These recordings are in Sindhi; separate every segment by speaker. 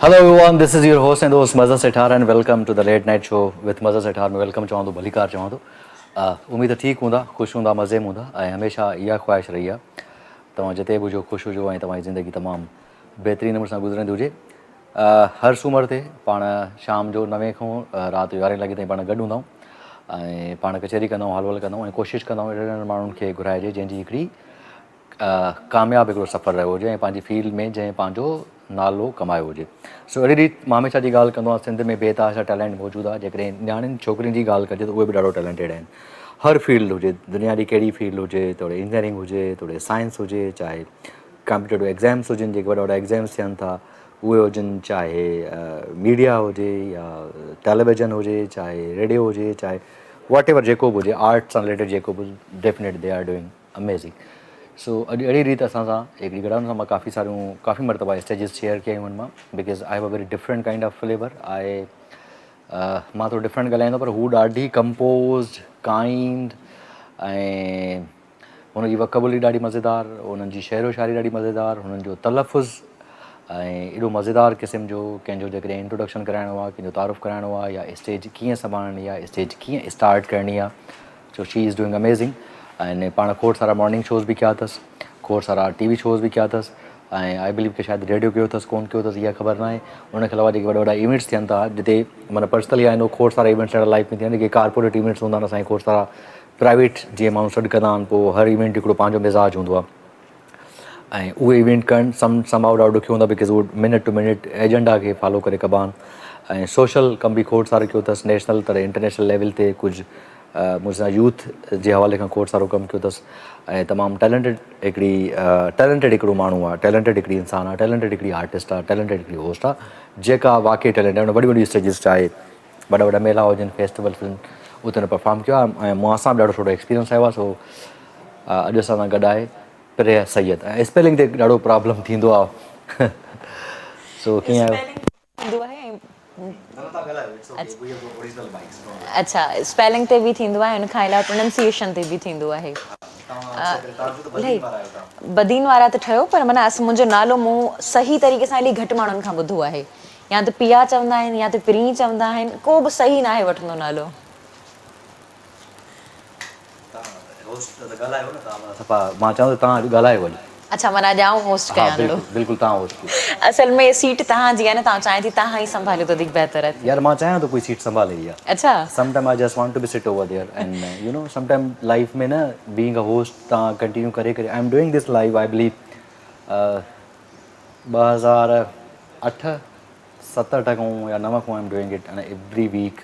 Speaker 1: Hello everyone this is your host and دوست Mazhar Sethar and welcome to the late night show with Mazhar Sethar ۾ welcome چوان ٿو ڀليڪار چوان ٿو اميد ٺيڪ هوندا خوش هوندا مزي ۾ هوندا ۽ هميشه اها خواهش رهي آهي توهان جتي به هجو خوش هجو ۽ توهان جي زندگي تمام بهترين نموني سان گذرندي هجي هر سومر تي پاڻ شام جو نوين کان رات جو يارهين لڳي تائين پاڻ گڏ هوندا آهيون ۽ پاڻ ڪچهري ڪندا آهيون حال احوال ڪندا آهيون ۽ ڪوشش ڪندا آهيون اهڙن اهڙن ماڻهن کي گهرائجي جنهن جي هڪڙي ڪامياب هڪڙو سفر رهيو هجي ۽ پنهنجي فيلڊ ۾ جنهن پنهنجو نالو ڪمايو هجي سو اهڙي ريت مان هميشه جي ڳالهه ڪندو آهيان سنڌ ۾ بي تحاشا ٽيلنٽ موجود آهي جيڪڏهن نياڻين ڇوڪرين جي ڳالهه ڪجي ته اهي به ڏاڍو ٽيلنٽيڊ آهن هر فيلڊ هجي دنيا جي ڪهڙي فيلڊ هجي توڙي انجنيئرنگ هجي توڙي سائنس هجي چاهي ڪامپيٽيٽو ايگزامس هجن جيڪي وڏا وڏا ايگزامس ٿين ٿا اهي هجن چاهي ميڊيا هجي يا ٽيليويزن هجي چاهي ريڊيو هجي چاهي واٽ ايور جيڪو به هجي آرٽ سان رليٽيڊ جيڪو به definite they are doing amazing so اڄ اهڙي ريت اسان سان هڪڙي گڏا سان مان ڪافي ساريون ڪافي مرتبا اسٽيجز شيئر ڪيا آهن مان because I have a very different kind of flavour آء مان ٿورو ڊفرنٽ ڳالهائيندو پر هو ڏاڍي ڪمپوزڊ ڪائنڊ ۽ هن جي وڪ ٻولي ڏاڍي مزيدار، انهن جي شعر و شاعري ڏاڍي مزيدار، هنن جو تلفظ ۽ ايڏو مزيدار قسم جو ڪنهن جو جيڪڏهن انٽروڊڪشن ڪرائڻو آهي، ڪنهن جو تعارف ڪرائڻو آهي يا اسٽيج ڪيئن سنڀالڻي آهي، اسٽيج ڪيئن اسٽارٽ ڪرڻي آهي سو شي از ڊوئنگ اميزنگ ۽ پاڻ کوڙ سارا مارننگ شوز به ڪيا اٿس، کوڙ سارا ٽي وي شوز به ڪيا اٿس ۽ I بليو ڪي شايد ريڊيو ڪيو اٿس ڪون ڪيو اٿس اها خبر ناهي ان کان علاوه جيڪي وڏا وڏا ايونٽس ٿين ٿا جتي معنيٰ پرسنلي I نو کوڙ سارا ايونٽس اهڙا لائف ۾ ٿيا آهن جيڪي ڪارپوريٽ ايونٽس هوندا آهن اسان کي کوڙ سارا پرائيويٽ جيئن ماڻهو سڏ ڪندا آهن پوء هر ايونٽ هڪڙو پنهنجو مزاج هوندو آهي ۽ اهي ايونٽ ڪرڻ سم سم هائو ڏاڍو ڏکيو هوندو آهي because اهو منٽ ٽو منٽ ايجنڊا کي فالو ڪري ڪبا آهن ۽ سوشل ڪم به کوڙ سارو ڪيو اٿس نيشنل توڙي انٽرنيشنل ليول تي ڪجهه مون سان يوٿ جي حوالي کان کوڙ سارو ڪم ڪيو اٿس ۽ تمام ٽيلنٽيڊ هڪڙي ٽيلنٽيڊ هڪڙو ماڻهو آهي ٽيلنٽيڊ هڪڙي انسان آهي ٽيلنٽيڊ هڪڙي آرٽسٽ آهي ٽيلنٽيڊ هڪڙي هوسٽ آهي جيڪا واقعي ٽيلنٽ آهي وڏي وڏي اسٽيجز چاهي وڏا وڏا ميلا هجن فيسٽيولس هجن اتي هن پرفارم ڪيو آهي ۽ مون سان به ڏاڍو سٺو ايڪسپيرينس آيو آهي سو اڄ اسان سان گڏ آهي پريا سيد ۽ اسپيلنگ تي ڏاڍو پرابلم ٿيندو آهي سو ڪيئن آهيو؟
Speaker 2: ٿيندو آهي ۽ اڇا اسپيلنگ تي به ٿيندو آهي ان کان علاوه پروننسيئيشن تي به ٿيندو آهي بدين وارا ته ٺهيو پر معنيٰ منهنجو نالو مون صحيح طريقي سان الائي گهٽ ماڻهن کان ٻڌو آهي يا ته پيا چوندا آهن يا ته پرين چوندا آهن ڪو به صحيح ناهي وٺندو نالو.
Speaker 1: مان چوان ٿو توهان اڄ ڳالهايو اڄ.
Speaker 2: اڇا معنيٰ اڄ آئون هوسٽ ڪيان ٿو.
Speaker 1: بلڪل توهان هوسٽ ڪيو.
Speaker 2: اصل ۾ سيٽ توهان جي آهي نه توهان چاهيان ٿي توهان ئي سنڀاليو ته وڌيڪ بهتر آهي.
Speaker 1: يار مان چاهيان ٿو ڪوئي سيٽ سنڀالي اها.
Speaker 2: اڇا.
Speaker 1: Some time I just want to be sit over there and you know some time life ۾ نه بينگ ا هوسٽ توهان ڪنٽينيو ڪري ڪري I am doing this life I believe 2008 7 8 کان يا 9 کان I am doing it and every week.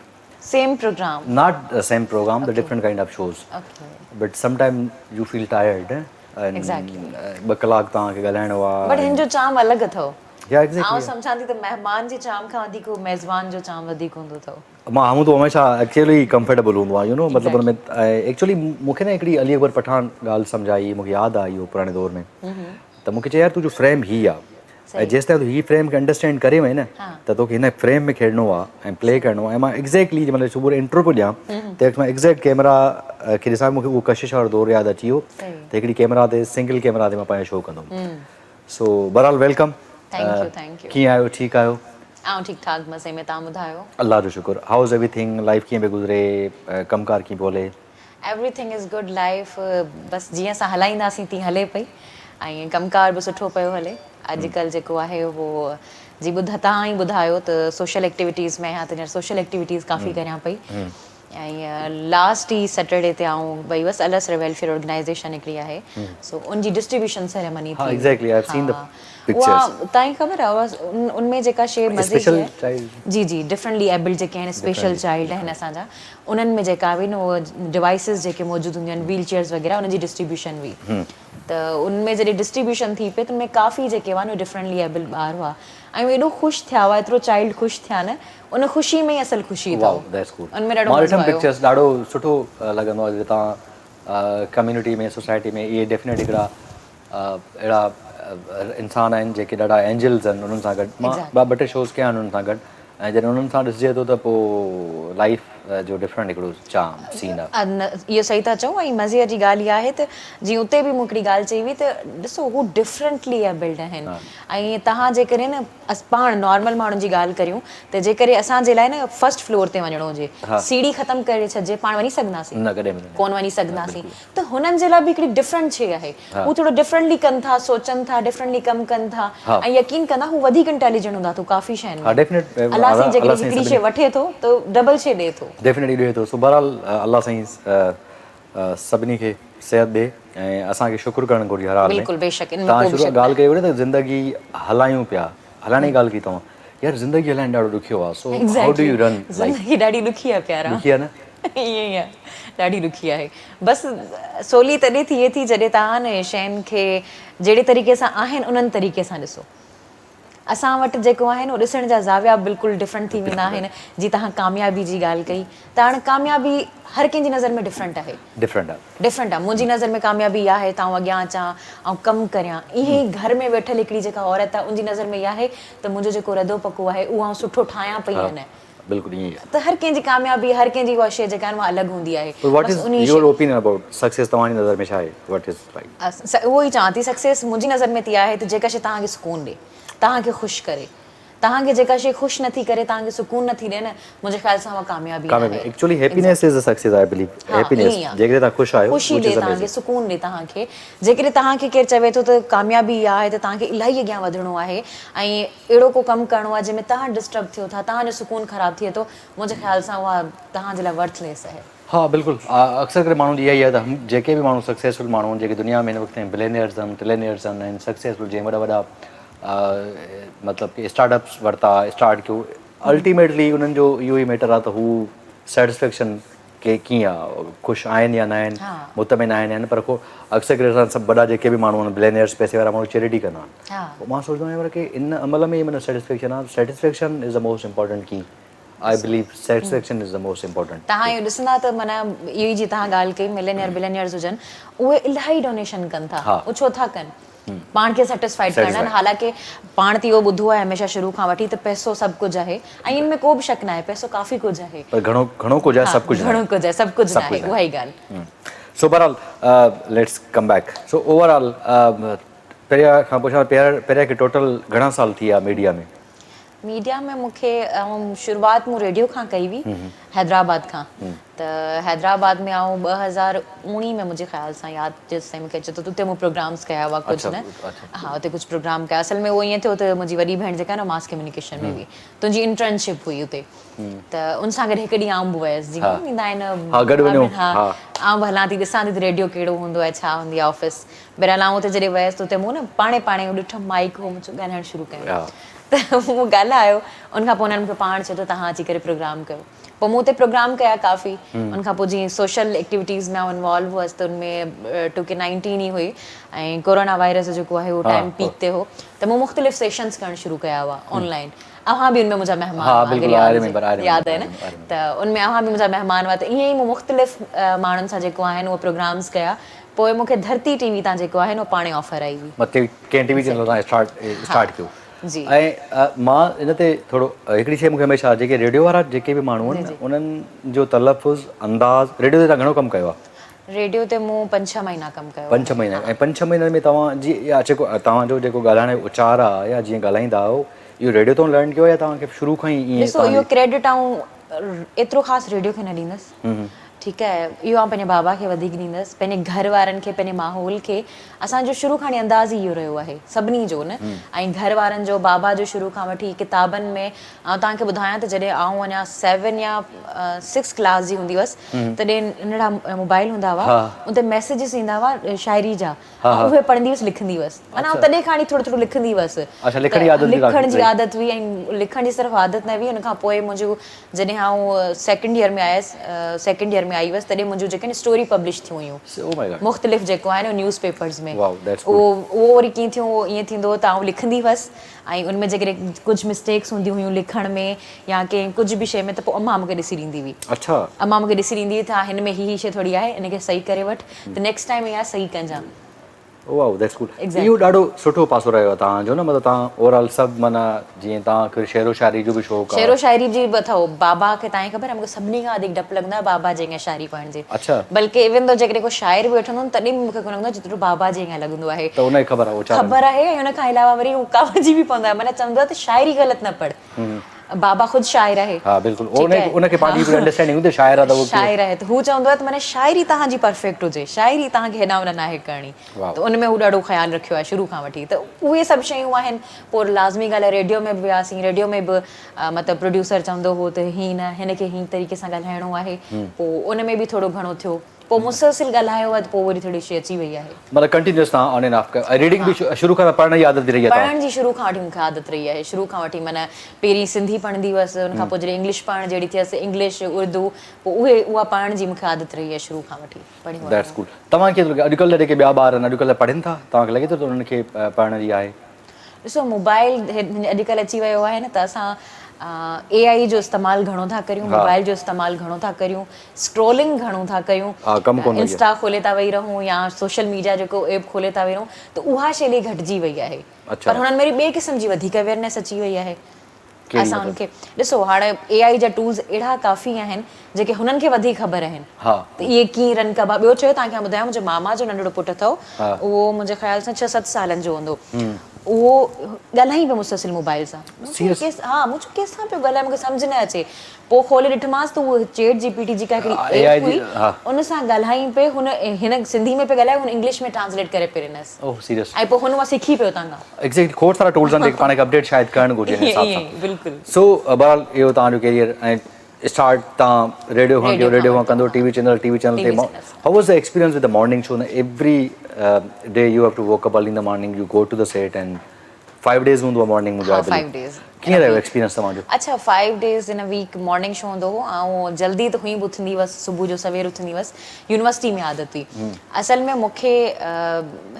Speaker 2: Same programme.
Speaker 1: Not same programme the different kind of shows but some time you feel tired ۽ ٻه ڪلاڪ توهان کي ڳالهائڻو آ.
Speaker 2: بٽ هن جو چارم الڳ اٿو.
Speaker 1: يا ايگزيڪٽلي.
Speaker 2: آئون سمجهان ٿي ته مهمان جي چارم کان وڌيڪ هو ميزبان جو چارم وڌيڪ هوندو اٿو.
Speaker 1: مان هون ته هميشه اڪيلو ئي ڪمفرٽيبل هوندو آهيان يو نو مطلب ان ۾ ايڪچولي مون کي نه هڪڙي علي اڪبر پٺاڻ ڳالهه سمجهه آئي مون کي ياد آ اهو پراڻي دور ۾ ته مون کي چئي يار تنهنجو فريم هي آ ۽ جيستائين تون هي فريم کي انڊرسٽينڊ ڪري وئين نه ته توکي هن فريم ۾ کيڏڻو آ ۽ پلي ڪرڻو آ ۽ مان ايگزيڪٽلي جنهن مهل صبح جو انٽرو پيو ڏيان تنهن وقت مان ايگزيڪٽ ڪيمرا کي ڏسان مون کي اهو ڪشش وارو دور ياد اچي ويو ته هڪڙي ڪيمرا تي سنگل ڪيمرا تي مان پنهنجو شو ڪندو هوم سو بهرحال welcome ڪيئن آهيو ٺيڪ آهيو؟
Speaker 2: آئون ٺيڪ ٺاڪ مزي ۾ توهان ٻڌايو؟
Speaker 1: الله جو شڪر هائو از ايوري ٿنگ لائيف ڪيئن پئي گذري ڪم ڪار ڪيئن پيو هلي؟
Speaker 2: Every thing is good life بس جيئن اسان هلائينداسين تيئن هلي پئي ۽ ڪم ڪار به سٺو پيو هلي اڄ ڪلهه جيڪو آهي اهو جي ٻڌ توهان ئي ٻڌايو ته سوشل ايڪٽيوٽيز ۾ آهيان ته هينئر سوشل ايڪٽيوٽيز ڪافي ڪريان پئي ۽ لاسٽ ئي سيٽرڊي تي آئون وئي هئس الاسر ويلفيئر آرگنائيزيشن هڪڙي آهي سو ان جي ڊسٽريبيوشن سيريمني ٿي
Speaker 1: ها
Speaker 2: اها تائين خبر آهي ان ۾ جيڪا شي مزي جي آهي جي جي ڊفرنٽلي ايبلڊ جيڪي آهن اسپيشل چائلڊ آهن اسان جا انهن ۾ جيڪا به اهي ڊوائسز جيڪي موجود هونديون آهن ويل چيئرز وغيره انهن جي ڊسٽريبيوشن هئي ته ان ۾ جڏهن ڊسٽريبيوشن ٿي پئي ته ان ۾ ڪافي جيڪي هئا نه ڊفرنٽلي ايبلڊ ٻار هئا ۽ اهي ايڏو خوش ٿيا هئا ايترو چائلڊ خوش ٿيا نه ان خوشي ۾ ئي اصل خوشي اٿو
Speaker 1: ان ۾ ڏاڍو مزو آيو. پڪچرز ڏاڍو سٺو لڳندو آهي جڏهن توهان ڪميونٽي ۾ سوسائٽي ۾ اهي ڊيفينيٽ هڪڙا اهڙا انسان آهن جيڪي ڏاڍا اينجلز آهن انهن سان گڏ مان ٻه ٽي شوز ڪيا آهن انهن سان گڏ ۽ جڏهن انهن سان ڏسجي ٿو ته پوء لائف. جو ڊفرنٽ هڪڙو چارم سين آ.
Speaker 2: اهو صحيح ٿا چئو ۽ مزي جي ڳالهه اها آهي ته جيئن اتي به مون هڪڙي ڳالهه چئي هئي ته ڏسو هو ڊفرنٽلي ايبلڊ آهن ۽ توهان جيڪڏهن نه پاڻ نارمل ماڻهن جي ڳالهه ڪريون ته جيڪڏهن اسان جي لاء نه فرسٽ فلور تي وڃڻو هجي سيڙهي ختم ڪري ڇڏجي پاڻ وڃي سگهنداسين
Speaker 1: نه ڪڏهن به
Speaker 2: ڪونه وڃي سگهنداسين ته هنن جي لاء به هڪڙي ڊفرنٽ شي آهي هو ٿورو ڊفرنٽلي ڪن ٿا سوچن ٿا ڊفرنٽلي ڪم ڪن ٿا ۽ يقين ڪندا هو وڌيڪ انٽيليجنٽ هوندا ٿو ڪافي شين ۾ الله سائين جيڪڏهن هڪڙي شي وٺي ٿو ته ڊبل شي ڏي ٿو
Speaker 1: ڊيفنيٽلي ڏي ٿو سو بهرحال الله سائين سڀني کي صحت ڏي ۽ اسان کي شڪر ڪرڻ گهرجي هر حال ۾
Speaker 2: بلڪل بيشڪ ان ۾
Speaker 1: ڪو به شڪ ڳالهه ڪئي وڃي ته زندگي هلايون پيا هلائڻ جي ڳالهه ڪئي توهان يار زندگي هلائڻ ڏاڍو ڏکيو آ so how do you run
Speaker 2: life زندگي ڏاڍي ڏکي آ پيارا
Speaker 1: ڏکي آ نه
Speaker 2: ائين ئي آ ڏاڍي ڏکي آهي بس سولي تڏهن ٿئي ٿي جڏهن توهان نه شين کي جهڙي طريقي سان آهن انهن طريقي سان ڏسو اسان وٽ جيڪو آهي نه ڏسڻ جا زاويا بلڪل ڊفرنٽ ٿي ويندا آهن جي توهان ڪاميابي جي ڳالهه ڪئي ته هاڻ ڪاميابي هر ڪنهن جي نظر ۾ ڊفرنٽ آهي
Speaker 1: ڊفرنٽ
Speaker 2: آهي ڊفرنٽ آهي منهنجي نظر ۾ ڪاميابي اها آهي ته آئون اڳيان اچان آئون ڪم ڪريان ائين ئي گهر ۾ ويٺل هڪڙي جيڪا عورت آهي ان جي نظر ۾ اها آهي ته منهنجو جيڪو رڌو پڪو آهي اهو آئون سٺو ٺاهيان پئي يا نه
Speaker 1: بلڪل ائين ئي آهي
Speaker 2: ته هر ڪنهن جي ڪاميابي هر ڪنهن جي اها شيء جيڪا آهي اها الڳ هوندي آهي
Speaker 1: پر what is your opinion about success توهان جي نظر ۾ ڇا آهي what is
Speaker 2: like اهو ئي چوان ٿي سڪسيس منهنجي نظر ۾ ته اها آهي ته جيڪا شيء توهان کي سڪون ڏي توهان کي خوش ڪري توهان کي جيڪا شيء خوش نٿي ڪري توهان کي سڪون نٿي ڏي نه منهنجي خيال سان اها ڪاميابي
Speaker 1: نه آهي actually happiness is a success I believe happiness جيڪڏهن توهان خوش آهيو
Speaker 2: خوشي ڏي توهان کي سڪون ڏي توهان کي جيڪڏهن توهان کي ڪير چوي ٿو ته ڪاميابي اها آهي ته توهان کي الاهي اڳيان وڌڻو آهي ۽ اهڙو ڪو ڪم ڪرڻو آهي جنهن ۾ توهان ڊسٽرب ٿيو ٿا، توهان جو سڪون خراب ٿئي ٿو، منهنجي خيال سان اها توهان جي لاء ورٿ ليس آهي.
Speaker 1: ها بلڪل اڪثر ڪري ماڻهن جي اها ئي آهي ته جيڪي به ماڻهو سڪسيسفل ماڻهو آهن جيڪي دنيا ۾ هن وقت تائين بلينيئرز آهن ٽرلينيئرز آهن ۽ سڪسيسفل جنهن وڏا وڏا مطلب ڪي اسٽارٽ اپس ورتا اسٽارٽ ڪيو الٽيميٽلي انهن جو اهو ئي ميٽر آهي ته هو سيٽسفيڪشن ڪي ڪيئن آ خوش آهن يا ناهن مطمئن آهن يا نه پر ڪو اڪثر ڪري اسان سڀ وڏا جيڪي به ماڻهو آهن بلينيئرس پئسي وارا ماڻهو چيرٽي ڪندا آهن پوء مان سوچندو آهيان پر ڪي ان عمل ۾ ئي معنيٰ سيٽسفيڪشن آ satisfaction is the most important key I believe satisfaction is the most important
Speaker 2: توهان اهو ڏسندا ته معنيٰ اهو ئي جي توهان ڳالهه ڪئي ملينيئر بلينيئرز هجن اهي الاهي ڊونيشن ڪن ٿا اهو ڇو ٿا ڪن پاڻ کي سيٽسفائيڊ ڪرڻ آهن حالانڪه پاڻ ته اهو ٻڌو آهي هميشه شروع کان وٺي ته پئسو سڀ ڪجهه آهي ۽ ان ۾ ڪو به شڪ ناهي پئسو ڪافي ڪجهه آهي
Speaker 1: پر گهڻو گهڻو ڪجهه آهي سڀ ڪجهه
Speaker 2: ناهي گهڻو ڪجهه آهي سڀ ڪجهه ناهي اها ئي ڳالهه.
Speaker 1: سو بهرحال let's come back so overall پريا کان پڇان پريا کي ٽوٽل گهڻا سال ٿي ويا ميڊيا ۾؟
Speaker 2: ميڊيا ۾ مون کي شروعات مون ريڊيو کان ڪئي هئي حيدرآباد کان ته حيدرآباد ۾ آئون 2019 ۾ منهنجي خيال سان ياد جيستائين مون کي اچي ٿو ته اتي مون پروگرامز ڪيا هئا ڪجهه نه ها اتي ڪجهه پروگرام ڪيا اصل ۾ اهو ائين ٿيو ته منهنجي وڏي ڀيڻ جيڪا نه ماس ڪميونيڪيشن ۾ هئي تنهنجي انٽرنشپ هئي اتي ته ان سان گڏ هڪ ڏينهن آئون به ويس جيئن ويندا آهن ها آئون به هلان ٿي ڏسان ٿي ته ريڊيو ڪهڙو هوندو آهي ڇا هوندي آهي آفيس بهرحال آئون اتي جڏهن ويس ته اتي مون نه پاڻهي پاڻهي ڏٺم مائيڪ هو مون ڳالهائڻ شروع ڪيو ته مون ڳالهايو ان کان پوء انهن مون کي پاڻ چيو ته توهان اچي ڪري پروگرام ڪيو پوء مون اتي پروگرام ڪيا ڪافي ان کان پوء جيئن سوشل ايڪٽيوٽيز ۾ آئون انوالو هئس ته ان ۾ ٽو ڪي نائنٽين ئي هئي ۽ ڪورونا وائرس جيڪو آهي اهو ٽائيم پيڪ تي هو ته مون مختلف سيشنز ڪرڻ شروع ڪيا هئا آن لائين اوهان به ان ۾ منهنجا مهمان هئا اگر ياد آهي نه ته ان ۾ اوهان به منهنجا مهمان هئا ته ائين ئي مون مختلف ماڻهن سان جيڪو آهن اهو پروگرامز ڪيا پوء مون کي ڌرتي ٽي وي تان جيڪو آهي نه پاڻي آفر آئي هئي.
Speaker 1: مطلب ڪنهن ٽي وي چينل تان اسٽارٽ ڪيو
Speaker 2: جي
Speaker 1: ۽ مان ان تي ٿورو هڪڙي شي مونکي هميشه جيڪي ريڊيو وارا جيڪي به ماڻهو آهن انهن جو تلفظ انداز ريڊيو تي توهان گهڻو ڪم ڪيو آهي؟
Speaker 2: ريڊيو تي مون پنج ڇهه مهينا ڪم ڪيو
Speaker 1: پنج ڇهه مهينا ۽ پنج ڇهه مهينن ۾ توهان جي يا جيڪو توهان جو جيڪو ڳالهائڻ جو اچار آهي يا جيئن ڳالهائيندا آهيو اهو ريڊيو تان لرن ڪيو يا توهان کي شروع کان ئي
Speaker 2: ائين ڏسو اهو ڪريڊٽ آئون ايترو خاص ريڊيو کي نه ڏيندس ٺيڪ آهي اهو آئون پنهنجي بابا کي وڌيڪ ڏيندس پنهنجي گهر وارن کي پنهنجي ماحول کي اسان جو شروع کان انداز ئي اهو رهيو آهي سڀني جو نه ۽ گهر وارن جو بابا جو شروع کان وٺي ڪتابن ۾ آئون توهان کي ٻڌايان ته جڏهن آئون اڃا سيون يا سڪس ڪلاس جي هوندي هئس تڏهن ننڍڙا موبائل هوندا هئا ان تي ميسيجز ايندا هئا شاعري جا اهي پڙهندي هيس لکندي هيس معنيٰ آئون تڏهن کان ئي ٿورو ٿورو لکندي هيس لکڻ جي عادت هئي ۽ لکڻ جي صرف عادت نه هئي ان کان پوء منهنجو جڏهن آئون سيڪنڊ ييئر ۾ آيس سيڪنڊ ييئر ۾ آئي هيس تڏهن منهنجون جيڪي اسٽوري پبلش ٿيون هيون مختلف جيڪو آهي نه نيوز پيپرز ۾ اهو اهو وري ڪيئن ٿيو اهو ائين ٿيندو هو ته آئون لکندي هيس ۽ ان ۾ جيڪڏهن ڪجهه مسٽيڪس هونديون هيون لکڻ ۾ يا ڪنهن ڪجهه به شيء ۾ ته پوء امان مون کي ڏسي ڏيندي هئي امان مون کي ڏسي ڏيندي هئي ته ها هن ۾ هي هي شيء ٿوري آهي ان کي صحيح ڪري وٺ ته نيڪسٽ ٽائيم اها صحيح ڪجان.
Speaker 1: واو that's cool اهو ڏاڍو سٺو پاسو رهيو آهي توهان جو نه مطلب توهان اوور آل سڀ معنيٰ جيئن توهان کي شعر و شاعري جو به شوق آهي.
Speaker 2: شعر و شاعري جي به اٿو بابا کي توهان کي خبر آهي مونکي سڀني کان وڌيڪ ڊپ لڳندو آهي بابا جي اڳيان شاعري پڙهڻ جي
Speaker 1: اڇا
Speaker 2: بلڪه ايون دو جيڪڏهن ڪو شاعر به ويٺو هوندو تڏهن به مونکي ڪونه لڳندو آهي جيترو بابا جي اڳيان لڳندو آهي
Speaker 1: ته ان کي خبر آهي اچارن
Speaker 2: خبر آهي ۽ ان کان علاوه وري هو ڪاوڙجي به پوندو آهي معنيٰ چوندو آهي ته شاعري غلط نه پڙهه بابا خود شاعر آهي.
Speaker 1: ها بلڪل ان ان کي پنهنجي هڪڙي انڊرسٽينڊنگ هوندي شاعر آهي ته هو
Speaker 2: شاعر آهي ته هو چوندو آهي ته معنيٰ شاعري توهان جي پرفيڪٽ هجي شاعري توهان کي هيڏانهن هوڏانهن ناهي ڪرڻي ته ان ۾ هو ڏاڍو خيال رکيو آهي شروع کان وٺي ته اهي سڀ شيون آهن پوء لازمي ڳالهه آهي ريڊيو ۾ به وياسين ريڊيو ۾ به مطلب پروڊيوسر چوندو هو ته هي نه هن کي هي طريقي سان ڳالهائڻو آهي پوء ان ۾ به ٿورو گهڻو ٿيو پوء مسلسل ڳالهايو آهي ته پوء وري ٿوري شي اچي وئي آهي.
Speaker 1: مطلب ڪنٽينيوس توهان آن اينڊ آف ڪيو ۽ ريڊنگ به شروع کان پڙهڻ جي عادت به رهي آهي
Speaker 2: پڙهڻ جي شروع کان وٺي مون کي عادت رهي آهي شروع کان وٺي معنيٰ پهرين سنڌي پڙهندي هئس ان کان پوء جڏهن انگلش پڙهڻ جهڙي ٿيس انگلش اردو پوء اهي اها پڙهڻ جي مون کي عادت رهي آهي شروع کان وٺي پڙهيون
Speaker 1: that's cool توهان کي ڪيئن ٿو لڳي اڄڪلهه جا جيڪي ٻيا ٻار آهن اڄڪلهه پڙهن ٿا توهان کي لڳي ٿو ته انهن کي پڙهڻ جي آهي.
Speaker 2: ڏسو موبائل اڄڪلهه اچي ويو آهي نه ته اسان اي آئي جو استعمال گهڻو ٿا ڪريون موبائل جو استعمال گهڻو ٿا ڪريون اسڪرولنگ گهڻو ٿا ڪيون انسٽا کولي ٿا ويهي رهون يا سوشل ميڊيا جيڪو ايپ کولي ٿا ويهي رهون ته اها شي الائي گهٽجي وئي آهي پر هنن ۾ وري ٻئي قسم جي وڌيڪ اويئرنيس اچي وئي آهي اسان ان کي ڏسو هاڻي اي آئي جا ٽولز اهڙا ڪافي آهن جيڪي هنن کي وڌيڪ خبر آهن ته اهي ڪيئن رن ڪبا ٻيو چيو توهان کي آئون ٻڌايان منهنجي ماما جو ننڍڙو پٽ اٿو اهو منهنجي خيال سان ڇهه ست سالن جو هوندو اهو ڳالهائين پيو مسلسل موبائل سان ها مون چيو ڪنهن سان پيو ڳالهائي مون کي سمجهه نه اچي پوء کولي ڏٺمانس ته اهو چيٽ جي پي ٽي جي ڪا هڪڙي ايپ هئي ان سان ڳالهائين پئي هن هن سنڌي ۾ پئي ڳالهائي هن انگلش ۾ ٽرانسليٽ ڪري پئي ڏنس ۽ پوء هن اها سکي پيو اتان کان.
Speaker 1: ايگزيڪٽلي کوڙ سارا ٽولز آهن جيڪي پاڻ کي اپڊيٽ شايد ڪرڻ گهرجي ان حساب سان
Speaker 2: بلڪل
Speaker 1: سو بهرحال اهو توهان جو ڪيريئر ۽ اسٽارٽ توهان ريڊيو کان ڪيو ريڊيو کان ڪندو T V channel T V channel تي how was the experience with the morning show every day you have to woke up early in the morning you go to the set and five days هوندو آهي مارننگ منهنجو
Speaker 2: آء بليو
Speaker 1: ڪيئن رهيو ايڪسپيرينس توهان جو؟
Speaker 2: اڇا فائيو ڊيز ان ويڪ مارننگ شو هوندو هو آئون جلدي ته هئين به اٿندي هئس صبح جو سوير اٿندي هئس يونيورسٽي ۾ عادت هئي اصل ۾ مون کي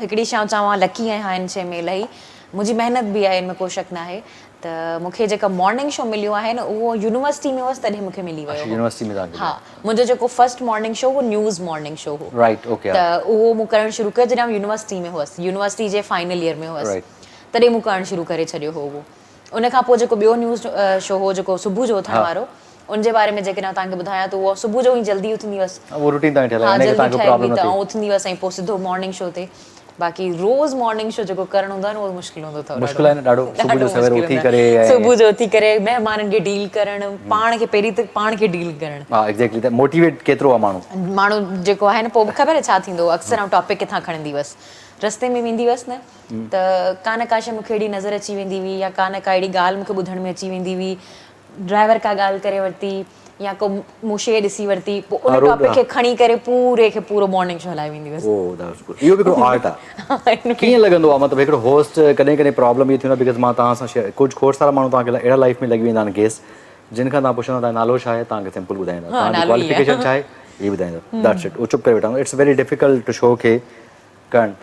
Speaker 2: هڪڙي شيء آئون چوان لڪي آهيان ان شيء ۾ الاهي منهنجي محنت به آهي ان ۾ ڪو شڪ ناهي ته مون کي جيڪا مارننگ شو مليو آهي نه اهو يونيورسٽي ۾ هئس تڏهن مون کي ملي ويو
Speaker 1: هو يونيورسٽي ۾
Speaker 2: ها منهنجو جيڪو فرسٽ مارننگ شو هو نيوز مارننگ شو هو
Speaker 1: رائيٽ اوڪي
Speaker 2: ته اهو مون ڪرڻ شروع ڪيو جڏهن آئون يونيورسٽي ۾ هئس يونيورسٽي جي فائنل ايئر ۾ هئس تڏهن مون ڪرڻ شروع ڪري ڇڏيو هو اهو. ان کان پوء جيڪو ٻيو نيوز شو هو جيڪو صبح جو اٿڻ وارو ان جي باري ۾ جيڪڏهن آئون توهان کي ٻڌايان ته اهو صبح جو ئي جلدي اٿندي هئس.
Speaker 1: اهو روٽين توهان جي ٺهيل آهي
Speaker 2: يعني توهان کي پرابلم نه ٿئي. آئون اٿندي هئس ۽ پوء سڌو مارننگ شو تي. باقي روز مارننگ شو جيڪو ڪرڻ هوندو آهي نه اهو مشڪل هوندو اٿو ڏاڍو.
Speaker 1: مشڪل آهي نه ڏاڍو صبح جو سوير اٿي ڪري
Speaker 2: ۽ صبح جو اٿي ڪري مهمانن کي ڊيل ڪرڻ پاڻ کي پهرين ته پاڻ کي ڊيل ڪرڻ.
Speaker 1: ها ايگزيڪٽلي ته موٽيويٽ ڪيترو آهي ماڻهو.
Speaker 2: ماڻهو جيڪو آهي نه پوء خبر آهي ڇا ٿيندو هو اڪثر آئون ٽاپڪ ڪٿان کڻندي هئس رستي ۾ ويندي هئس نه ته ڪا نه ڪا شيء مون کي اهڙي نظر اچي ويندي هئي يا ڪا نه ڪا اهڙي ڳالهه مون کي ٻڌڻ ۾ اچي ويندي هئي، ڊرائيور ڪا ڳالهه ڪري ورتي يا ڪو مون شيء ڏسي ورتي پوء ان ٽاپڪ کي کڻي ڪري پوري کي پورو مارننگ شو هلائي ويندي هئس.
Speaker 1: اوه that's good اهو به هڪڙو آرٽ آهي. ڪيئن لڳندو آهي مطلب هڪڙو هوسٽ ڪڏهن ڪڏهن پرابلم اهي ٿيندو آهي because مان توهان سان شيئر ڪجهه کوڙ سارا ماڻهو توهان کي اهڙا لائيف ۾ لڳي ويندا آهن گيسٽ جن کان توهان پڇندا توهان جو نالو ڇا آهي توهان کي سمپل ٻڌائيندا توهان جي ڪواليفڪيشن ڇا آهي هي ٻڌائيندا that's it اهو چپ ڪري ويٺا هوندا it's very difficult to show کي ڪرڻ.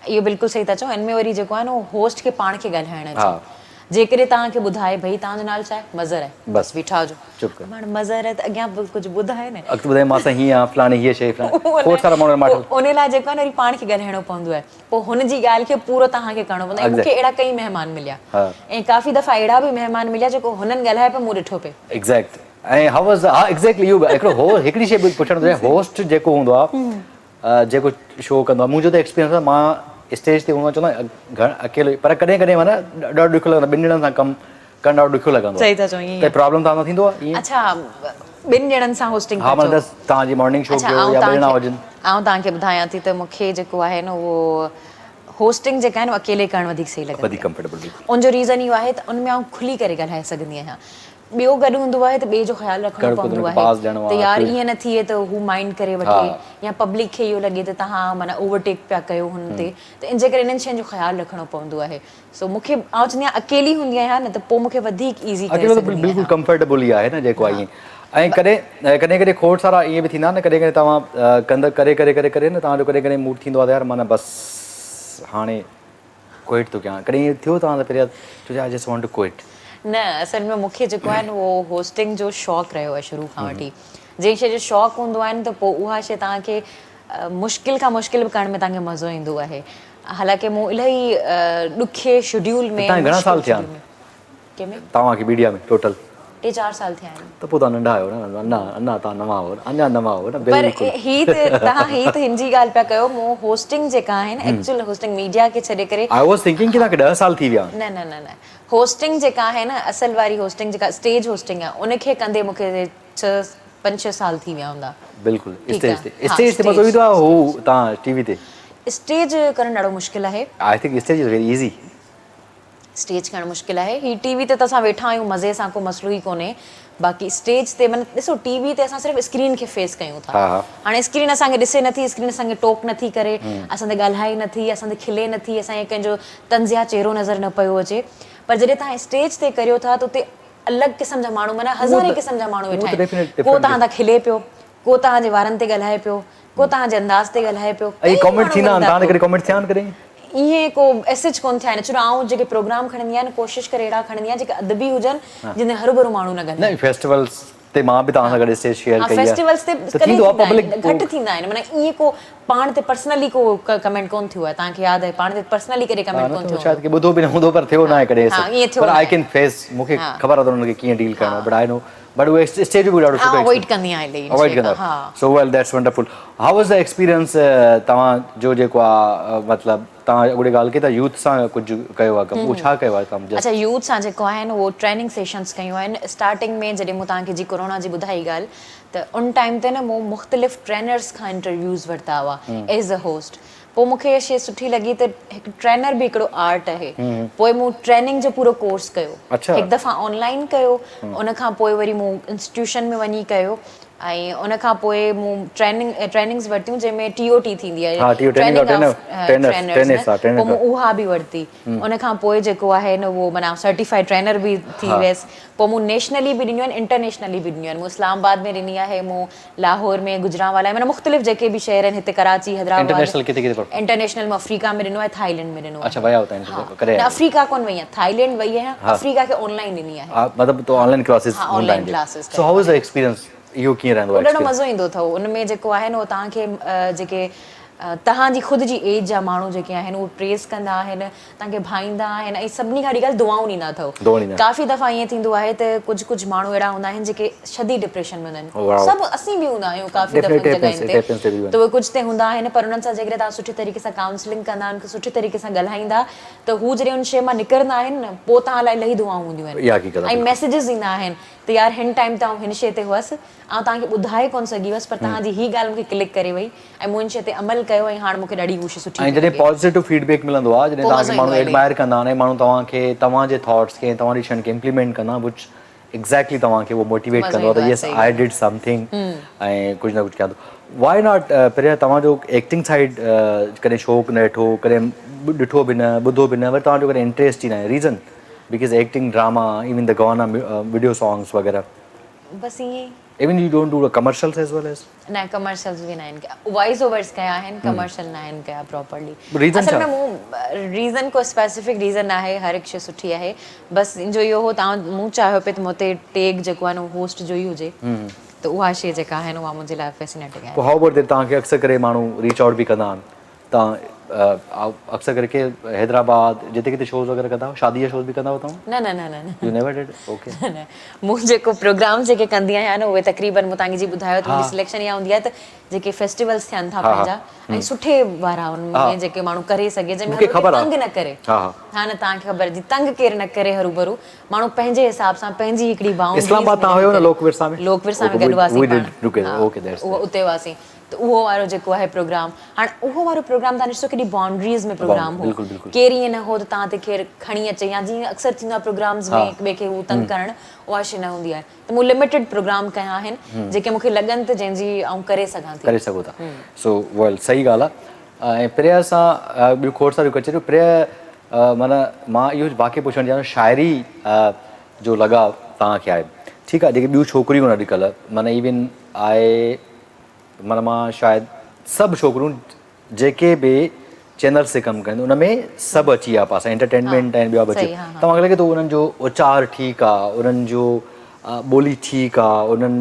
Speaker 2: اهو بلڪل صحيح ٿا چئو ان ۾ وري جيڪو آهي نه اهو هوسٽ کي پاڻ کي ڳالهائڻ اچي جيڪڏهن توهان کي ٻڌائي ڀئي توهان جو نالو ڇا آهي مظهر آهي بس بيٺا هجو
Speaker 1: چپ ڪر
Speaker 2: هاڻ مظهر آهي ته اڳيان به ڪجهه ٻڌائي نه
Speaker 1: اڳتي ٻڌائي مان سان هيئن آهي فلاڻي هيء شيء فلاڻي کوڙ سارا ماڻهو ماٺ
Speaker 2: ان لاء جيڪو آهي نه وري پاڻ کي ڳالهائڻو پوندو آهي پوء هن جي ڳالهه کي پورو توهان کي ڪرڻو پوندو آهي ۽ مون کي اهڙا ڪئي مهمان مليا ۽ ڪافي دفعا اهڙا به مهمان مليا جيڪو هنن ڳالهايو پئي مون ڏٺو پئي.
Speaker 1: ايگزيڪٽ ۽ how was ها ايگزيڪٽلي اهو هڪڙو هو هڪڙي شيء پڇڻ ٿو چاهيان هوسٽ جيڪو هوندو آهي جيڪو شو ڪندو آهي منهنجو ته ايڪسپيرينس آهي مان اسٽيج تي هوندو آهيان چوندو آهيان گهڻ اڪيلو پر ڪڏهن ڪڏهن معنيٰ ڏاڍو ڏکيو لڳندو آهي ٻن ڄڻن سان ڪم ڪرڻ ڏاڍو ڏکيو لڳندو
Speaker 2: آهي
Speaker 1: ته پرابلم توهان سان ٿيندو آهي
Speaker 2: ائين؟ اڇا ٻن ڄڻن سان هوسٽنگ
Speaker 1: ها معنيٰ توهان جي مارننگ شو ڪيو يا ٻه ڄڻا هجن.
Speaker 2: آئون توهان کي ٻڌايان ٿي ته مون کي جيڪو آهي نه اهو هوسٽنگ جيڪا آهي نه اڪيلي ڪرڻ وڌيڪ صحيح لڳندي
Speaker 1: آهي
Speaker 2: ان جو ريزن اهو آهي ته ان ۾ آئون کلي ڪري ڳالهائي سگهندي آهيان ٻيو گڏ هوندو آهي ته ٻئي جو خيال رکڻو پوندو آهي ته يار ائين نه ٿئي ته هو مائنڊ ڪري وٺي يا پبلڪ کي اهو لڳي ته توهان معنيٰ اوور ٽيڪ پيا ڪيو هن تي ته ان جي ڪري انهن شين جو خيال رکڻو پوندو آهي سو مون کي آئون چوندي آهيان اڪيلي هوندي آهيان نه ته پوء مون کي وڌيڪ ايزي ڪري
Speaker 1: اڪيلو ته
Speaker 2: سگهندي
Speaker 1: بلڪل
Speaker 2: آهيان.
Speaker 1: ڪمفرٽيبل ئي آهي نه جيڪو آهي ائين ۽ ڪڏهن ڪڏهن ڪڏهن کوڙ سارا ائين به ٿيندا آهن نه ڪڏهن ڪڏهن توهان ڪند ڪري ڪري ڪري ڪري نه توهان جو ڪڏهن ڪڏهن موڊ ٿيندو آهي ته يار معنيٰ بس هاڻي ڪوئٽ ٿو ڪيان ڪڏهن ائين ٿيو توهان سان فرياد ڇو جو I just want to quit.
Speaker 2: نه اصل ۾ مون کي جيڪو آهي نه اهو هوسٽنگ جو شوق رهيو آهي شروع کان وٺي جنهن شي جو شوق هوندو آهي نه ته پوء اها شي توهان کي مشڪل کان مشڪل به ڪرڻ ۾ توهان کي مزو ايندو آهي حالانڪه مون الاهي ڏکي شيڊيول ۾
Speaker 1: توهان گهڻا سال ٿيا آهن
Speaker 2: ڪنهن ۾
Speaker 1: توهان کي ميڊيا ۾ ٽوٽل؟
Speaker 2: ٽي چار سال ٿيا آهن.
Speaker 1: ته پوء توهان ننڍا آهيو نه اڃا اڃا توهان نوان آهيو اڃا نوان آهيو نه
Speaker 2: پر
Speaker 1: بلڪل.
Speaker 2: هي ته توهان هي ته هن جي ڳالهه پيا ڪيو مون هوسٽنگ جيڪا آهي نه ايڪچوئل هوسٽنگ ميڊيا کي ڇڏي ڪري.
Speaker 1: I was thinking ڪي توهان کي ڏهه سال ٿي ويا آهن.
Speaker 2: نه نه نه نه هوسٽنگ جيڪا آهي نه اصل واري هوسٽنگ جيڪا اسٽيج هوسٽنگ آهي ان کي ڪندي مون کي ڇهه پنج ڇهه سال ٿي ويا هوندا.
Speaker 1: بلڪل اسٽيج تي اسٽيج تي مزو ايندو آهي هو توهان ٽي وي تي.
Speaker 2: اسٽيج ڪرڻ ڏاڍو مشڪل آهي.
Speaker 1: I think stage is very easy.
Speaker 2: Stage ڪرڻ مشڪل آهي هي ٽي وي تي ته اسان ويٺا آهيون مزي سان ڪو مسئلو ئي ڪونهي باقي اسٽيج تي معنيٰ ڏسو ٽي وي تي اسان صرف اسڪرين کي فيس ڪيون ٿا هاڻي اسڪرين اسان کي ڏسي نٿي اسڪرين اسان کي ٽوڪ نٿي ڪري اسان تي ڳالهائي نٿي اسان تي کلي نٿي اسان کي ڪنهن جو طنزيه چهرو نظر نه پيو اچي پر جڏهن توهان اسٽيج تي ڪريو ٿا ته اتي الڳ قسم جا ماڻهو معنيٰ هزارين قسم جا ماڻهو ويٺا آهن ڪو توهان تان کلي پيو ڪو توهان جي وارن تي ڳالهائي پيو، ڪو توهان جي انداز تي ڳالهائي پيو.
Speaker 1: اهي ڪامينٽ ٿيندا آهن، توهان تي ڪڏهن ڪامينٽ ٿيا آهن ڪڏهن؟
Speaker 2: ائين ڪو ايسچ ڪونه ٿيا آهن، ڇو جو آئون جيڪي پروگرام کڻندي آهيان ڪوشش ڪري اهڙا کڻندي آهيان جيڪي ادبي هجن، جن تي هروڀرو ماڻهو نه ڳالهائين.
Speaker 1: نه فيسٽيولز تي مان به توهان سان گڏ اسٽيج شيئر ڪئي آهي.
Speaker 2: فيسٽيولز تي ڪڏهن ٿيندا آهن، گهٽ ٿيندا آهن، معنيٰ ائين ڪو پاڻ تي پرسنلي ڪو ڪمينٽ ڪونه ٿيو آهي، توهان کي ياد آهي پاڻ تي پرسنلي ڪڏهن ڪمينٽ ڪونه ٿيو هوندو.
Speaker 1: شايد ڪنهن ٻڌو به نه هوندو پر ٿيو ناهي ڪڏهن ايسو پر I can fee مون کي خبر آهي ته انهن کي ڪيئن ڊيل ڪرڻو آهي بٽ I نو بٽ اهو اسٽيج جو به ڏاڍو سٺو
Speaker 2: اوائڊ ڪندي آهيان
Speaker 1: الائي اوائڊ ڪندا so well that's wonderful how was the experience توهان جو جيڪو آ مطلب توهان اڳڙي ڳالهه ڪئي ته يوٿ سان ڪجهه ڪيو آ ڪم اهو ڇا ڪيو آ توهان
Speaker 2: جسٽ اڇا يوٿ سان جيڪو آهي نه اهو ٽريننگ سيشنز ڪيون آهن اسٽارٽنگ ۾ جڏهن مون توهان کي جي ڪورونا جي ٻڌائي ڳالهه ته ان ٽائيم تي نه مون مختلف ٽرينرز کان انٽرويوز ورتا هئا ايز ا هوسٽ پوء مون کي اها شيء سٺي لڳي ته هڪ ٽرينر به هڪڙو آرٽ آهي پوء مون ٽريننگ جو پورو ڪورس ڪيو هڪ دفعا آن لائن ڪيو ان کان پوء وري مون انسٽيٽيوشن ۾ وڃي ڪيو ۽ ان کان پوء مون ٽريننگ ٽريننگز ورتيون جنهن ۾ ٽي او ٽي ٿيندي آهي ٽريننگ آف ٽرينرز پوء مون اها به ورتي ان کان پوء جيڪو آهي نه اهو معنيٰ سرٽيفائيڊ ٽرينر به ٿي ويس پوء مون نيشنلي به ڏنيون آهن انٽرنيشنلي به ڏنيون آهن مون اسلام آباد ۾ ڏني آهي مون لاهور ۾ گجرانوالا معنيٰ مختلف جيڪي به شهر آهن هتي ڪراچي حيدرآباد
Speaker 1: انٽرنيشنل ڪٿي ڪٿي پرفارم
Speaker 2: انٽرنيشنل مون آفريڪا ۾ ڏنو آهي ٿائيلينڊ ۾ ڏنو
Speaker 1: آهي اڇا ويا آهيو توهان ڪڏهن
Speaker 2: نه آفريڪا ڪونه وئي آهيان ٿائيلينڊ وئي آهيان آفريڪا کي آن لائين ڏني آهي
Speaker 1: مطلب تو آن لائين ڪلاسز
Speaker 2: ها آن line classes
Speaker 1: so how is the experience اهو ڪيئن رهندو آهي
Speaker 2: ڏاڍو مزو ايندو اٿو ان ۾ جيڪو آهي نه اهو توهان کي جيڪي توهان جي خود جي ايج جا ماڻهو جيڪي آهن اهي پريز ڪندا آهن توهان کي ڀائيندا آهن ۽ سڀني کان وڏي ڳالهه دعائون ڏيندا اٿو. ڪافي دفعا ائين ٿيندو آهي ته ڪجهه ڪجهه ماڻهو اهڙا هوندا آهن جيڪي شديد ڊپريشن ۾ هوندا آهن. سڀ اسين به هوندا آهيون ڪافي دفعن جڳهين تي ته اهي ڪجهه ته هوندا آهن پر انهن سان جيڪڏهن توهان سٺي طريقي سان ڪائونسلنگ ڪندا انهن کي سٺي طريقي سان ڳالهائيندا ته هو جڏهن ان شيء مان نڪرندا آهن نه پوء توهان لاء الاهي دعائون هونديون آهن ۽ ميسيجز ايندا آهن ته يار هن ٽائيم تي آئون هن شيء تي هئس آئون توهان کي ٻڌائي ڪونه سگهي هئس پر توهان جي هي ڳالهه مون کي ڪلڪ ڪري وئي ۽ مون ان شيء تي عمل ڪيو ۽ هاڻ مون کي ڏاڍي هو شيء سٺي
Speaker 1: ۽
Speaker 2: ٿي
Speaker 1: جڏهن
Speaker 2: لڳي.
Speaker 1: پازيٽو فيڊ بيڪ ملندو آهي جڏهن
Speaker 2: پوء
Speaker 1: توهان کي
Speaker 2: مزو ايندو
Speaker 1: ماڻهو
Speaker 2: آهي الائي.
Speaker 1: ايڊمائر ڪندا آهن ۽ ماڻهو توهان کي توهان جي ٿاٽس کي ۽ توهان جي شين کي امپليمينٽ ڪندا آهن وچ ايگزيڪٽلي توهان کي اهو موٽيويٽ
Speaker 2: مزو
Speaker 1: ڪندو آهي
Speaker 2: ايندو
Speaker 1: ته
Speaker 2: آهي
Speaker 1: يس
Speaker 2: صحيح
Speaker 1: آء
Speaker 2: ڳالهه
Speaker 1: did something ۽ ڪجهه نه ڪجهه ڪيان ٿو وائي not پريا توهان جو ايڪٽنگ سائيڊ ڪڏهن شوق نه ڏٺو ڪڏهن ڏٺو به نه ٻڌو به نه وري توهان جو ڪڏهن انٽريسٽ ئي ناهي reason because acting drama even the گانا وڊيو سانگس وغيره.
Speaker 2: بس ائين ئي.
Speaker 1: Even you don't do the commercials as well as.
Speaker 2: نه ڪمرشلز به ناهن ڪيا وائس اوورز ڪيا آهن ڪمرشل ناهن ڪيا پراپرلي
Speaker 1: ريزن
Speaker 2: اصل
Speaker 1: ڇا
Speaker 2: ۾ مون ريزن ڪو اسپيسيفڪ ريزن ناهي هر هڪ شي سٺي آهي بس ان جو اهو هو ته مون چاهيو پئي ته مون تي ٽيگ جيڪو آهي نه اهو هوسٽ جو ئي هجي ته اها شي جيڪا آهي نه اها منهنجي لاء فيسينيٽنگ آهي
Speaker 1: پوء how about that توهان کي اڪثر ڪري ماڻهو ريچ آئوٽ به ڪندا آهن توهان اڪثر ڪري ڪي حيدرآباد جتي ڪٿي شوز وغيره ڪندا آهيو شادي جا شوز به ڪندا آهيو توهان؟
Speaker 2: نه نه نه نه نه
Speaker 1: you never did okay
Speaker 2: نه نه مون جيڪو پروگرام جيڪي ڪندي آهيان نه اهي تقريبن مون توهان کي جي ٻڌايو ته منهنجي سليڪشن اها هوندي آهي ته جيڪي فيسٽيولز ٿين ٿا پنهنجا ۽ سٺي وارا ان ۾ جيڪي ماڻهو ڪري سگهي جنهن ۾ هر تنگ نه ڪري ها نه توهان کي خبر جي تنگ ڪير نه ڪري هروڀرو ماڻهو پنهنجي حساب سان پنهنجي هڪڙي باؤنڊريز
Speaker 1: اسلام آباد توهان هيو نه لوڪ ورثا ۾
Speaker 2: لوڪ ورثا ۾ گڏ هئاسين پاڻ اتي هئاسين ته اهو وارو جيڪو آهي پروگرام هاڻ اهو وارو پروگرام تان ڏسو ڪيڏي باؤنڊريز ۾ پروگرام هو ڪير ائين نه هو ته تان تي ڪير کڻي اچي يا جيئن اڪثر ٿيندو آهي پروگرامز ۾ هڪ ٻئي کي هو تنگ ڪرڻ اها شي نه هوندي آهي ته مون لميٽيڊ پروگرام ڪيا آهن جيڪي مون کي لڳن ته جنهن جي آئون ڪري سگهان ٿي
Speaker 1: ڪري سگهو ٿا سو ويل صحيح ڳالهه آهي ۽ پريا سان ٻيون کوڙ ساريون ڪچهريون پريا معنيٰ مان اهو واقعي پڇڻ چاهيان ٿو شاعري جو لڳاء توهان کي آهي ٺيڪ آهي جيڪي ٻيون ڇوڪريون آهن اڄڪلهه معنيٰ ايون آء معنيٰ مان شايد سڀ ڇوڪريون جيڪي به چينلز تي ڪم ڪن ان ۾ سڀ اچي ويا پاسا انٽرٽينمينٽ ۽ ٻيا به اچي توهان کي لڳي ٿو انهن جو اچار ٺيڪ آ انهن جو ٻولي ٺيڪ آ انهن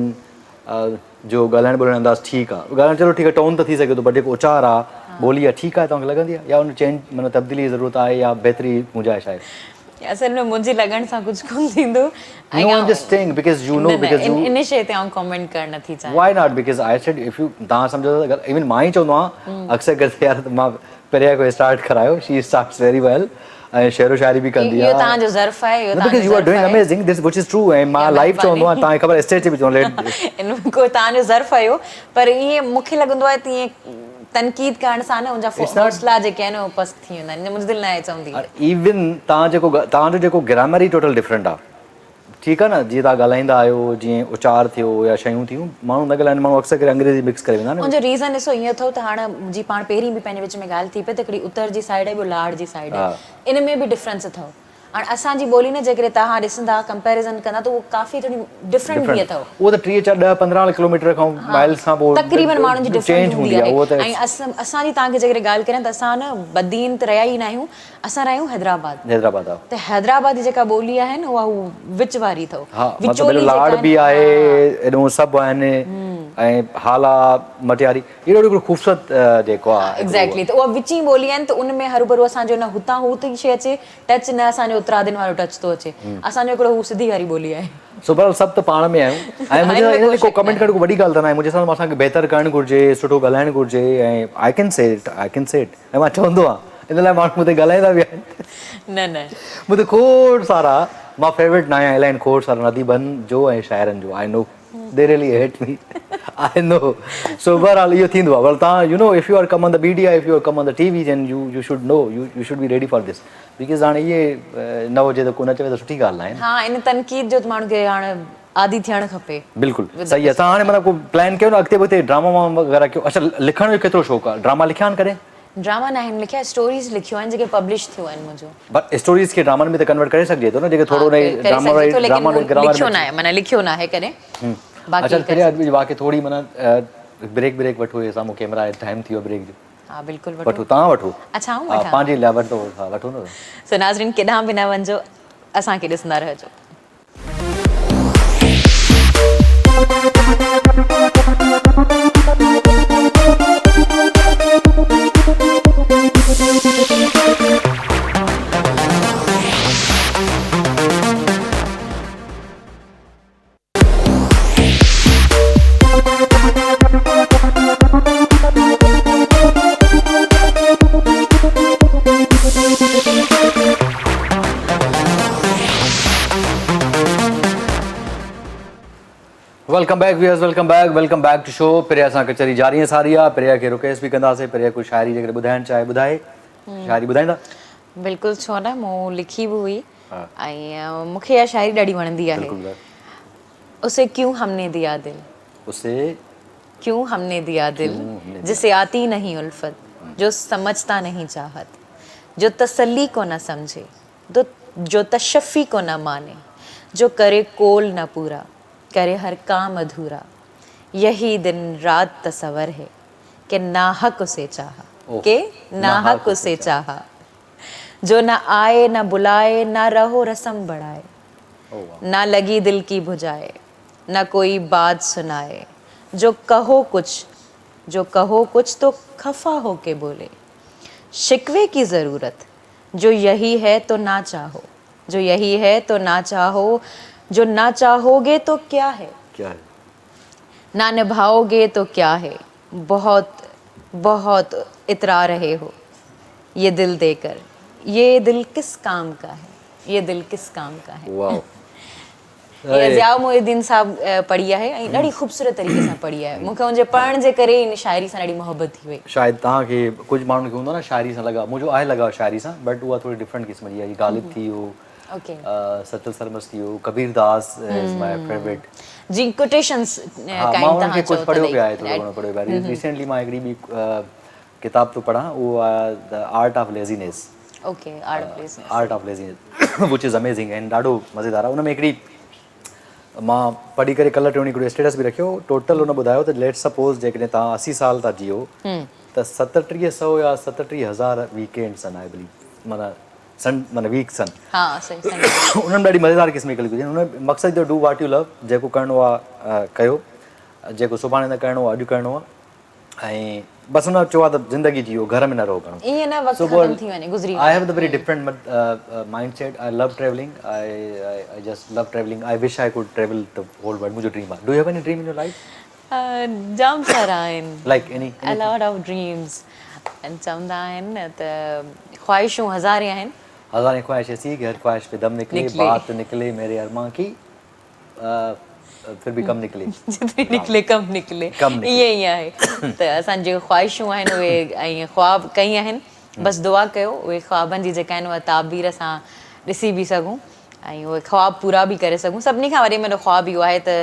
Speaker 1: جو ڳالهائڻ ٻولهائڻ انداز ٺيڪ آ ڳالهائڻ چلو ٺيڪ آ ٽون ته ٿي سگهي ٿو پر جيڪو اچار آ ٻولي آهي ٺيڪ آهي توهان کي لڳندي آهي يا ان چينج معنيٰ تبديلي جي ضرورت آهي يا بهتري گنجائش آهي؟
Speaker 2: اصل ۾ منهنجي لڳڻ سان ڪجهه ڪونه ٿيندو
Speaker 1: ۽ No I'm just saying because you know because you
Speaker 2: ان شيء تي آئون ڪمينٽ ڪرڻ نٿي چاهيان.
Speaker 1: Why not because I said if you توهان سمجهو ٿا ايون مان ئي چوندو آهيان اڪثر ڪري يار مان پريا کي اسٽارٽ ڪرايو شي اسٽارٽس ويري ويل ۽ شعر و شاعري به ڪندي
Speaker 2: آهي. اهو توهان جو ظرف آهي اهو توهان جو ظرف آهي.
Speaker 1: Because you are doing amazing this which is true ۽ مان لائيو چوندو آهيان توهان کي خبر اسٽيج تي به چوندو ليٽ
Speaker 2: ان ۾ ڪو توهان جو ظرف آهي اهو پر ائين مون کي لڳندو آهي ته ائين تنقيد ڪرڻ سان نه ان جا حوصلا جيڪي آهن اهي پست ٿي ويندا آهن منهنجي دل ناهي چوندي.
Speaker 1: ايون توهان جيڪو توهان جو جيڪو گرامر ئي ٽوٽل ڊفرنٽ آهي ٺيڪ آهي نه جيئن توهان ڳالهائيندا آهيو جيئن اچار ٿيو يا شيون ٿيون ماڻهو نه ڳالهائين ماڻهو اڪثر ڪري انگريزي مڪس ڪري ويندا آهن.
Speaker 2: ان جو ريزن ڏسو ائين اٿو ته هاڻ جي پاڻ پهرين به پنهنجي وچ ۾ ڳالهه ٿي پئي ته هڪڙي اتر جي سائيڊ آهي ٻيو لاڙ جي سائيڊ آهي ان ۾ به ڊفرنس اٿو هاڻ اسان جي ٻولي نه جيڪڏهن توهان ڏسندا ڪمپيريزن ڪندا ته اهو ڪافي ٿوري ڊفرنٽ به اٿو.
Speaker 1: اهو ته 30 4 10 15 ڪلوميٽر کان مائلز کان پوء
Speaker 2: تقريبن ماڻهن جي ڊفرنٽ هوندي آهي ۽ اسان جي توهان کي جيڪڏهن ڳالهه ڪريان ته اسان نه بدين ته رهيا ئي نه آهيون اسان رهيا آهيون حيدرآباد
Speaker 1: حيدرآباد ها
Speaker 2: ته حيدرآباد جي جيڪا ٻولي آهي نه اها هو وچ واري اٿو
Speaker 1: ها مطلب لاڙ به آهي ايڏو سڀ آهن ۽ هالا مٽياري اهڙو هڪڙو خوبصورت جيڪو آهي
Speaker 2: ايگزيڪٽلي ته اها وچين ٻولي آهن ته ان ۾ هروڀرو اسان جو نه هتان هو ٿي شي اچي ٽچ نه اسان جو اترادين وارو ٽچ ٿو اچي اسان جو هڪڙو هو سڌي واري ٻولي آهي.
Speaker 1: سو بهرحال سڀ ته پاڻ ۾ آهيون ۽ منهنجي ان تي ڪو ڪمينٽ ڪرڻ ڪو وڏي ڳالهه ته ناهي منهنجي حساب سان اسان کي بهتر ڪرڻ گهرجي سٺو ڳالهائڻ گهرجي ۽ I can say it I can say it ۽ مان چوندو آهيان ان لاء ماڻهو مون تي ڳالهائيندا به آهن
Speaker 2: نه نه
Speaker 1: مون تي کوڙ سارا مان فيورٽ نه آهيان الائي کوڙ سارا اديبن جو ۽ شاعرن جو I know they really hate me I know سو بهرحال اهو ٿيندو آهي پر تان you know if you are come on the media if you are come on the T V then you you should know you you should be ready for this because هاڻي اهي نه هجي ته ڪو نه چوي ته سٺي ڳالهه ناهي
Speaker 2: نه. ها ان تنقيد جو ته ماڻهو کي هاڻ عادي ٿيڻ کپي.
Speaker 1: بلڪل صحيح آهي تان هاڻي معنيٰ ڪو پلان ڪيو نه اڳتي پوئتي ڊراما واما وغيره ڪيو اڇا لکڻ جو ڪيترو شوق آهي ڊراما لکيا آهن ڪڏهن؟
Speaker 2: ڊراما ناهن لکيا اسٽوريز لکيون آهن جيڪي پبلش ٿيون آهن منهنجون.
Speaker 1: پر اسٽوريز کي ڊرامن ۾ ته ڪنورٽ ڪري سگهجي ٿو نه جيڪي ٿورو
Speaker 2: ان ڊراما واري ڊراما گرامر لکيو ناهي معنيٰ لکيو ناهي ڪڏهن
Speaker 1: باقي اڇا پهريان واقعي ٿوري معنيٰ بريڪ بريڪ وٺو هي سامهون ڪيمرا آهي ٽائيم ٿي ويو بريڪ جو.
Speaker 2: ها بلڪل وٺو.
Speaker 1: وٺو توهان وٺو.
Speaker 2: اڇا آئون وٺان.
Speaker 1: ها پنهنجي لاء ورتو ها وٺو نه.
Speaker 2: سو ناظرين ڪيڏانهن به نه وڃجو اسان کي ڏسندا رهجو.
Speaker 1: Welcome back viewers welcome back welcome back to show Priya سان ڪچهري جاري ۽ ساري آ پريا کي رڪويسٽ به ڪنداسين پريا ڪو شاعري جيڪڏهن ٻڌائڻ چاهي ٻڌائي شاعري ٻڌائيندا
Speaker 2: بلڪل ڇو نه مون لکي به هئي ۽ مون کي اها شاعري ڏاڍي وڻندي آهي اسي ڪيون هم ني ديا دل
Speaker 1: اسي
Speaker 2: ڪيون هم ني ديا دل جسي آتي نهين الفت جو سمجهتا نهين چاهت جو تسلي ڪو نه سمجهي جو تشفي ڪو نه ماني جو ڪري قول نه پورا ڪري هر ڪام اڌورا يهي دن رات تصور هي ڪي ناحق اسي چاها ڪي ناحق اسي چاها جو نه آئي نه بلائي نه رهو رسم بڙائي نه لڳي دل ڪي بجائي نه ڪوئي بات سنائي جو ڪهو ڪجھ جو ڪهو ڪجھ تو خفا هو ڪي بولي شڪوي ڪي ضرورت جو يهي هي تو نا چاهو جو يهي هي تو نا چاهو جو نا چاهو گي تو ڪيا هي نا نڀائو گي تو ڪيا هي بهت بهت اترا رهي هو يه دل the ڪر يه دل ڪس ڪام ڪا هي يه دل ڪس ڪام ڪا هي.
Speaker 1: واو.
Speaker 2: هي ضياء محي الدين صاحب پڙهي آهي ۽ ڏاڍي خوبصورت طريقي سان پڙهي آهي مون کي ان جي پڙهڻ جي ڪري ان شاعري سان ڏاڍي محبت ٿي وئي.
Speaker 1: شايد توهان کي ڪجهه ماڻهن کي هوندو آهي نه شاعري سان لڳاء منهنجو آهي لڳاء شاعري سان بٽ اها ٿوري ڊفرنٽ قسم جي آهي غالب ٿي ويو سچل سرمست ٿي ويو ڪبير داس از مائي فيورٽ.
Speaker 2: جي ڪوٽيشنز
Speaker 1: ها مان انهن کي ڪجهه پڙهيو به آهي ٿورو گهڻو پڙهيو به آهي ريسينٽلي مان هڪڙي ٻي ڪتاب ٿو پڙهان اهو آهي the art of laziness.
Speaker 2: Okay art of laziness.
Speaker 1: Art of laziness which is amazing ۽ ڏاڍو مزيدار آهي ان ۾ هڪڙي مان پڙهي ڪري ڪلهه ٽيون هڪڙو اسٽيٽس به رکيو ٽوٽل ان ٻڌايو ته ليٽ سپوز جيڪڏهن توهان 80 سال ٿا جيئو ته 3700 يا 37000 ويڪينڊس آهن آئي بليو معنيٰ سن معنيٰ ويڪس آهن
Speaker 2: ها صحيح سنڊي
Speaker 1: انهن ڏاڍي مزيدار قسم جي ڳالهه ڪئي ان مقصد جو do what you لو جيڪو ڪرڻو آهي ڪيو جيڪو سڀاڻي نه ڪرڻو آهي اڄ ڪرڻو آهي ۽ بس ان چيو آ ته زندگي جيئو گهر ۾ نه رهو گهڻو.
Speaker 2: ائين نه وقت ختم ٿي وڃي گذري
Speaker 1: وڃي. I have the very different mindset I love travelling I I just love travelling I wish I could travel the whole world منهنجو ڊريم آ do you have any dream in your life?
Speaker 2: جام سارا آهن.
Speaker 1: Like any
Speaker 2: a lot of dreams چوندا آهن نه ته خواهشون هزارين آهن.
Speaker 1: هزارين خواهش ايسي ڪي هر خواهش پي دم نڪلي بات نڪلي ميري ارمان ڪي ڦر به ڪم نڪلي.
Speaker 2: جتري نڪلي ڪم نڪلي ائين ئي آهي ته اسان جون خواهشون آهن اهي ۽ خواب ڪئين آهن بس دعا ڪيو اهي خوابن جي جيڪا آهن اها تعبير اسان ڏسي به سگهون ۽ اهي خواب پورا به ڪري سگهون سڀني کان وڏي ۾ وڏو خواب اهو آهي ته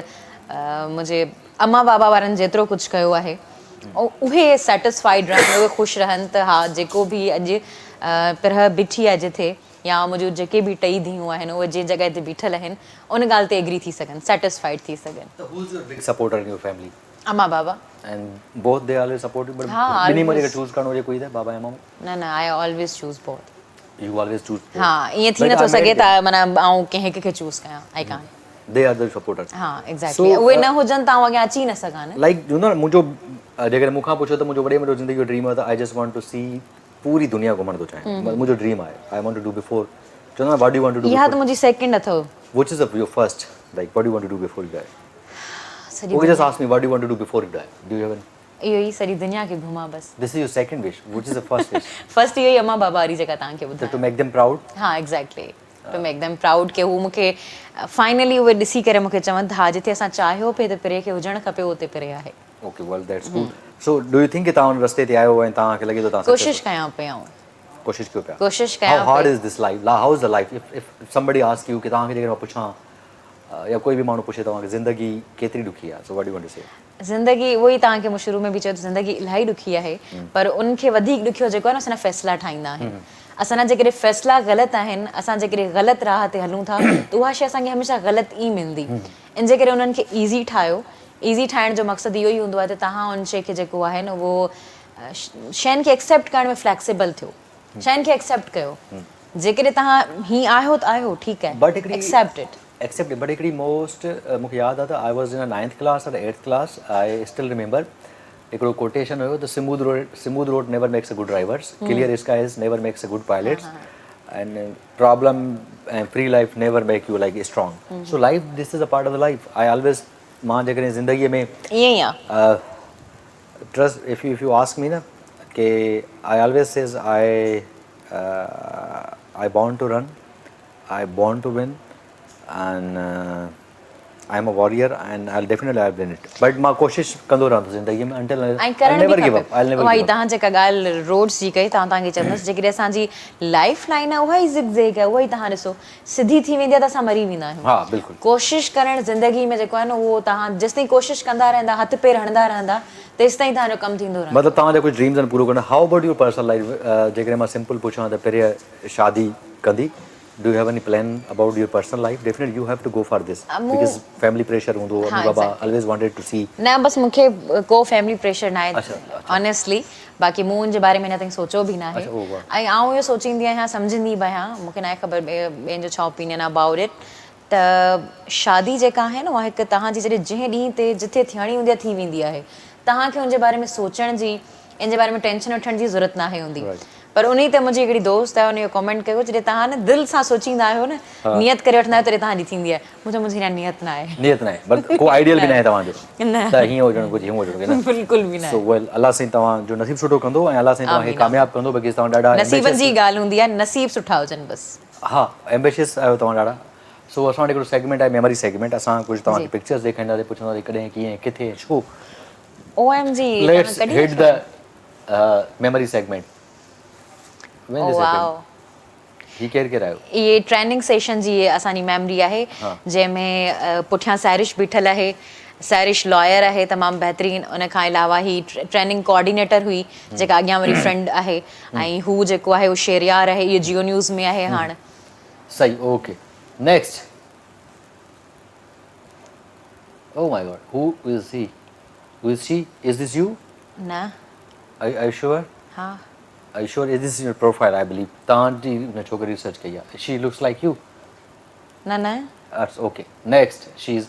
Speaker 2: منهنجي امان بابا وارن جيترو ڪجهه ڪيو آهي اهي سيٽسفائيڊ رهن اهي خوش رهن ته ها جيڪو به اڄ پرهه بيٺي آهي جٿي يا منهنجون جيڪي به ٽئي ڌيئون آهن اهي جنهن جڳهه تي بيٺل آهن ان ڳالهه تي ايگري ٿي سگهن سيٽسفائيڊ ٿي سگهن.
Speaker 1: ته who is your big supporter in your family?
Speaker 2: امان بابا.
Speaker 1: And both they always support you but ٻنهي مان جيڪر چوز ڪرڻو هجي ڪوئي ته بابا يا ماما؟
Speaker 2: نه نه I always choose both.
Speaker 1: You always choose both.
Speaker 2: ها ائين ٿي نٿو سگهي ته معنيٰ آئون ڪنهن هڪ کي چوز ڪيان I can't.
Speaker 1: They are the supporter.
Speaker 2: ها ايگزيڪٽلي اهي نه هجن ته آئون اڳيان اچي نه سگهان نه.
Speaker 1: لائيڪ هوندو آهي نه منهنجو جيڪڏهن مون کان پڇو ته منهنجو وڏي ۾ وڏو زندگي جو ڊريم آهي ته I just want to سي پوري دنيا گهمڻ ٿو چاهيان منهنجو ڊريم آهي I want to do before چوندا آهن what do want to do
Speaker 2: اها ته منهنجي سيڪنڊ اٿو.
Speaker 1: Which is your first like what do want to do before you die okay just ask me what do want to do before you die do you have any
Speaker 2: اهو ئي سڄي دنيا کي گهمان بس.
Speaker 1: This is your second wish which is the first wish?
Speaker 2: First اهو ئي امان بابا واري جيڪا توهان کي ٻڌايم.
Speaker 1: To make them proud.
Speaker 2: ها exactly to make them proud ڪي هو مون کي فائنلي اهي ڏسي ڪري مون کي چون ته ها جتي اسان چاهيو پئي ته پري کي هجڻ کپي اتي پري آهي.
Speaker 1: Okay well that's good so do you think ڪي توهان ان رستي تي آهيو ۽ توهان کي لڳي ٿو توهان
Speaker 2: ڪوشش ڪيان پئي آئون
Speaker 1: ڪوشش ڪيو پيا
Speaker 2: ڪوشش ڪيان
Speaker 1: how hard is this life how is the life if if somebody ask you ڪي توهان کي جيڪڏهن مان پڇان يا ڪوئي به ماڻهو پڇي توهان کي زندگي ڪيتري ڏکي آهي so what do you want to say?
Speaker 2: زندگي اهو ئي توهان کي مون شروع ۾ به چيو ته زندگي الاهي ڏکي آهي پر ان کي وڌيڪ ڏکيو جيڪو آهي نه اسان جا فيصلا ٺاهيندا آهن اسان جا جيڪڏهن فيصلا غلط آهن اسان جيڪڏهن غلط راهه تي هلون ٿا ته اها شيء اسان کي هميشه غلط ئي ملندي ان جي ڪري انهن کي ايزي ٺاهيو ايزي ٺاهڻ جو مقصد اهو ئي هوندو آهي ته توهان ان شيء کي جيڪو آهي نه اهو شين کي ايڪسيپٽ ڪرڻ ۾ فليڪسيبل ٿيو شين کي ايڪسيپٽ ڪيو جيڪڏهن توهان هي آهيو ته آهيو ٺيڪ آهي ايڪسيپٽ it
Speaker 1: accept but هڪڙي موسٽ مون کي ياد آهي ته I was in ninth class or eighth class I still remember هڪڙو ڪوٽيشن هيو ته smooth road smooth road never makes a good drivers clear skies never makes a good pilots and problem ۽ free life never make you like strong so life this is a part of the life I always مان جيڪڏهن زندگي ۾
Speaker 2: ائين ئي آ.
Speaker 1: Trust if you ask me نه ڪي I always says I I born to run I born to win and I am a warrior and I definitely I win it but مان ڪوشش ڪندو رهندس زندگي ۾ انٽل
Speaker 2: I never give up I never give up. توهان جيڪا ڳالهه روڊس جي ڪئي ته آئون توهان کي چوندس جيڪڏهن اسان جي لائف لائن آهي اها ئي زگ زيگ آهي اها ئي توهان ڏسو سڌي ٿي ويندي آهي ته اسان مري ويندا آهيون.
Speaker 1: ها بلڪل.
Speaker 2: ڪوشش ڪرڻ زندگي ۾ جيڪو آهي نه اهو توهان جيستائين ڪوشش ڪندا رهندا هٿ پير هڻندا رهندا تيستائين توهان جو ڪم ٿيندو رهندو.
Speaker 1: مطلب توهان جا ڪجهه ڊريمز آهن پورو ڪرڻا how about your personal life جيڪڏهن مان سمپل پڇان ته پهرين شادي ڪندي do you have any plan about your personal life definitely you have to go for this because family pressure هوندو امي بابا الويز وانٽيڊ ٽو سي.
Speaker 2: نه بس مون کي ڪو فيملي پريشر ناهي آنيسٽلي باقي مون ان جي باري ۾ اڃا تائين سوچيو به ناهي ۽ آئون اهو سوچيندي آهيان سمجهندي به آهيان مون کي ناهي خبر ٻين جو ڇا اوپينين آهي ابائوٽ it ته شادي جيڪا آهي نه اها هڪ توهان جي جڏهن جنهن ڏينهن تي جٿي ٿيڻي هوندي آهي ٿي ويندي آهي توهان کي ان جي باري ۾ سوچڻ جي ان جي باري ۾ ٽينشن وٺڻ جي ضرورت ناهي هوندي پر انهي تي منهنجي هڪڙي دوست آهي ان اهو ڪمينٽ ڪيو جڏهن توهان نه دل سان سوچيندا آهيو نه نيت ڪري وٺندا آهيو تڏهن توهان جي ٿيندي آهي مون چيو منهنجي اڃا نيت ناهي.
Speaker 1: نيت ناهي بس ڪو آئيڊيل به ناهي توهان جو ته هيئن هجڻ گهرجي هونئن هجڻ گهرجي نه
Speaker 2: بلڪل به ناهي.
Speaker 1: سو ويل الله سائين توهان جو نصيب سٺو ڪندو ۽ الله سائين توهان کي ڪامياب ڪندو بڪيز توهان ڏاڍا
Speaker 2: نصيبن جي ڳالهه هوندي آهي نصيب سٺا هجن بس.
Speaker 1: ها ايمبيشس آهيو توهان ڏاڍا سو اسان وٽ هڪڙو سيگمينٽ آهي ميموري سيگمينٽ اسان ڪجهه توهان کي پڪچرز ڏيکارينداسين پڇنداسين ڪڏهن ڪيئن ڪٿي ڇو
Speaker 2: او ايم جي
Speaker 1: let's hit the memory segment when this happened هي ڪير ڪير آيو؟
Speaker 2: اهي ٽريننگ سيشن جي اسان جي ميموري آهي جنهن ۾ پٺيان سحرش بيٺل آهي سحرش لائر آهي تمام بهترين ان کان علاوه هي ٽريننگ ڪوآرڊينيٽر هئي جيڪا اڳيان وري فرينڊ آهي ۽ هو جيڪو آهي اهو شهريار آهي اهو جيو نيوز ۾ آهي هاڻ.
Speaker 1: صحيح okay next oh my God who is he who is she is this you?
Speaker 2: نه.
Speaker 1: Are you sure?
Speaker 2: ها.
Speaker 1: Are you sure is this your profile I believe توهان جي ان ڇوڪري ريسرچ ڪئي آهي شي لڪس لائيڪ يو.
Speaker 2: نه نه.
Speaker 1: It's okay next she is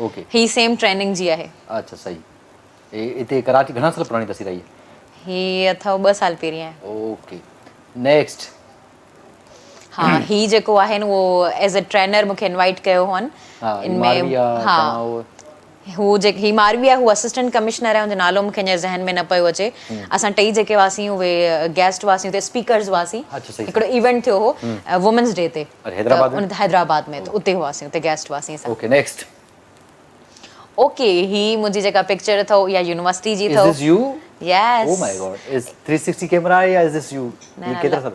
Speaker 1: okay.
Speaker 2: He same training جي آهي.
Speaker 1: اڇا صحيح. هتي ڪراچي گهڻا سال پراڻي تصوير آئي
Speaker 2: هي اٿو 2 سال پهرين آهي.
Speaker 1: Okay next.
Speaker 2: ها هي جيڪو آهي نه اهو ايز ا ٽرينر مونکي انوائيٽ ڪيو هئن
Speaker 1: ان ۾ ها
Speaker 2: هو جيڪي هي ماروي آهي هو اسسٽنٽ ڪمشنر آهي ان جو نالو مونکي هينئر ذهن ۾ نه پيو اچي اسان ٽئي جيڪي هئاسين اهي گيسٽ هئاسين اتي اسپيڪرز هئاسين هڪڙو ايونٽ ٿيو هو وومنس ڊي تي حيدرآباد ۾ ته اتي هئاسين اتي گيسٽ هئاسين اسان.
Speaker 1: Okay next.
Speaker 2: اوڪي هي منهنجي جيڪا پڪچر اٿو اها يونيورسٽي جي اٿو.
Speaker 1: Is this you?
Speaker 2: Yes.
Speaker 1: Oh my God is 360 camera آهي يا از this you? ڪيترا سال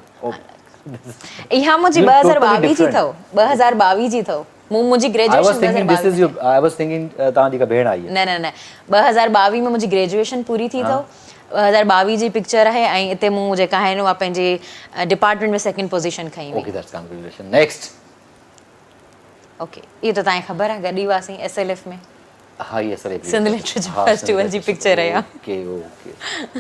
Speaker 2: اها منهنجي 2022 جي اٿو 2022 جي اٿو مون منهنجي graduation
Speaker 1: 2022 ۾ I was thinking توهان جي ڪا ڀيڻ آئي
Speaker 2: نه نه نه 2022 ۾ منهنجي گريجوئيشن پوري ٿي اٿو 2022 جي پڪچر آهي ۽ اتي مون جيڪا آهي نه اها پنهنجي ڊپارٽمينٽ ۾ سيڪنڊ پوزيشن کنئي هئي.
Speaker 1: Okay that's congratulation next.
Speaker 2: Okay اهو ته توهان کي خبر آهي گڏ ئي هئاسين ايس ايل ايف ۾.
Speaker 1: ها هي S L F
Speaker 2: Sindh literature festival جي پڪچر آهي اها.
Speaker 1: اوڪي اوڪي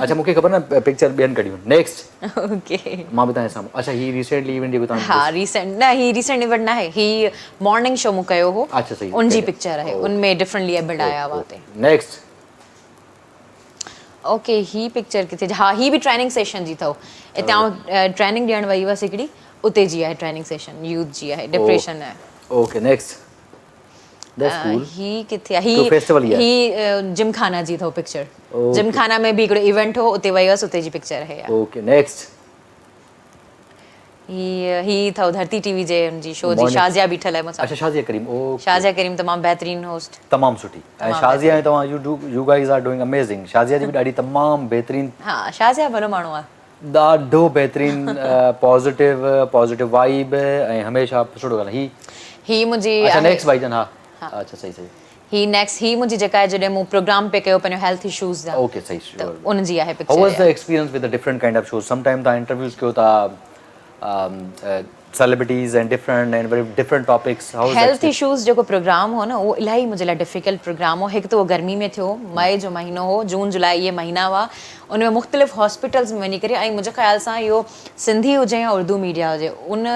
Speaker 1: اڇا مونکي خبر نه پڪچر ٻين ڪڍيون نيڪسٽ.
Speaker 2: اوڪي
Speaker 1: مان به توهان جي سامهون اڇا هي ريسينٽلي ايونٽ جيڪو توهان
Speaker 2: ها ريسينٽ نه هي ريسينٽ ايونٽ نه آهي هي مارننگ شو مون ڪيو هو
Speaker 1: اڇا صحيح
Speaker 2: ان جي پڪچر آهي ان ۾ ڊفرنٽلي ايبلڊ آيا هئا اتي.
Speaker 1: نيڪسٽ.
Speaker 2: اوڪي هي پڪچر ڪٿي ها هي به ٽريننگ سيشن جي اٿو اتي آئون ٽريننگ ڏيڻ وئي هئس هڪڙي اتي جي آهي ٽريننگ سيشن يوٿ جي آهي ڊپريشن آهي.
Speaker 1: اوڪي نيڪسٽ that's cool
Speaker 2: هي ڪٿي آهي هي
Speaker 1: فيسٽيول
Speaker 2: هي هي جم خانه جي اٿو پڪچر جم خانه ۾ به هڪڙو ايونٽ هو اتي وئي هئس اتي جي پڪچر آهي
Speaker 1: اها. Okay next.
Speaker 2: هي هي اٿو ڌرتي ٽي وي جي ان جي شو جي شازيا بيٺل آهي مون سان.
Speaker 1: اڇا شازيا ڪريم اوڪي.
Speaker 2: شازيا ڪريم تمام بهترين هوسٽ.
Speaker 1: تمام سٺي ۽ شازيا ۽ توهان you do you guys are doing amazing Shazia جي به ڏاڍي تمام بهترين.
Speaker 2: ها شازيا ڀلو ماڻهو آهي.
Speaker 1: ڏاڍو بهترين پازيٽو پازيٽو وائب ۽ هميشه سٺو ڳالهائي
Speaker 2: هي هي منهنجي
Speaker 1: اڇا نيڪسٽ ڀائي جان ها اڇا صحيح صحيح.
Speaker 2: هي نيڪسٽ هي منهنجي جيڪا آهي جڏهن مون پروگرام پي ڪيو پنهنجو هيلٿ اشوز جا
Speaker 1: اوڪي صحيح
Speaker 2: ته ان جي آهي picture
Speaker 1: how was the experience with the different kind of shows some time تان انٽرويوز ڪيو ٿا celebrities and different and very different topics
Speaker 2: how was health issues جيڪو پروگرام هو نه اهو الاهي منهنجي لاء ڊفيڪلٽ پروگرام هو هڪ ته اهو گرمي ۾ ٿيو مئي جو مهينو هو جون جولاء اهي مهينا هئا ان ۾ مختلف هاسپيٽلز ۾ وڃي ڪري ۽ منهنجي خيال سان اهو سنڌي هجي يا اردو ميڊيا هجي ان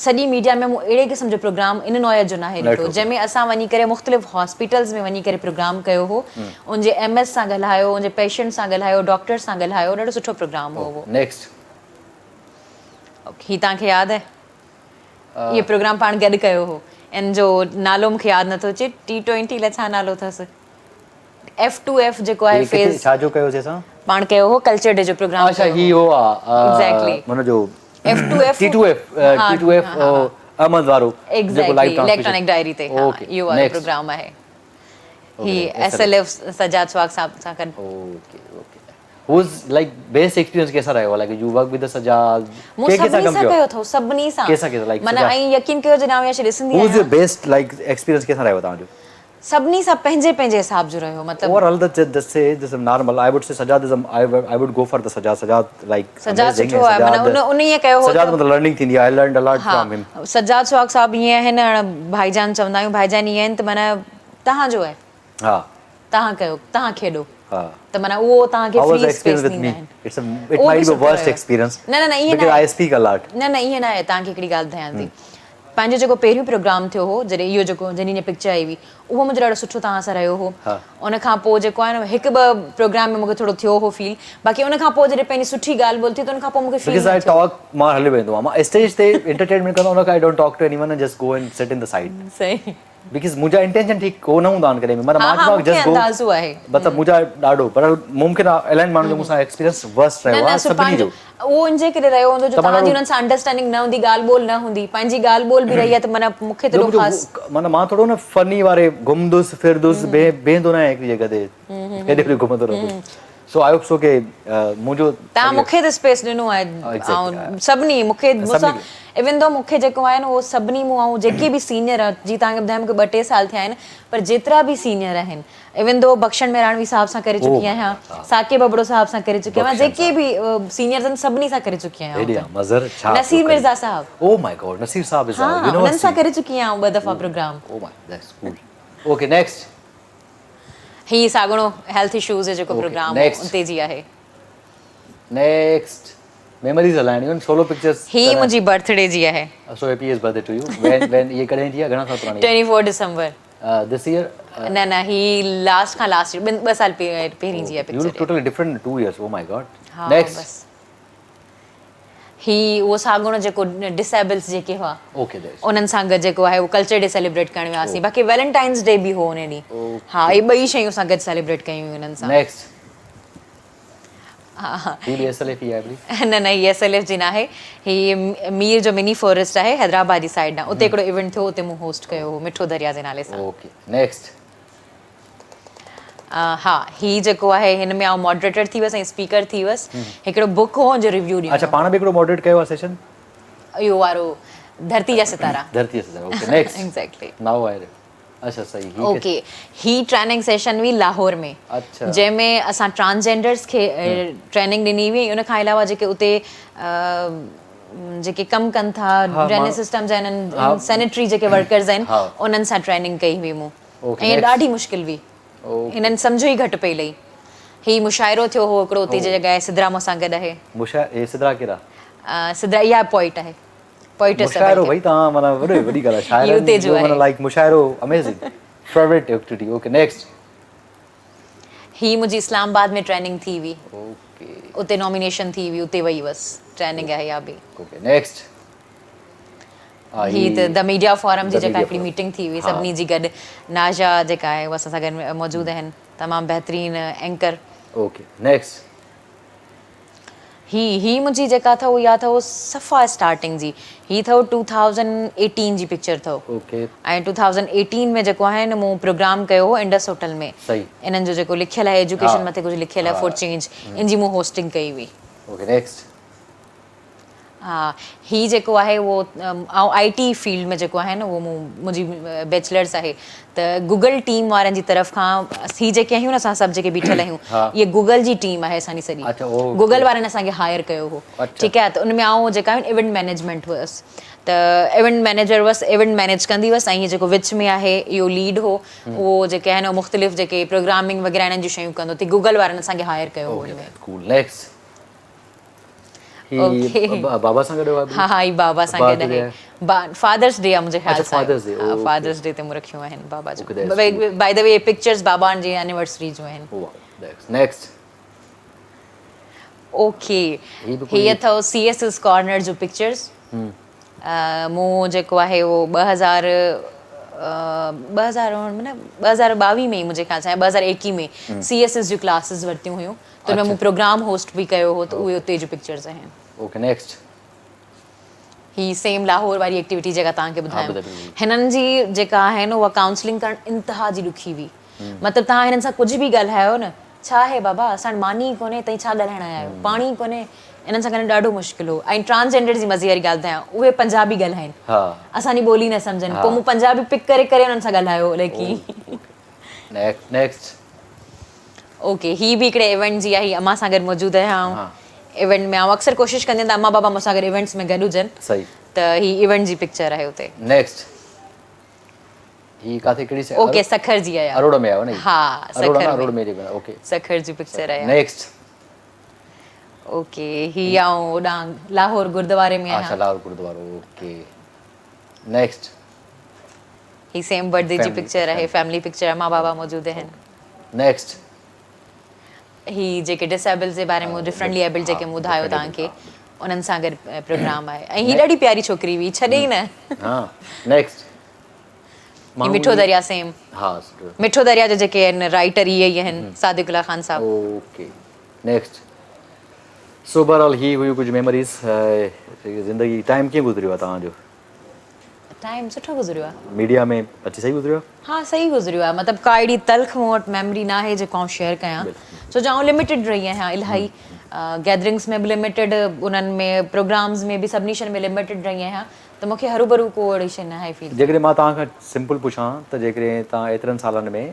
Speaker 2: سڄي ميڊيا ۾ مون اهڙي قسم جو پروگرام ان نوعيت جو ناهي ڏٺو جنهن ۾ اسان وڃي ڪري مختلف هاسپيٽلز ۾ وڃي ڪري پروگرام ڪيو هو ان جي ايم ايس سان ڳالهايو ان جي پيشنٽ سان ڳالهايو ڊاڪٽر سان ڳالهايو ڏاڍو سٺو پروگرام هو اهو.
Speaker 1: نيڪسٽ.
Speaker 2: هي توهان کي ياد آهي اهو پروگرام پاڻ گڏ ڪيو هو ان جو نالو مون کي ياد نٿو اچي ٽي ٽوئنٽي الائي ڇا نالو اٿس. ايف ٽو ايف جيڪو آهي فيز
Speaker 1: ڇا جو ڪيو سي اسان
Speaker 2: پاڻ ڪيو هو ڪلچر ڊي جو پروگرام
Speaker 1: اڇا هي هو آ ايگزيڪٽلي هن جو
Speaker 2: F two F
Speaker 1: T two F T two F Ahmed وارو
Speaker 2: جيڪو لائيو ٽرانسميشن اليڪٽرانڪ ڊائري تي ها اهو وارو پروگرام آهي هي ايس ايل ايف سجاد سهاڳ صاحب سان گڏ
Speaker 1: okay okay who is like best experience ڪيسا رهيو like you work with Sajjad
Speaker 2: مون سڀني سان ڪيو اٿو سڀني سان
Speaker 1: ڪيسا ڪيسا لائيڪ
Speaker 2: معنيٰ ائين يقين ڪيو جڏهن آئون اها شي ڏسندي
Speaker 1: آهيان who is your best like experience ڪيسا رهيو توهان جو
Speaker 2: سڀني سان پنهنجي پنهنجي حساب جو رهيو مطلب.
Speaker 1: Overall the just see this normal I would say Sajjad is I would go for the Sajjad Sajjad like
Speaker 2: Sajjad سٺو آهي معنيٰ ان ان ائين ڪيو هو
Speaker 1: سجاد مطلب لرننگ ٿيندي آهي I learned a lot from him.
Speaker 2: ها سجاد سهاڳ صاحب ائين آهن هاڻ ڀائي جان چوندا آهيون ڀائي جان ائين آهن ته معنيٰ تهان جو آهي
Speaker 1: ها
Speaker 2: تهان ڪيو تهان کيڏو
Speaker 1: ها
Speaker 2: ته معنيٰ اهو تهان کي فري اسپيس ڏيندا آهن
Speaker 1: it's it might be worst experience
Speaker 2: نه نه نه ائين
Speaker 1: because I speak a lot
Speaker 2: نه نه ائين نه آهي تهان کي هڪڙي ڳالهه ٻڌايان ٿي پنهنجو جيڪو پهريون پروگرام ٿيو هو جڏهن اهو جيڪو جنهن ڏينهن پڪچر آئي هئي اهو منهنجو ڏاڍو سٺو توهان سان رهيو هو ان کان پوء جيڪو آهي نه هڪ ٻه پروگرام ۾ مونکي ٿورو ٿيو هو فيل باقي ان کان پوء جڏهن پنهنجي سٺي ڳالهه ٻولهه ٿي ته ان کان پوء مونکي فيل
Speaker 1: because I talk مان هليو ويندو آهيان مان اسٽيج تي انٽرٽينمينٽ ڪندو آهيان ان کان I don't talk to anyone just go and sit in the side
Speaker 2: صحيح
Speaker 1: because منهنجا انٽينشن ٺيڪ ڪو نه هوندا آهن ڪڏهن به مطلب مان
Speaker 2: چوندو آهيان جسٽ گو
Speaker 1: مطلب منهنجا ڏاڍو پر ممڪن آهي الائي ماڻهن جو مون سان ايڪسپيرينس ورسٽ رهيو آهي سڀني جو
Speaker 2: اهو ان جي ڪري رهيو هوندو جو توهان جي انهن سان انڊرسٽينڊنگ نه هوندي ڳالهه ٻولهه نه هوندي پنهنجي ڳالهه ٻولهه به رهي آهي ته معنيٰ مون کي ته ايڏو خاص
Speaker 1: معنيٰ مان ٿورو نه فني واري گهمندس ڦرندس بيهندو نه آهيان هڪڙي جڳهه تي هيڏي هوڏي گهمندو رهندس سو I hope سو ڪي منهنجو
Speaker 2: توهان مون کي ته اسپيس ڏنو آهي آئون سڀني مون کي مون سان ايون دو مون کي جيڪو آهي نه اهو سڀني مون آئون جيڪي به سينيئر جي توهان کي ٻڌايان مون کي ٻه ٽي سال ٿيا آهن پر جيترا به سينيئر آهن ايون دو بخشڻ مهراڻوي صاحب سان ڪري چڪي آهيان ثاقب ابڙو صاحب سان ڪري چڪي آهيان جيڪي به سينيئرز آهن سڀني سان ڪري چڪي
Speaker 1: آهيان
Speaker 2: نصير مرزا صاحب
Speaker 1: او ماء گاڊ نصير صاحب از ها
Speaker 2: انهن سان ڪري چڪي آهيان ٻه دفعا programme
Speaker 1: oh my that's cool okay next
Speaker 2: هي ساڳڻو هيلٿ اشوز جو جيڪو پروگرام هو اتي جي آهي.
Speaker 1: نيڪسٽ ميموريز هلائڻيون آهن سولو پڪچرز
Speaker 2: هي منهنجي برٿ ڊي جي آهي.
Speaker 1: So happiest birthday to you when when هي ڪڏهن جي آهي گهڻا سال پراڻي
Speaker 2: آهي 24 ڊسمبر.
Speaker 1: This year?
Speaker 2: نه نه هي لاسٽ کان لاسٽ ييئر ٻه سال پهرين جي آهي
Speaker 1: picture. You look totally different in 2 years oh my God. Next.
Speaker 2: بس هي اهو ساڳڻو جيڪو ڊس ايبلز جيڪي هئا
Speaker 1: اوڪي
Speaker 2: انهن سان گڏ جيڪو آهي اهو ڪلچر ڊي سيليبريٽ ڪرڻ وياسين باقي ويلنٽائنس ڊي به هو ان ڏينهن ها اهي ٻئي شيون اسان گڏ سيليبريٽ ڪيون هيون انهن سان.
Speaker 1: نيڪسٽ. هي به ايس ايل ايف ئي آهي
Speaker 2: ڀلي. نه نه هي ايس ايل ايف جي ناهي هي مير جو مني فاريسٽ آهي حيدرآباد جي سائيڊ ڏانهن اتي هڪڙو ايونٽ ٿيو اتي مون هوسٽ ڪيو هو مٺو دريا جي نالي سان.
Speaker 1: Okay next.
Speaker 2: ها هي جيڪو آهي هن ۾ آئون ماڊريٽر ٿي ويس ۽ اسپيڪر ٿي ويس هڪڙو بڪ هو ان جو ريويو ڏنو.
Speaker 1: اڇا پاڻ به هڪڙو ماڊريٽ ڪيو آهي سيشن.
Speaker 2: اهو وارو ڌرتي جا ستارا.
Speaker 1: ڌرتي جا ستارا okay next.
Speaker 2: Exactly.
Speaker 1: Now I اڇا صحيح
Speaker 2: هي اوڪي هي ٽريننگ سيشن هئي لاهور ۾ جنهن ۾ اسان ٽرانسجينڊرز کي ٽريننگ ڏني هئي ان کان علاوه جيڪي اتي جيڪي ڪم ڪن ٿا ڊرينيج سسٽم جا انهن سينيٽري جيڪي ورڪرز آهن انهن سان ٽريننگ ڪئي هئي مون ۽ ڏاڍي مشڪل هئي هنن سمجهو ئي گهٽ پئي لئي هي مشاعرو ٿيو هو هڪڙو اتي جي جڳهه سدرا مون سان گڏ آهي.
Speaker 1: مشاعرو سدرا ڪير
Speaker 2: آ؟ سدرا اها پوئٽ آهي. پوئٽس
Speaker 1: مشاعرو ڀئي توهان معنيٰ وڏي وڏي ڳالهه آهي شاعرن جو معنيٰ لائيڪ مشاعرو amazing favourite activity okay next.
Speaker 2: هي منهنجي اسلام آباد ۾ ٽريننگ ٿي هئي
Speaker 1: اوڪي
Speaker 2: اتي نامينيشن ٿي هئي اتي وئي هئس ٽريننگ آهي اها به.
Speaker 1: Okay next.
Speaker 2: هي ته the media forum جي جيڪا هڪڙي ميٽنگ ٿي هئي سڀني جي گڏ نازيا جيڪا آهي اها اسان سان گڏ موجود آهن تمام بهترين اينڪر.
Speaker 1: Okay next.
Speaker 2: هي هي منهنجي جيڪا اٿو اها اٿو صفا اسٽارٽنگ جي هي اٿو ٽو ٿائوزنڊ ايٽين جي پڪچر اٿو
Speaker 1: اوڪي
Speaker 2: ۽ ٽو ٿائوزنڊ ايٽين ۾ جيڪو آهي نه مون پروگرام ڪيو هو انڊس هوٽل ۾
Speaker 1: صحيح
Speaker 2: انهن جو جيڪو لکيل آهي ايجوڪيشن مٿي ڪجهه لکيل آهي فار چينج ان جي مون هوسٽنگ ڪئي هئي.
Speaker 1: Okay next.
Speaker 2: ها هي جيڪو آهي اهو آئون آئي ٽي فيلڊ ۾ جيڪو آهي نه اهو مون منهنجي بيچلرس آهي ته گوگل ٽيم وارن جي طرف کان هي جيڪي آهيون نه اسان سڀ جيڪي بيٺل آهيون اهي گوگل جي ٽيم آهي اسان جي سڄي گوگل وارن اسان کي هائر ڪيو هو ٺيڪ آهي ته ان ۾ آئون جيڪا آهي ايونٽ مينيجمينٽ هيس ته ايونٽ مينيجر هئس ايونٽ مينيج ڪندي هئس ۽ هي جيڪو وچ ۾ آهي اهو ليڊ هو اهو جيڪي آهن مختلف جيڪي پروگرامنگ وغيره انهن جون شيون ڪندو ٿي گوگل وارن اسان کي هائر ڪيو هو ان ۾.
Speaker 1: هي بابا سان گڏ
Speaker 2: هو ها ها هي بابا سان گڏ آهي فادرس ڊي آ منهنجي خيال سان فادرس ڊي ها فادرس ڊي تي مون رکيون آهن بابا جو باء the V pictures بابا جي اينيورسري جون آهن.
Speaker 1: واو نيڪسٽ.
Speaker 2: اوڪي هي اٿو سي ايس ايس ڪارنر جون پڪچرز مون جيڪو آهي اهو 2000 2000 نه 2022 ۾ منهنجي خيال سان 2021 ۾ سي ايس ايس جون ڪلاسز ورتيون هيون ته ان ۾ مون پروگرام هوسٽ به ڪيو هو ته اهي اتي جون پڪچرز آهن.
Speaker 1: Okay next.
Speaker 2: هي سيم لاهور واري ايڪٽيوٽي جيڪا توهان کي ٻڌايم هنن جي جيڪا آهي نه اها ڪائونسلنگ ڪرڻ انتها جي ڏکي هئي مطلب توهان هنن سان ڪجهه به ڳالهايو نه ڇا آهي بابا اسان وٽ ماني ئي ڪونهي تئين ڇا ڳالهائڻ آيا آهيو پاڻي ئي ڪونهي انهن سان ڳالهائڻ ڏاڍو مشڪل هو ۽ ٽرانسجينڊر جي مزي واري ڳالهه ٻڌايان اهي پنجابي ڳالهائين اسان جي ٻولي نه سمجهن پوء مون پنجابي پڪ ڪري ڪري انهن سان ڳالهايو الائي ڪيئن.
Speaker 1: Next next.
Speaker 2: اوڪي هي به هڪڙي ايونٽ جي آهي امان سان گڏ موجود آهيان آئون ايونٽ ۾ آئون اڪثر ڪوشش ڪندي آهيان ته امان بابا مون سان گڏ ايونٽس ۾ گڏ هجن
Speaker 1: صحيح
Speaker 2: ته هي ايونٽ جي پڪچر آهي اتي.
Speaker 1: نيڪسٽ هي ڪاٿي ڪهڙي
Speaker 2: اوڪي سکر جي آهي
Speaker 1: اروڙ ۾ آهي نه
Speaker 2: ها
Speaker 1: سکر ۾ اروڙ ۾ اوڪي
Speaker 2: سکر جي پڪچر آهي.
Speaker 1: نيڪسٽ.
Speaker 2: اوڪي هي آئون هوڏانهن لاهور گردواري ۾ آهيان.
Speaker 1: اڇا لاهور گردوارو اوڪي نيڪسٽ.
Speaker 2: هي سيم برٿ ڊي جي پڪچر آهي فيملي پڪچر امان بابا موجود آهن.
Speaker 1: نيڪسٽ.
Speaker 2: هي جيڪي ڊس ايبل جي باري ۾ ڊفرنٽلي ايبل جيڪي مون ٻڌايو توهان کي انهن سان گڏ پروگرام آهي ۽ هي ڏاڍي پياري ڇوڪري هئي ڇڏي ئي نه.
Speaker 1: ها نيڪسٽ.
Speaker 2: هي مٺو دريا سيم.
Speaker 1: ها
Speaker 2: مٺو دريا جو جيڪي آهن رائيٽر اهي ئي آهن صادق الله خان صاحب.
Speaker 1: Okay next. سو بهرحال هي هيون ڪجهه ميموريز زندگي ٽائيم ڪيئن گذريو آهي توهان جو؟
Speaker 2: ٽائيم سٺو گذريو آ.
Speaker 1: ميڊيا ۾ اچي صحيح گذريو آ؟
Speaker 2: ها صحيح گذريو آ مطلب ڪا اهڙي تلخ مون وٽ ميموري ناهي جيڪو آئون شيئر ڪيان ڇو جو آئون لميٽيڊ رهي آهيان الاهي گيدرنگس ۾ به لميٽيڊ انهن ۾ پروگرامز ۾ به سڀني شين ۾ لميٽيڊ رهي آهيان ته مون کي هروڀرو ڪو اهڙي شي ناهي فيل ٿي.
Speaker 1: جيڪڏهن مان توهان کان سمپل پڇان ته جيڪڏهن توهان ايترن سالن ۾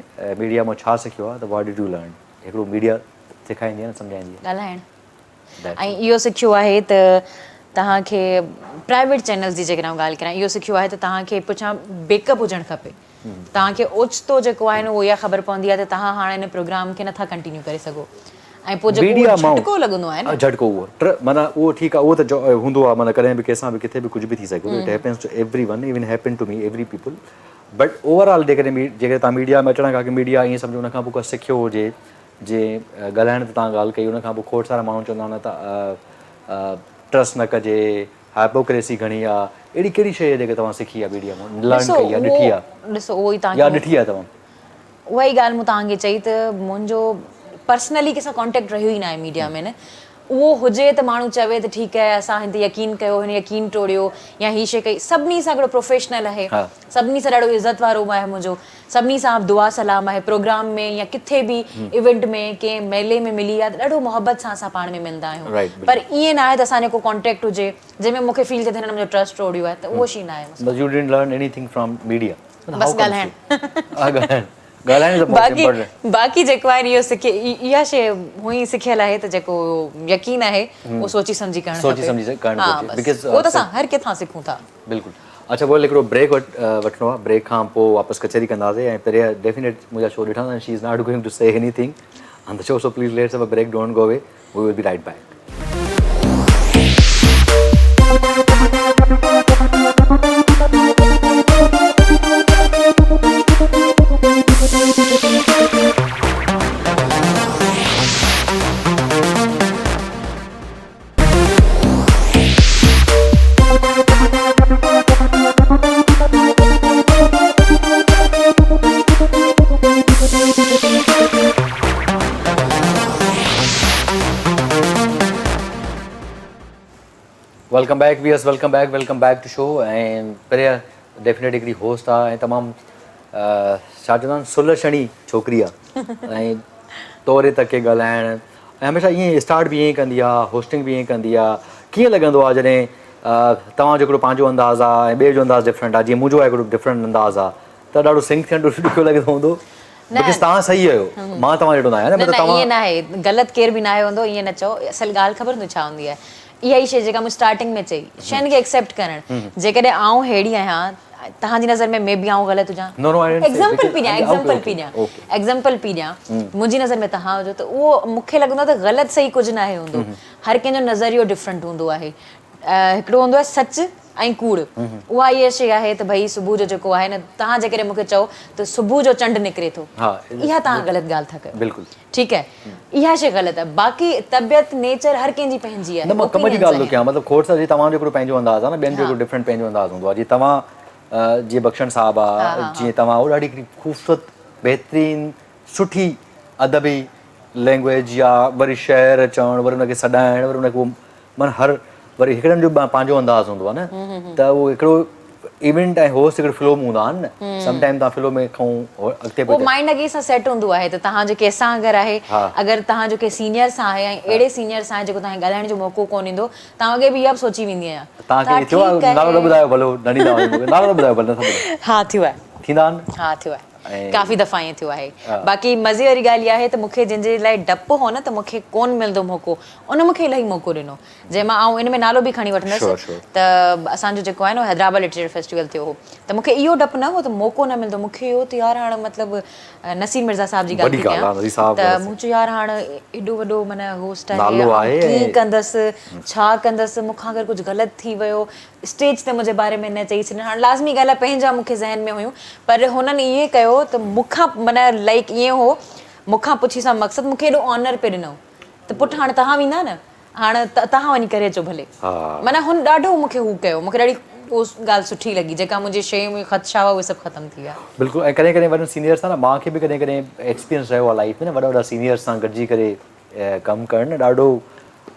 Speaker 1: ميڊيا مان ڇا سکيو آ ته what did you learn هڪڙو ميڊيا سيکاريندي آ نه سمجهائيندي آ.
Speaker 2: ڳالهائڻ. ۽ اهو سکيو آهي ته توهان کي پرائيويٽ چينلز جي جيڪڏهن آئون ڳالهه ڪريان اهو سکيو آهي ته توهان کي پڇان بيڪ اپ هجڻ کپي توهان کي اوچتو جيڪو آهي نه اهو اها خبر پوندي آهي ته توهان هاڻي ان پروگرام کي نٿا ڪنٽينيو ڪري سگهو ۽ پوء جيڪو اهو جهٽڪو لڳندو آهي نه
Speaker 1: جهٽڪو اهو ٽر معنيٰ اهو ٺيڪ آهي اهو ته هوندو آهي معنيٰ ڪڏهن به ڪنهن سان به ڪٿي به ڪجهه به ٿي سگهي ٿو it happens to everyone even happen to me every people. But overall جيڪڏهن جيڪڏهن توهان ميڊيا ۾ اچڻ کان اڳ ميڊيا ائين سمجهو ان کان پوء ڪا سکيو هجي جي ڳالهائڻ تي توهان ڳالهه ڪئي ان کان پوء کوڙ سارا ماڻهو چوندا آهن ته ٽرسٽ نه ڪجي هائپوڪريسي گهڻي آ اهڙي ڪهڙي شيء آهي جيڪا توهان سکي آ ميڊيا مان لرن ڪئي آ ڏٺي آ
Speaker 2: ڏسو اهو ئي
Speaker 1: يا ڏٺي آ توهان.
Speaker 2: اها ئي ڳالهه مون توهان کي چئي ته منهنجو پرسنلي ڪنهن سان ڪانٽيڪٽ رهيو ئي ناهي ميڊيا ۾ نه اهو هجي ته ماڻهو چوي ته ٺيڪ آهي اسان هن تي يقين ڪيو هن يقين ٽوڙيو يا هي شيء ڪئي سڀني سان هڪڙو پروفيشنل آهي سڀني سان ڏاڍو عزت وارو آهي منهنجو سڀني سان دعا سلام آهي پروگرام ۾ يا ڪٿي به ايونٽ ۾ ڪنهن ميلي ۾ ملي ويا ته ڏاڍو محبت سان اسان پاڻ ۾ ملندا آهيون پر ائين ناهي ته اسان جو ڪو ڪانٽيڪٽ هجي جنهن ۾ مون کي فيل ٿئي ته هنن منهنجو ٽرسٽ ٽوڙيو آهي ته اهو شيء ناهي مون سان.
Speaker 1: But you didn't learn anything from media.
Speaker 2: بس ڳالهائڻ.
Speaker 1: ڳالهائڻ ڳالهائڻ is the most important.
Speaker 2: باقي جيڪو آهي اهو سکي اها شيء هونئن ئي سکيل آهي ته جيڪو يقين آهي اهو سوچي سمجهي ڪرڻ کپي.
Speaker 1: سوچي سمجهي ڪرڻ گهرجي because
Speaker 2: اهو ته اسان هر ڪٿان سکون ٿا.
Speaker 1: بلڪل اڇا بول هڪڙو بريڪ وٺڻو آهي بريڪ کان پوء واپس ڪچهري ڪنداسين ۽ پريا ڊيفينيٽ منهنجا شو ڏٺا اٿن she is not going to say anything on the show so please let's have a break don't go away we will be right back. Welcome back viewers welcome back welcome back to show ۽ Pariya definite هڪڙي هوسٽ آ ۽ تمام ڇا چوندا آهن سلڇڻي ڇوڪري آ ۽ توري تڪي ڳالهائڻ ۽ هميشه ائين اسٽارٽ به ائين ڪندي آ هوسٽنگ به ائين ڪندي آ ڪيئن لڳندو آ جڏهن توهان جو هڪڙو پنهنجو انداز آ ۽ ٻئي جو انداز ڊفرنٽ آ جيئن منهنجو آ هڪڙو ڊفرنٽ انداز آ ته ڏاڍو سنڪ ٿيڻ ڏکيو لڳندو هوندو because توهان صحيح آهيو مان توهان جهڙو نه آهيان نه
Speaker 2: مطلب توهان ائين نه آهي غلط ڪير به ناهي هوندو ائين نه چئو اصل ڳالهه خبر اٿو ڇا هوندي آهي اها ئي شيء جيڪا مون اسٽارٽنگ ۾ چئي شين کي ايڪسيپٽ ڪرڻ جيڪڏهن آئون ههڙي آهيان توهان جي نظر ۾ مي بي آئون غلط هجان ايگزامپل پي ڏيان ايگزامپل پي ڏيان ايگزامپل پي ڏيان منهنجي نظر ۾ توهان هجو ته اهو مون کي لڳندو آهي ته غلط صحيح ڪجهه ناهي هوندو هر ڪنهن جو نظريو ڊفرنٽ هوندو آهي هڪڙو هوندو آهي سچ ۽ ڪوڙ اها اها شيء آهي ته ڀئي صبح جو جيڪو آهي نه توهان جيڪڏهن مون کي چئو ته صبح جو چنڊ نڪري ٿو اها توهان غلط ڳالهه ٿا ڪيو
Speaker 1: بلڪل
Speaker 2: ٺيڪ آهي اها شيء غلط آهي باقي طبيعت نيچر هر ڪنهن جي پنهنجي آهي
Speaker 1: نه مان ڪم جي ڳالهه ٿو ڪيان مطلب کوڙ سارا جي توهان جو هڪڙو پنهنجو انداز آهي نه ٻين جو هڪڙو ڊفرنٽ پنهنجو انداز هوندو آهي جي توهان جي بخشڻ صاحب آهي جي توهان هو ڏاڍي هڪڙي خوبصورت بهترين سٺي ادبي لينگويج يا وري شعر چوڻ وري ان کي سڏائڻ وري ان کي معنيٰ هر وري هڪڙن جو پنهنجو انداز هوندو آهي نه ته اهو هڪڙو ايونٽ ۽ هوسٽ هڪڙو فلو ۾ هوندا آهن نه سم ٽائيم توهان فلو ۾ کان اڳتي
Speaker 2: اهو مائنڊ اڳي سان سيٽ هوندو آهي ته توهان جو ڪنهن سان اگر آهي اگر توهان جو ڪنهن سينيئر سان آهي ۽ اهڙي سينيئر سان آهي جيڪو توهان کي ڳالهائڻ جو موقعو ڪونه ڏيندو توهان اڳي به اها به سوچي ويندي آهيان
Speaker 1: توهان کي ٿيو آهي نالو نه ٻڌايو ڀلو نه ڏيندا هجو نالو نه ٻڌايو ڀلو نه ٿا ٻڌايو
Speaker 2: ها ٿيو آهي
Speaker 1: ٿيندا آهن
Speaker 2: ها ٿيو آهي ڪافي دفعا ائين ٿيو آهي. باقي مزي واري ڳالهه اها آهي ته مون کي جنهن جي لاء ڊپ هو نه ته مون کي ڪونه ملندو موقعو ان مون کي الاهي موقعو ڏنو جنهن مان آئون ان ۾ نالو به کڻي وٺندس ته اسان جو جيڪو آهي نه حيدرآباد لٽريچر فيسٽيول ٿيو هو ته مون کي اهو ڊپ نه هو ته موقعو نه ملندو مون کي اهو ته يار هاڻ مطلب نصير مرزا صاحب جي ڳالهه ٿي ڪيان ته مون چيو يار هاڻ ايڏو وڏو معنيٰ هوسٽ آهي آئون ڪيئن ڪندس ڇا ڪندس مون کان اگر ڪجهه غلط ٿي ويو اسٽيج تي منهنجي باري ۾ نه چئي ڇڏين هاڻ لازمي ڳالهه آهي پنهنجا مون کي ذهن ۾ هيون پر هنن ائين ڪيو ته مون کان معنيٰ لائيڪ ائين هو مون کان پڇي سان مقصد مون کي ايڏو آنر پئي ڏنو ته پٽ هاڻ توهان ويندا نه هاڻ توهان وڃي ڪري اچو ڀلي معنيٰ هن ڏاڍو مون کي هو ڪيو مون کي ڏاڍي اهو ڳالهه سٺي لڳي جيڪا منهنجي شيم خدشا هئا اهي سڀ ختم ٿي ويا.
Speaker 1: بلڪل ۽ ڪڏهن ڪڏهن وڏن سينيئرس سان نه مان کي به ڪڏهن ڪڏهن ايڪسپيرينس رهيو آهي لائيف ۾ نه وڏا وڏا سينيئرس سان گڏجي ڪري ڪم ڪرڻ نه ڏاڍو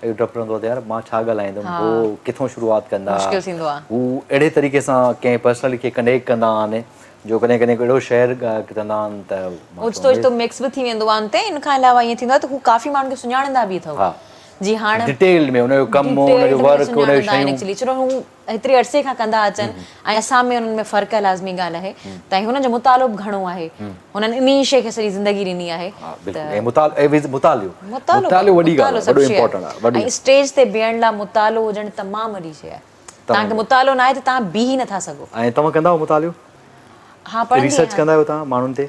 Speaker 1: اهو ڊپ رهندو آهي ته يار مان ڇا ڳالهائيندم هو ڪٿون شروعات ڪندا
Speaker 2: مشڪل ٿيندو آهي
Speaker 1: هو اهڙي طريقي سان ڪنهن پرسنلي کي ڪنيڪٽ ڪندا آهن جو ڪڏهن ڪڏهن اهڙو شعر ڪندا آهن ته
Speaker 2: اوچتو اوچتو مڪس به ٿي ويندو آهي ان تي ان کان علاوه ائين ٿيندو آهي ته هو ڪافي ماڻهن کي سڃاڻندا به اٿو جي هاڻ
Speaker 1: ڊيٽيل ۾ ان جو ڪم ان جو ورڪ ان جون شيون
Speaker 2: ايڪچولي ڇو هو هيتري عرصي کان ڪندا اچن ۽ اسان ۾ انهن ۾ فرق آهي لازمي ڳالهه آهي ته ۽ هنن جو مطالعو به گهڻو آهي هنن انهي شيء کي سڄي زندگي ڏني آهي
Speaker 1: ته مطالعو مطالعو وڏي ڳالهه آهي وڏو امپورٽنٽ آهي
Speaker 2: وڏي ۽ اسٽيج تي بيهڻ لاء مطالعو هجڻ تمام وڏي شيء آهي توهان کي مطالعو ناهي ته توهان بيهي نٿا سگهو.
Speaker 1: ۽ توهان ڪندا آهيو مطالعو؟
Speaker 2: ها پڙهندي
Speaker 1: آهيان. ريسرچ ڪندا آهيو توهان ماڻهن تي؟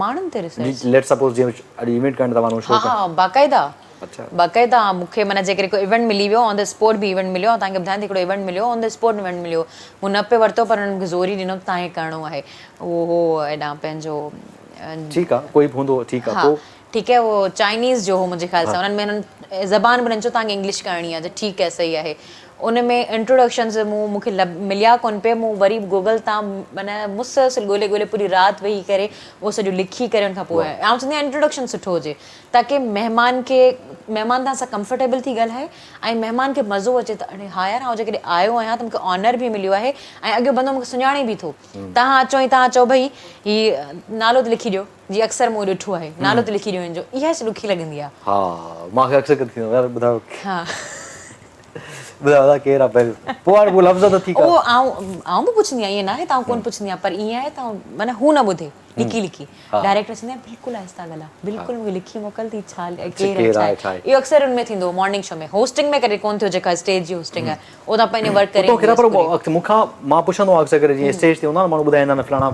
Speaker 2: ماڻهن تي ريسرچ؟
Speaker 1: Let suppose جيئن اڄ ايونٽ ڪرڻ توهان شو
Speaker 2: ها ها باقاعده. باقاعده مون کي معنيٰ جيڪڏهن ڪو ايونٽ ملي ويو آن the spot به ايونٽ مليو آئون توهان کي ٻڌايان ٿي هڪڙو ايونٽ مليو آن the spot event مليو مون نه پئي ورتو پر انهن مون کي زوري ڏنو ته توهان کي ڪرڻو آهي اهو هو هيڏانهن پنهنجو
Speaker 1: ٺيڪ آ ڪوئي به هوندو ٺيڪ آ پو.
Speaker 2: ٺيڪ آهي اهو چائنيز جو هو منهنجي خيال سان انهن ۾ انهن زبان به انهن چيو توهان کي انگلش ڪرڻي آهي چيو ٺيڪ آهي صحيح آهي ان ۾ انٽروڊڪشنز مون مون کي مليا ڪونه پئي مون وري به گوگل تان معنيٰ مسلسل ڳولي ڳولي پوري رات ويهي ڪري اهو سڄو لکي ڪري ان کان پوء آئون چوندي آهيان انٽروڊڪشن سٺو هجي تاڪه مهمان کي مهمان توهان سان ڪمفرٽيبل ٿي ڳالهائي ۽ مهمان کي مزو اچي ته اڙي ها يار آئون جيڪڏهن آيو آهيان ته مون کي آنر به مليو آهي ۽ اڳيون بندو مون کي سڃاڻي به ٿو توهان اچو ۽ توهان چئو ڀئي هي نالو ته لکي ڏيو جي اڪثر مون ڏٺو آهي نالو ته لکي ڏيو هن جو اها شي ڏکي لڳندي آهي.
Speaker 1: ها مان کي اڪثر ٿيندو آهي يار ٻڌايو ها ٻڌايو ادا ڪير آهي پهريون پوء هاڻي پوء لفظ ته ٺيڪ آهي
Speaker 2: اهو آئون آئون به پڇندي آهيان ائين ناهي ته آئون ڪونه پڇندي آهيان پر ائين آهي ته آئون معنيٰ هو نه ٻڌي لڪي لڪي ڊائريڪٽر چوندي آهي بلڪل آهسته ڳالهاء بلڪل مونکي لکي موڪل ته هي ڇا ڪير آهي ڇا آهي اهو اڪثر ان ۾ ٿيندو هو مارننگ شو ۾ هوسٽنگ ۾ ڪڏهن ڪونه ٿيو جيڪا اسٽيج جي هوسٽنگ آهي اهو ته پنهنجو ورڪ ڪري
Speaker 1: ايندي هيس پوري. مون کان مان پڇندو آهيان اڪثر ڪري جيئن اسٽيج تي هوندا آهن ماڻهو ٻڌائيندا آهن فلاڻا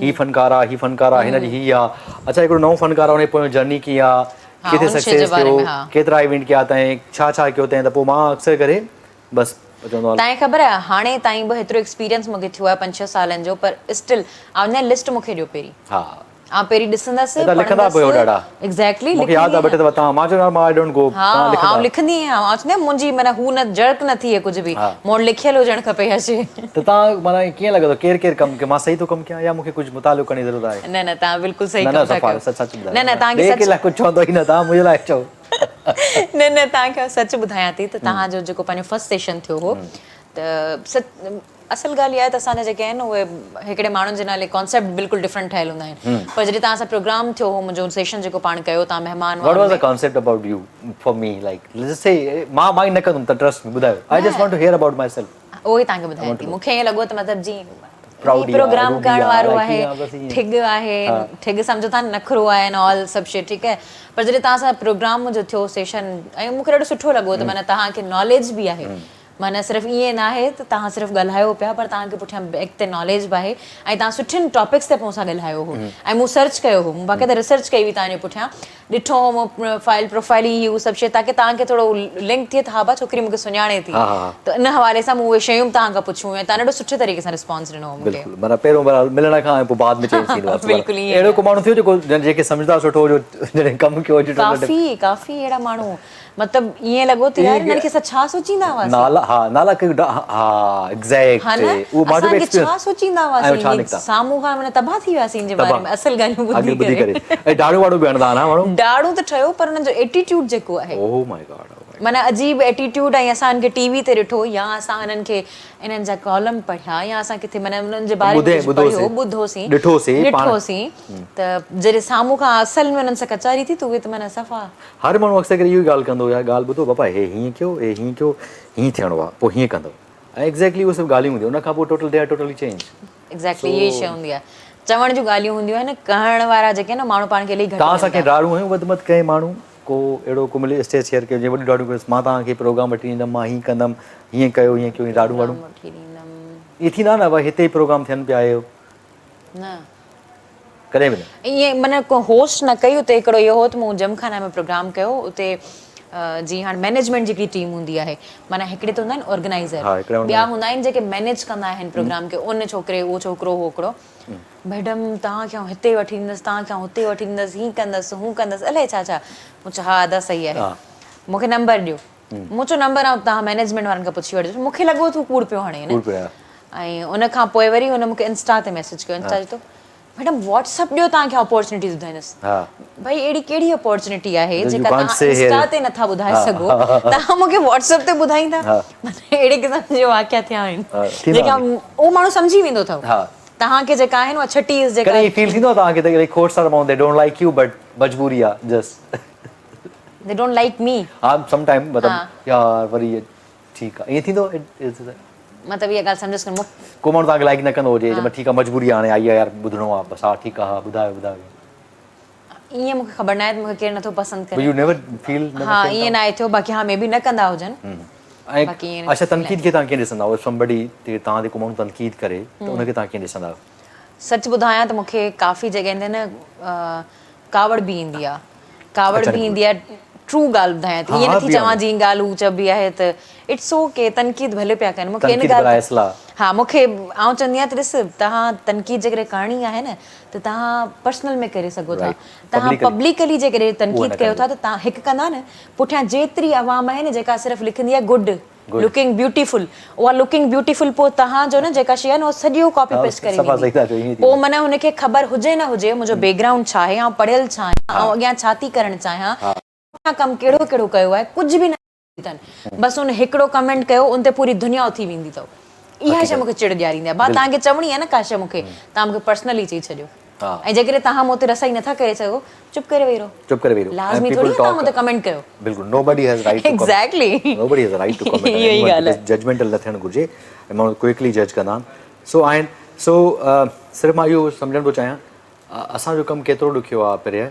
Speaker 1: هي فنڪار آهي هي فنڪار آهي هن جي هي آهي اڇا هڪڙو نئون فنڪار آهي ان جي پويان جرني ڪيئن آهي ڪٿي سڪسيس ٿيو ڪيترا ايونٽ ڪيا اٿائين ڇا ڇا ڪيو اٿائين ته پوء مان اڪثر ڪري بس چوندو
Speaker 2: آهيان. تانکي خبر آهي هاڻي تائين به هيترو ايڪسپيرينس مونکي ٿيو آهي پنج ڇهه سالن جو پر اسٽل آئون چوندي آهيان لسٽ مونکي ڏيو پهرين
Speaker 1: ها
Speaker 2: آئون پهرين ڏسندس
Speaker 1: توهان لکندا به هيو ڏاڍا
Speaker 2: ايگزيڪٽلي
Speaker 1: مونکي ياد آهي ٻه ٽي دفعا توهان مان چيو يار مان I don't go
Speaker 2: ها توهان لکندا آئون لکندي آهيان آئون چوندي آهيان منهنجي معنيٰ هو نه جرڪ نه ٿئي ڪجهه به مون وٽ لکيل هجڻ کپي اها شي.
Speaker 1: ته توهان معنيٰ ڪيئن لڳندو ڪير ڪير ڪم ڪيو مان صحيح ٿو ڪم ڪيان يا مونکي ڪجهه مطالعو ڪرڻ جي ضرورت آهي.
Speaker 2: نه نه توهان بلڪل صحيح ڪم ٿا ڪيو
Speaker 1: نه نه صفا سچ ٻڌايو
Speaker 2: نه نه توهان کي
Speaker 1: ٻئي
Speaker 2: سچ
Speaker 1: ڪنهن لاء ڪجهه چوندو ئي نه توهان منهنجي لاء چئو.
Speaker 2: نه نه توهان کي آئون سچ ٻڌايان ٿي ته توهان جو جيڪو پنهنجو فرسٽ سيشن ٿيو هو ته سچ اصل ڳالهه اها آهي ته اسان جا جيڪي آهن اهي هڪڙي ماڻهن جي نالي ڪانسيپٽ بلڪل ڊفرنٽ ٺهيل هوندا آهن پر جڏهن توهان سان پروگرام ٿيو هو منهنجو سيشن جيڪو پاڻ ڪيو توهان مهمان
Speaker 1: What was the concept about you for me like let's say مان مان نه ڪندم ته ٽرسٽ مي ٻڌايو I just want to hear about myself
Speaker 2: اهو ئي توهان کي ٻڌايان ٿي مون کي ائين لڳو ته مطلب جي هي پروگرام ڪرڻ وارو آهي ٺڳ آهي ٺڳ سمجهو ٿا نخرو آهي اينڊ آل سڀ شي ٺيڪ آهي پر جڏهن توهان سان پروگرام منهنجو ٿيو سيشن ۽ مون کي ڏاڍو سٺو لڳو ته معنيٰ توهان کي ناليج به آهي معنيٰ صرف ائين ناهي ته توهان صرف ڳالهايو پيا پر توهان کي پٺيان بيڪ تي ناليج به آهي ۽ توهان سٺين ٽاپڪس تي مون سان ڳالهايو هو ۽ مون سرچ ڪيو هو مون باقاعده ريسرچ ڪئي هئي توهان جي پٺيان ڏٺو هو مون فائل پروفائل هي هو سڀ شي تاڪه توهان کي ٿورو لنڪ ٿئي ته ها با ڇوڪري مون کي سڃاڻي ٿي ته ان حوالي سان مون اهي شيون به توهان کان پڇيون هيون ۽ توهان ڏاڍو سٺي طريقي سان رسپانس ڏنو هو مون کي.
Speaker 1: بلڪل معنيٰ پهريون بهرحال ملڻ کان ۽ پوء بعد ۾ چينج ٿيندو آهي
Speaker 2: بلڪل ائين
Speaker 1: اهڙو ڪو ماڻهو ٿيو جيڪو جنهن کي سمجهندا سٺو هجو جڏهن ڪم ڪيو هجي
Speaker 2: ڪافي ڪافي اهڙا ماڻهو مطلب ائين لڳو ته يار انهن کي اسان ڇا سوچيندا هئاسين.
Speaker 1: نالا ها نالا ها ايگزيڪٽ
Speaker 2: ها نه
Speaker 1: اهو مان جو
Speaker 2: اسان
Speaker 1: به
Speaker 2: کي ڇا
Speaker 1: ايڪسپيرينس
Speaker 2: سوچيندا
Speaker 1: ۽ ڇا
Speaker 2: هئاسين
Speaker 1: نڪتا
Speaker 2: سامهون کان معنيٰ تباهه ٿي وياسين ان جي باري
Speaker 1: تباهه
Speaker 2: ۾ اصل ڳالهيون
Speaker 1: اڳ
Speaker 2: ٻڌي
Speaker 1: ٻڌي
Speaker 2: ڪري
Speaker 1: ڪري ۽ ڊاڙون واڙون به هڻندا ها نه ماڻهو
Speaker 2: ڊاڙون ته ٺهيو پر انهن جو ايٽيٽيوڊ جيڪو آهي
Speaker 1: او مائي گاڊ او مائي
Speaker 2: معنيٰ عجيب ايٽيٽيوڊ ۽ اسان انهن کي ٽي وي تي ڏٺو يا اسان انهن کي انهن جا ڪالم پڙهيا يا اسان ڪٿي معنيٰ انهن جي باري ۾
Speaker 1: ٻڌي
Speaker 2: ڪجهه پڙهيو
Speaker 1: ٻڌوسين
Speaker 2: ٻڌوسين
Speaker 1: ڏٺوسين پاڻ
Speaker 2: ڏٺوسين ته جڏهن سامهون کان اصل ۾ انهن سان ڪچهري ٿي ته اهي ته معنيٰ صفا
Speaker 1: هر ماڻهو اڪثر ڪري اهو ئي ڳالهه ڪندو يار ڳالهه ٻڌو بابا هي هيئن ڪيو هي هيئن ڪيو هيئن ٿيڻو آهي پوء هيئن ڪندو ۽ ايگزيڪٽلي اهي سڀ ڳالهيون هونديون ان کان پوء total they are totally change.
Speaker 2: Exactly اهي ئي شيء هوندي آهي چوڻ جون ڳالهيون هونديون آهن ڪهڻ وارا جيڪي آهن نه ماڻهو پاڻ کي الائي گهٽ
Speaker 1: توهان سان
Speaker 2: ڳڻيندا
Speaker 1: ڪنهن ڊاڙون هنيون وڌ مت ڪنهن ماڻهو ڪو اهڙو ڪو ملي اسٽيج شيئر ڪيو جنهن وڏيون ڊاڙون ڪيس مان توهان کي پروگرام وٺي ڏيندم مان هيئن ڪندم هيئن ڪيو هيئن ڪيو ڊاڙون واڙون
Speaker 2: پروگرام وٺي ڏيندم
Speaker 1: ائين ٿيندا نه ڀائي هتي ئي پروگرام ٿين پيا اهو
Speaker 2: نه
Speaker 1: ڪڏهن به نه.
Speaker 2: ائين معنيٰ ڪو هوسٽ نه ڪئي اتي هڪڙو اهو هو ته مون جم خانه ۾ پروگرام ڪيو اتي جيئن هاڻ مئنيجمينٽ جي هڪڙي ٽيم هوندي آهي معنيٰ هڪڙي ته هوندا آهن آرگنائيزر ٻيا هوندا آهن جيڪي مئنيج ڪندا آهن پروگرام کي ان ڇوڪري اهو ڇوڪرو هو هڪڙو ميڊم توهان کي آئون هتي وٺي ڏيندس توهان کي آئون هتي وٺي ڏيندس هين ڪندس هون ڪندس الائي ڇا ڇا مون چيو ها ادا صحيح آهي مون کي نمبر ڏيو مون چيو نمبر آئون توهان مئنيجمينٽ وارن کان پڇي وٺجو مون کي لڳو ته هو ڪوڙ پيو هڻي نه ۽ ان کان پوء وري هن مون کي انسٽا تي ميسيج ڪيو انسٽا تي ميڊم واٽس اپ ڏيو توهان کي اپورچونيٽيز ٻڌائيندس ڀائي اهڙي ڪهڙي اپورچونيٽي آهي جيڪا توهان انسٽا تي نٿا ٻڌائي سگهو توهان مون کي واٽس اپ تي ٻڌائيندا اهڙي قسم جا واقعا ٿيا آهن جيڪا اهو ماڻهو سمجهي ويندو اٿو توهان کي جيڪا آهن اها ڇٽيس جيڪا
Speaker 1: ڪڏهن فيل ٿيندو آهي توهان کي ته الاهي کوڙ سارا ماڻهو they don't like you but مجبوري آهي just
Speaker 2: they don't like me
Speaker 1: ها سم ٽائيم مطلب يار وري ٺيڪ آ ائين ٿيندو
Speaker 2: مطلب اها ڳالهه سمجهس ڪونه مون
Speaker 1: ڪو ماڻهو توهان کي لائيڪ نه ڪندو هجي چئي ٺيڪ آ مجبوري آ هاڻي آئي آ يار ٻڌڻو آ بس ها ٺيڪ آ ها ٻڌايو ٻڌايو
Speaker 2: ائين مون کي خبر ناهي ته مون کي ڪير نٿو پسند ڪري
Speaker 1: يو نيور فيل
Speaker 2: ها ائين ناهي ٿيو باقي ها مي بي نه ڪندا هجن
Speaker 1: ۽ اڇا تنقيد کي توهان ڪيئن ڏسندا آهيو سمبڊي تي توهان تي ڪو ماڻهو تنقيد ڪري ته ان کي توهان ڪيئن ڏسندا آهيو
Speaker 2: سچ ٻڌايان ته مون کي ڪافي جڳهين تي نه ڪاوڙ به ايندي آ ڪاوڙ به ايندي آ ٽرو ڳالهه ٻڌايان ٿي ائين نٿي چوان جيئن ڳالهه هو چئبي آهي ته it's okay تنقيد ڀلي پيا ڪن مونکي ان ڳالهه ها مونکي آئون چوندي آهيان ته ڏس توهان تنقيد جيڪڏهن ڪرڻي آهي نه ته توهان پرسنل ۾ ڪري سگهو ٿا توهان پبلڪلي جيڪڏهن تنقيد ڪيو ٿا ته توهان هڪ ڪندا نه پٺيان جيتري عوام آهي نه جيڪا صرف لکندي آهي گڊ لوڪنگ بيوٽيفل اها لوڪنگ بيوٽيفل پوء توهان جو نه جيڪا شي آهي نه اها سڄو ڪاپي پيسٽ ڪري ويندي پوء معنيٰ هن کي خبر هجي نه هجي منهنجو بيڪ گرائونڊ ڇا آهي آئون پڙهيل ڇا آهيان آئون اڳيان ڇا ٿي ڪرڻ چاهيان پٺيان ڪم ڪهڙو ڪهڙو ڪيو آهي ڪجهه به نه اٿن بس ان هڪڙو ڪمينٽ ڪيو ان تي پوري دنيا اٿي ويندي اٿو اها شي مونکي چڙ ڏياريندي آهي ڀا توهان کي چوڻي آهي نه ڪا شي مونکي توهان مونکي پرسنلي چئي ڇڏيو ۽ جيڪڏهن توهان مون تي رسائي نٿا ڪري سگهو چپ ڪري ويهي رهو.
Speaker 1: چپ ڪري ويهي رهو.
Speaker 2: لازمي ٿوري آهي توهان مون تي ڪمينٽ ڪيو.
Speaker 1: بلڪل nobody has right to comment.
Speaker 2: Exactly.
Speaker 1: Nobody has right to comment
Speaker 2: on anyone
Speaker 1: because judgmental نه ٿيڻ گهرجي ۽ ماڻهو ڪوئڪلي جج ڪندا آهن سو آهن سو صرف مان اهو سمجهڻ ٿو چاهيان اسان جو ڪم ڪيترو ڏکيو آهي پريا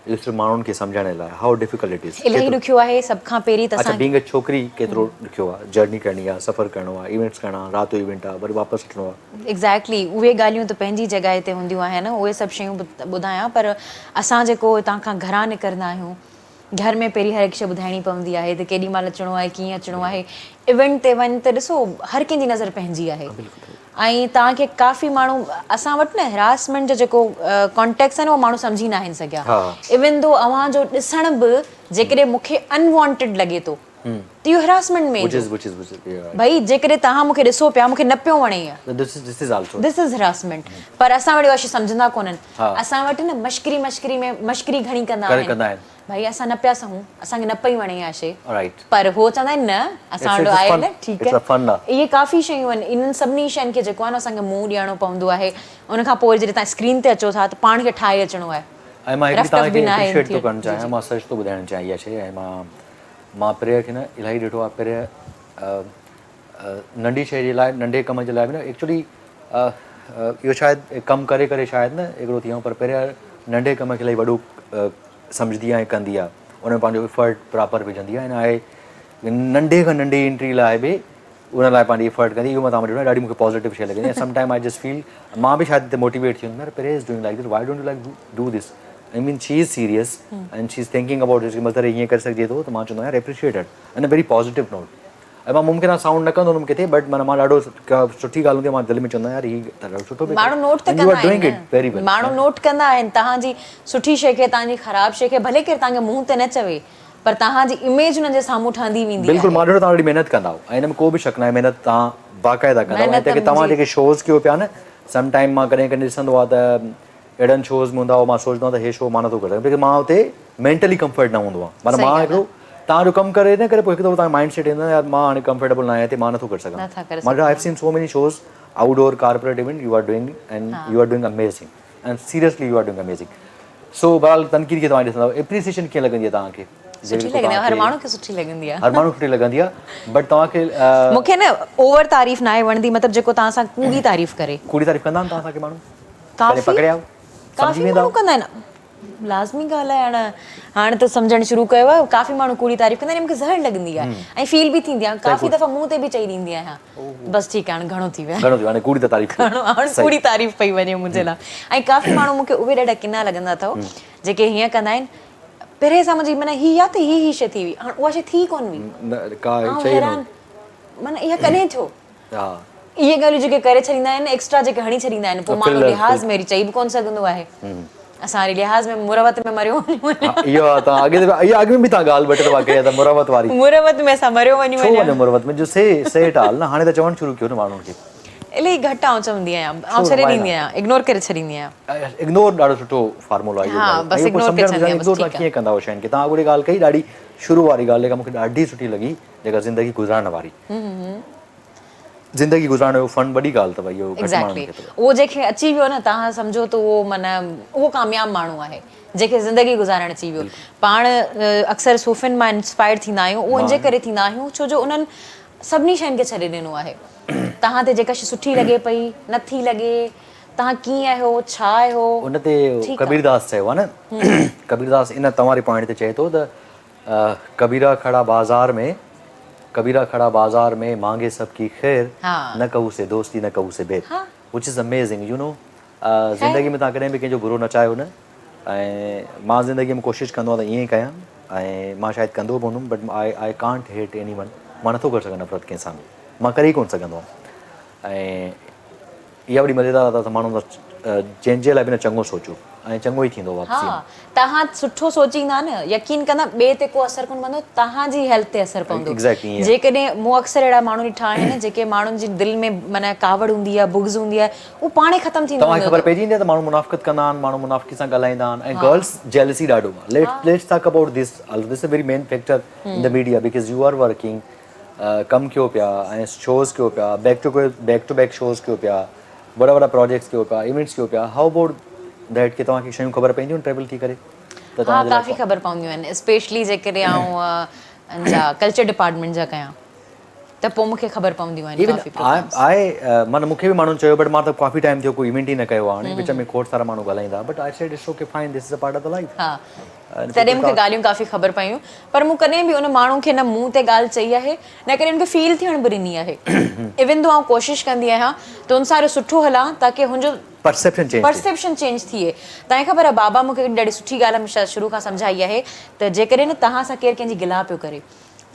Speaker 1: اهو صرف ماڻهن کي سمجهائڻ لاء how difficult it از
Speaker 2: الاهي ڏکيو آهي سڀ کان پهرين ته
Speaker 1: اسان اڇا بينگ ا ڇوڪري ڪيترو ڏکيو آهي جرني ڪرڻي آهي سفر ڪرڻو آهي ايونٽس ڪرڻا آهن رات جو ايونٽ آهي وري واپس اچڻو آهي.
Speaker 2: ايگزيڪٽلي اهي ڳالهيون ته پنهنجي جڳهه تي هونديون آهن اهي سڀ شيون به ٻڌايان پر اسان جيڪو هتان کان گهران نڪرندا آهيون گهر ۾ پهرين هر هڪ شيء ٻڌائڻي پوندي آهي ته ڪيڏي مهل اچڻو آهي ڪيئن اچڻو آهي ايونٽ تي وڃ ته ڏسو هر ڪنهن جي نظر پنهنجي آهي ۽ توهان کي ڪافي ماڻهو اسان وٽ نه هراسمينٽ جو جيڪو ڪانٽيڪس آهي نه اهو ماڻهو سمجهي ناهن سگهيا ايون دو اوهان جو ڏسڻ به جيڪڏهن مون کي انوانٽيڊ لڳي ٿو ته اهو هراسمينٽ ۾ ايندو. ڀئي جيڪڏهن توهان مون کي ڏسو پيا مون کي نه پيو وڻي اها. This is harassment. پر اسان وٽ اها شي سمجهندا ڪونهن. اسان وٽ نه مشڪري مشڪري ۾ مشڪري گهڻي ڪندا آهن. ڀئي اسان نه پيا سهون اسان کي نه پئي وڻي اها شي. پر هو چوندا آهن نه اسان وٽ آهي نه ٺيڪ آهي. اهي ڪافي شيون آهن انهن سڀني شين کي جيڪو آهي نه اسان کي منهن ڏيڻو پوندو آهي. ان کان پوء جڏهن توهان اسڪرين تي اچو ٿا ته پاڻ کي ٺاهي اچڻو آهي.
Speaker 1: ۽ مان هڪڙي توهان کي اپريشيئيٽ ٿو ڪرڻ چاهيان مان سچ ٿو ٻڌائڻ چاهيان اها شي ۽ مان مان پريا کي نه الاهي ڏٺو آهي پريا ننڍي شيء جي لاء ننڍي ڪم جي لاء به نه ايڪچولي اهو شايد ڪم ڪري ڪري شايد نه هڪڙو ٿي ويو پر پريا ننڍي ڪم کي الاهي وڏو سمجهندي آهي ۽ ڪندي آهي ان ۾ پنهنجو افرٽ پراپر وجهندي آهي ۽ آء ننڍي کان ننڍي انٽري لاء به ان لاء پنهنجي افرٽ ڪندي اهو مان توهان ڏٺو آهي ڏاڍي مون کي پازيٽو شيء لڳندي آهي some time I just feel مان به شايد موٽيويٽ ٿي ويندم يار Pari is doing like this why don't you like do this I mean she is serious and she is thinking about this Mazhar هيئن ڪري سگهجي ٿو ته مان چوندو آهيان اپريشيئيٽ هر ان ويري پازيٽو نوٽ ۽ مان ممڪن آهي سائونڊ نه ڪندو هوندم ڪٿي بٽ معنيٰ مان ڏاڍو سٺي ڳالهه هوندي آهي مان دل ۾ چوندو آهيان يار هي ته ڏاڍو سٺو پيو
Speaker 2: ماڻهو نوٽ ته ڪندا آهن ماڻهو نوٽ ڪندا آهن توهان جي سٺي شيء کي توهان جي خراب شيء کي ڀلي ڪير توهان کي منهن تي نه چوي پر توهان جي اميج انهن جي سامهون ٺهندي ويندي آهي.
Speaker 1: بلڪل مان ڏٺو توهان ڏاڍي محنت ڪندا آهيو ۽ ان ۾ ڪو به شڪ ناهي محنت توهان باقاعده ڪندا آهيو ۽ توهان جيڪي شوز ڪيو پيا نه سم ٽائيم مان ڪڏهن ڪڏهن ڏسندو آهيان ته اهڙن شوز ۾ هوندا هئا مان سوچندو آهيان ته هي شو مان نٿو ڪري سگهان because مان اتي مينٽلي ڪمفرٽ نه هوندو آهيان معنيٰ مان هڪڙو توهان جو ڪم ڪري نه ڪري پوء هڪ دفعو توهان جو مائنڊ سيٽ ايندو آهي يار مان هاڻي ڪمفرٽيبل نه آهيان هتي مان نٿو ڪري سگهان مان I have seen so many shows outdoor corporate event you are doing and you are doing amazing and seriously you are doing amazing so بهرحال تنقيد کي توهان ڏسندا اپريسيشن ڪيئن لڳندي آهي توهان کي
Speaker 2: سٺي لڳندي آهي هر ماڻهو کي سٺي لڳندي آهي
Speaker 1: هر ماڻهو سٺي لڳندي آهي بٽ توهان کي
Speaker 2: مون کي نه اوور تعريف ناهي وڻندي مطلب جيڪو توهان سان ڪوڙي تعريف ڪري
Speaker 1: ڪوڙي تعريف ڪندا آهن توهان سان ڪي ماڻهو ڪافي پڪڙيا
Speaker 2: ڪافي ماڻهو ڪندا آهن لازمي ڳالهه آهي هاڻ هاڻ ته سمجهڻ شروع ڪيو آهي ڪافي ماڻهو ڪوڙي تعريف ڪندا آهن مون کي زهر لڳندي آهي ۽ فيل به ٿيندي آهي ڪافي دفعا منهن تي به چئي ڏيندي آهيان بس ٺيڪ آهي هاڻ گهڻو ٿي ويو
Speaker 1: گهڻو ٿي ويو هاڻي ڪوڙي ته تعريف
Speaker 2: گهڻو هاڻ ڪوڙي تعريف پئي وڃي منهنجي لاء ۽ ڪافي ماڻهو مون کي اهي ڏاڍا ڪنا لڳندا اٿو جيڪي هيئن ڪندا آهن پهرين سان منهنجي معنيٰ هي يا ته هي هي شي ٿي هئي هاڻ اها شي ٿي ڪونه
Speaker 1: هئي ڪا شي
Speaker 2: حيران معنيٰ اها ڪڏهن ٿيو اهي ڳالهيون جيڪي ڪري ڇڏيندا آهن ايڪسٽرا جيڪي هڻي ڇڏيندا آهن پوء ماڻهو لحاظ ۾ وري چئي به ڪونه سگهندو آهي اسان وري لحاظ ۾ مروت ۾ مريو وڃون
Speaker 1: اهو تان اڳي اها اڳ ۾ به تان ڳالهه ٻه ٽي دفعا ڪئي آهي ته مروت واري
Speaker 2: مروت ۾ اسان مريو وڃون
Speaker 1: ڇو وڃو مروت ۾ جو سي سي it all نه هاڻي ته چوڻ شروع ڪيو نه ماڻهن کي
Speaker 2: الائي گهٽ آئون چوندي آهيان آئون ڇڏي ڏيندي آهيان اگنور ڪري ڇڏيندي آهيان
Speaker 1: اگنور ڏاڍو سٺو فارمولو آهي
Speaker 2: ها بس اگنور ڪري ڇڏيندي آهيان بس
Speaker 1: ٺيڪ آهي ڪيئن ڪندا آهيو شين کي تان اڳڙي ڳالهه ڪئي ڏاڍي شروع واري ڳالهه جيڪا مون کي ڏاڍي سٺي لڳي جيڪا زندگي گذارڻ واري زندگي گذارڻ جو فن وڏي ڳالهه اٿو اهو گهٽ ماڻهن کي اٿو.
Speaker 2: اهو جنهن کي اچي ويو نه توهان سمجهو ته اهو معنيٰ اهو ڪامياب ماڻهو آهي جنهن کي زندگي گذارڻ اچي ويو. پاڻ اڪثر صوفين مان انسپائر ٿيندا آهيون اهو ان جي ڪري ٿيندا آهيون ڇو جو انهن سڀني شين کي ڇڏي ڏنو آهي. توهان تي جيڪا شي سٺي لڳي پئي نٿي لڳي توهان ڪيئن آهيو ڇا آهيو.
Speaker 1: ان تي ڪبير داس چيو آهي نه ڪبير داس ان توهان واري پوائنٽ تي چئي ٿو ته ڪبيرا کڙا بازار ۾ ڪبيرا کڙا بازار ۾ مانگي سب ڪي خير نه ڪهو سي دوستي نه ڪهو سي بير which is amazing you know زندگي ۾ توهان ڪڏهن به ڪنهن جو برو نه چاهيو نه ۽ مان زندگي ۾ ڪوشش ڪندو آهيان ته ائين ئي ڪيان. آهي ۽ مان شايد ڪندو به هوندم but I I can't hate anyone مان نٿو ڪري سگهان نفرت ڪنهن سان به مان ڪري ئي ڪونه سگهندو آهيان ۽ اها وڏي مزيدار عادت آهي ماڻهو جنهن جي لاء به نه چڱو سوچو ۽ چڱو ئي ٿيندو واپسي
Speaker 2: ها توهان سٺو سوچيندا نه يقين ڪندا ٻئي تي ڪو اثر ڪونه پوندو توهان جي هيلٿ تي اثر پوندو
Speaker 1: Exactly ائين.
Speaker 2: جيڪڏهن مون اڪثر اهڙا ماڻهو ڏٺا آهن جيڪي ماڻهن جي دل ۾ معنيٰ ڪاوڙ هوندي آهي بغض هوندي آهي اهو پاڻ ئي ختم ٿيندو
Speaker 1: توهان کي
Speaker 2: ويندو
Speaker 1: خبر
Speaker 2: اٿو.
Speaker 1: پئجي ويندي آهي ته ماڻهو منافقت ڪندا آهن ماڻهو منافقي سان ڳالهائيندا آهن ۽ گرلس جيلسي ڏاڍو آهي let let's talk about this this a very main factor in the media because you are working ڪم ڪيو پيا ۽ شوز ڪيو پيا back to back to back shows ڪيو پيا وڏا وڏا پراجيڪٽس ڪيو پيا ايونٽس ڪيو پيا how about that ڪي توهان کي شيون خبر پونديون ٽريول ٿي ڪري ته
Speaker 2: ها
Speaker 1: توهان جي لاء
Speaker 2: ڪافي خبر پونديون آهن اسپيشلي جيڪڏهن آئون جا ڪلچر ڊپارٽمينٽ جا ڪيان ته پوء مونکي خبر پونديون آهن
Speaker 1: ايون
Speaker 2: ڪافي پروگرامس.
Speaker 1: آء معنيٰ مونکي به ماڻهن چيو بٽ مان ته ڪافي ٽائيم ٿيو ڪو ايونٽ ئي نه ڪيو آهي هاڻي وچ ۾ کوڙ سارا ماڻهو ڳالهائيندا but I said it's okay fine this is a part of the life
Speaker 2: ها تڏهن مونکي ڳالهيون ڪافي خبر پيون پر مون ڪڏهن به ان ماڻهو کي نه منهن تي ڳالهه چئي آهي نه ڪڏهن ان کي فيل ٿيڻ به ڏني آهي ايون دو آئون ڪوشش ڪندي آهيان ته ان سان سٺو هلان تاڪه هن جو
Speaker 1: پرسيپشن چينج ٿئي.
Speaker 2: پرسيپشن چينج ٿئي. تانکي خبر آهي بابا مونکي هڪڙي ڏاڍي سٺي ڳالهه هميشه شروع کان سمجهائي آهي ته جيڪڏهن نه توهان سان ڪير ڪنهن جي گلا پيو ڪري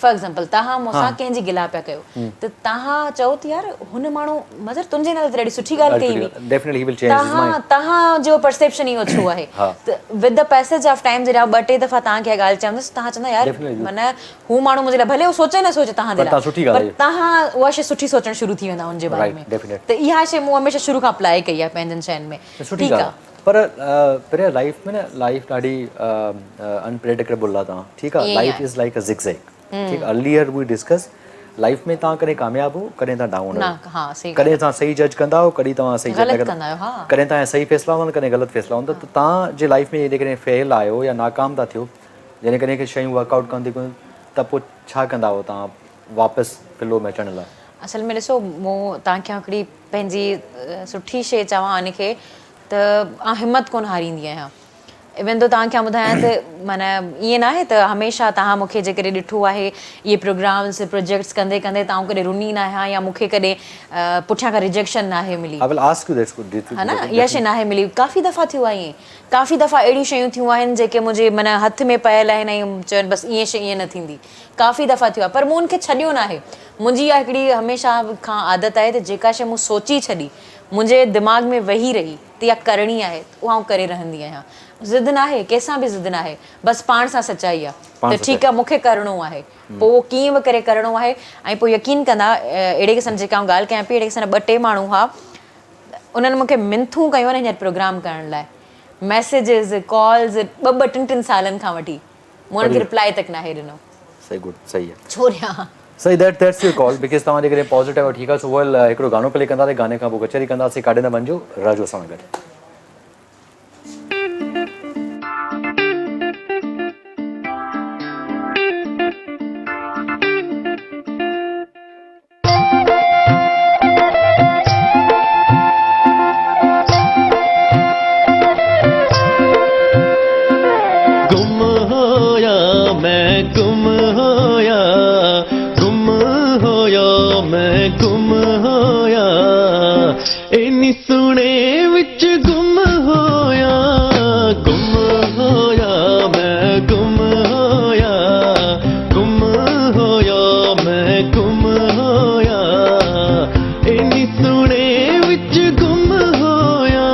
Speaker 2: فار ايگزامپل توهان مون سان ڪنهن جي گلا پيا ڪيو ته توهان چئو ته يار هن ماڻهو مظهر تنهنجي نالي تي ڏاڍي سٺي ڳالهه ڪئي هئي توهان توهان جو پرسيپشن اهو ڇو آهي ته with the passage of time جڏهن آئون ٻه ٽي دفعا توهان کي اها ڳالهه چوندس توهان چوندا يار معنيٰ هو ماڻهو منهنجي لاء ڀلي هو سوچي نه سوچي توهان جي لاء پر توهان اها شيء سٺي سوچڻ شروع ٿي ويندا ان جي باري ۾ ته اها شيء مون هميشه شروع کان اپلائي ڪئي آهي پنهنجن شين ۾ ٺيڪ آهي.
Speaker 1: پر پريا لائيف ۾ نه لائيف ڏاڍي ان پريڊڪٽيبل آ توهان ٺيڪ آ life is like a zig zag ٺيڪ ارليئر وي ڊسڪس لائيف ۾ توهان ڪڏهن ڪامياب هو ڪڏهن توهان ڊائون آهيو ڪڏهن توهان صحيح جج ڪندا آهيو ڪڏهن توهان صحيح جج نه ڪندا آهيو ڪڏهن توهان جا صحيح فيصلا هوندا آهن ڪڏهن غلط فيصلا هوندا ته توهان جي لائيف ۾ جيڪڏهن فيل آهيو يا ناڪام ٿا ٿيو جڏهن ڪڏهن ڪي شيون ورڪ آئوٽ ڪونه ٿيون ته پوء ڇا ڪندا آهيو توهان واپس فلو ۾ اچڻ لاء؟
Speaker 2: اصل ۾ ڏسو مون توهان کي هڪڙي پنهنجي سٺي شيء چوان ان کي ته آئون همت ڪونه هاريندي آهيان ايون دو توهان کي آئون ٻڌايان ته معنيٰ ائين ناهي ته هميشه توهان مون کي جيڪڏهن ڏٺو آهي اهي پروگرامس پروجيڪٽس ڪندي ڪندي ته آئون ڪڏهن رني نه آهيان يا مون کي ڪڏهن پٺيان کان ريجيڪشن ناهي ملي
Speaker 1: I will ask you that
Speaker 2: ها نه اها شيء ناهي ملي ڪافي دفعا ٿيو آهي ائين ڪافي دفعا اهڙيون شيون ٿيون آهن جيڪي منهنجي معنيٰ هٿ ۾ پيل آهن ۽ چون بس ائين شيء ائين نه ٿيندي ڪافي دفعا ٿيو آهي پر مون ان کي ڇڏيو ناهي منهنجي اها هڪڙي هميشه کان عادت آهي ته جيڪا شيء مون سوچي ڇڏي منهنجي دماغ ۾ ويهي رهي ته اها ڪرڻي آهي ته اها آئون ڪري رهندي آهيان ضد ناهي ڪنهن سان به ضد ناهي بس پاڻ سان سچائي آهي ته ٺيڪ آهي مون کي ڪرڻو آهي پوء اهو ڪيئن به ڪري ڪرڻو آهي ۽ پوء يقين ڪندا اهڙي قسم جيڪا آئون ڳالهه ڪيان پئي اهڙي قسم جا ٻه ٽي ماڻهو هئا انهن مون کي منٿون ڪيون آهن هينئر پروگرام ڪرڻ لاء ميسيجز ڪالز ٻه ٻه ٽن ٽن سالن کان وٺي مون انهن کي رپلائي تڪ ناهي ڏنو.
Speaker 1: صحيح گڊ صحيح آهي.
Speaker 2: ڇو ڏيان.
Speaker 1: صحيح that that's your call because توهان جيڪڏهن پازيٽو آهيو ٺيڪ آهي سو ويل هڪڙو گانو پلي ڪنداسين گاني کان پوء ڪچهري ڪنداسين ڪاڏي نه وڃجو رهجو اسان سان گڏ.
Speaker 3: گم هويا مين گم هويا گم هويا مين گم هويا اني سهڻي وچ گم هويا گم هويا مين گم هويا گم هويا مين گم هويا اني سهڻي وچ گم هويا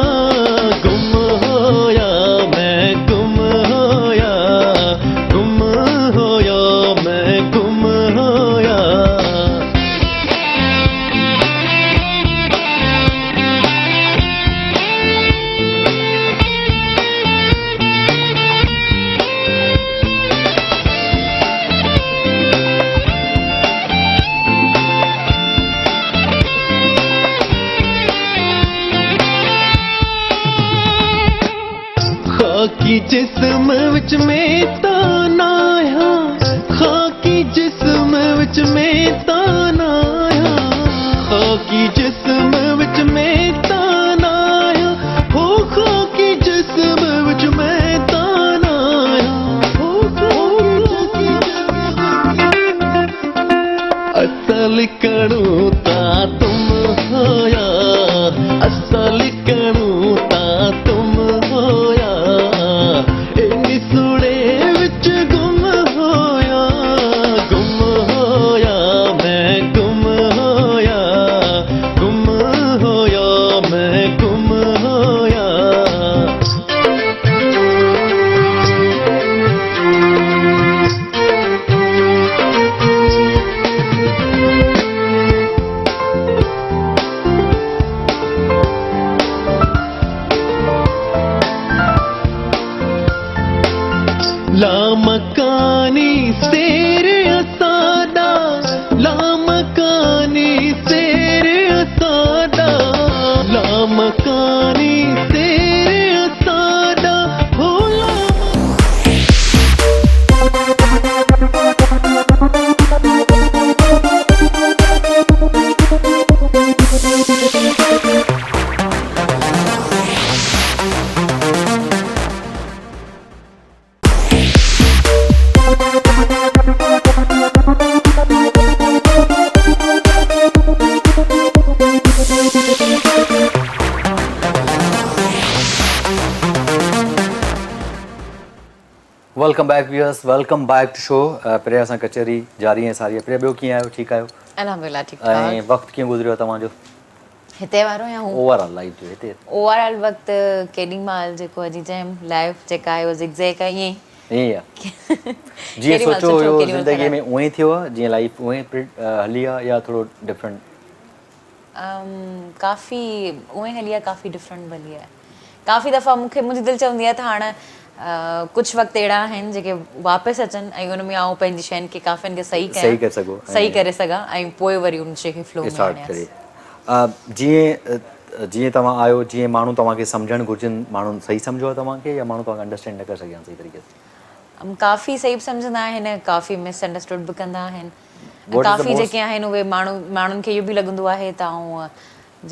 Speaker 3: گم هويا مين گم هويا گم هويا مين گم هويا. خاڪي جسم وچ ۾ تان ناهيان خاڪي جسم وچ ۾ تان ناهيان خاڪي جسم وچ ۾ تان ناهيان هو خاڪي جسم وچ ۾ تان ناهيان هو خاڪي اصل ڪڻو تا تم هويا اصل ڪڻو تا تم هويا اني سهڻي وچ گم سير اسان ڏا لامڪاني سير اسان ڏا لامڪاني سير اسان ڏا هو لام.
Speaker 1: Welcome back viewers welcome back to show Priya سان ڪچهري جاري ۽ ساري پريا ٻيو ڪيئن آهيو ٺيڪ آهيو
Speaker 2: الحمدلله ٺيڪ ٺاڪ
Speaker 1: ۽ وقت ڪيئن گذريو توهان جو
Speaker 2: هتي وارو يا هو
Speaker 1: اوور آل لائيف جو هتي
Speaker 2: اوور آل وقت ڪيڏي مهل جيڪو اڄ چيم لائيف جيڪا آهي اها زگ زيگ آهي ائين
Speaker 1: ائين آهي جيئن سوچيو هيو زندگي ۾ اونئين ٿيو آهي جيئن لائيف اونئين هلي آهي يا ٿورو ڊفرنٽ؟
Speaker 2: ڪافي اونئين هلي آهي ڪافي ڊفرنٽ به هلي آهي ڪافي دفعا مون کي منهنجي دل چوندي آهي ته هاڻ ڪجهه وقت اهڙا آهن جيڪي واپس اچن ۽ ان ۾ آئون پنهنجي شين کي ڪافين کي صحيح ڪيان صحيح ڪري سگهان ۽ پوء وري ان شي کي فلو ۾ آڻيان.
Speaker 1: جيئن جيئن توهان آهيو جيئن ماڻهو توهان کي سمجهڻ گهرجن ماڻهن صحيح سمجهيو آهي توهان کي يا ماڻهو توهان کي انڊرسٽينڊ نه ڪري سگهيا آهن صحيح طريقي
Speaker 2: سان؟ ڪافي صحيح به سمجهندا آهن ڪافي مس انڊرسٽوڊ به ڪندا آهن ۽ ڪافي جيڪي آهن اهي ماڻهو ماڻهن کي اهو به لڳندو آهي ته آئون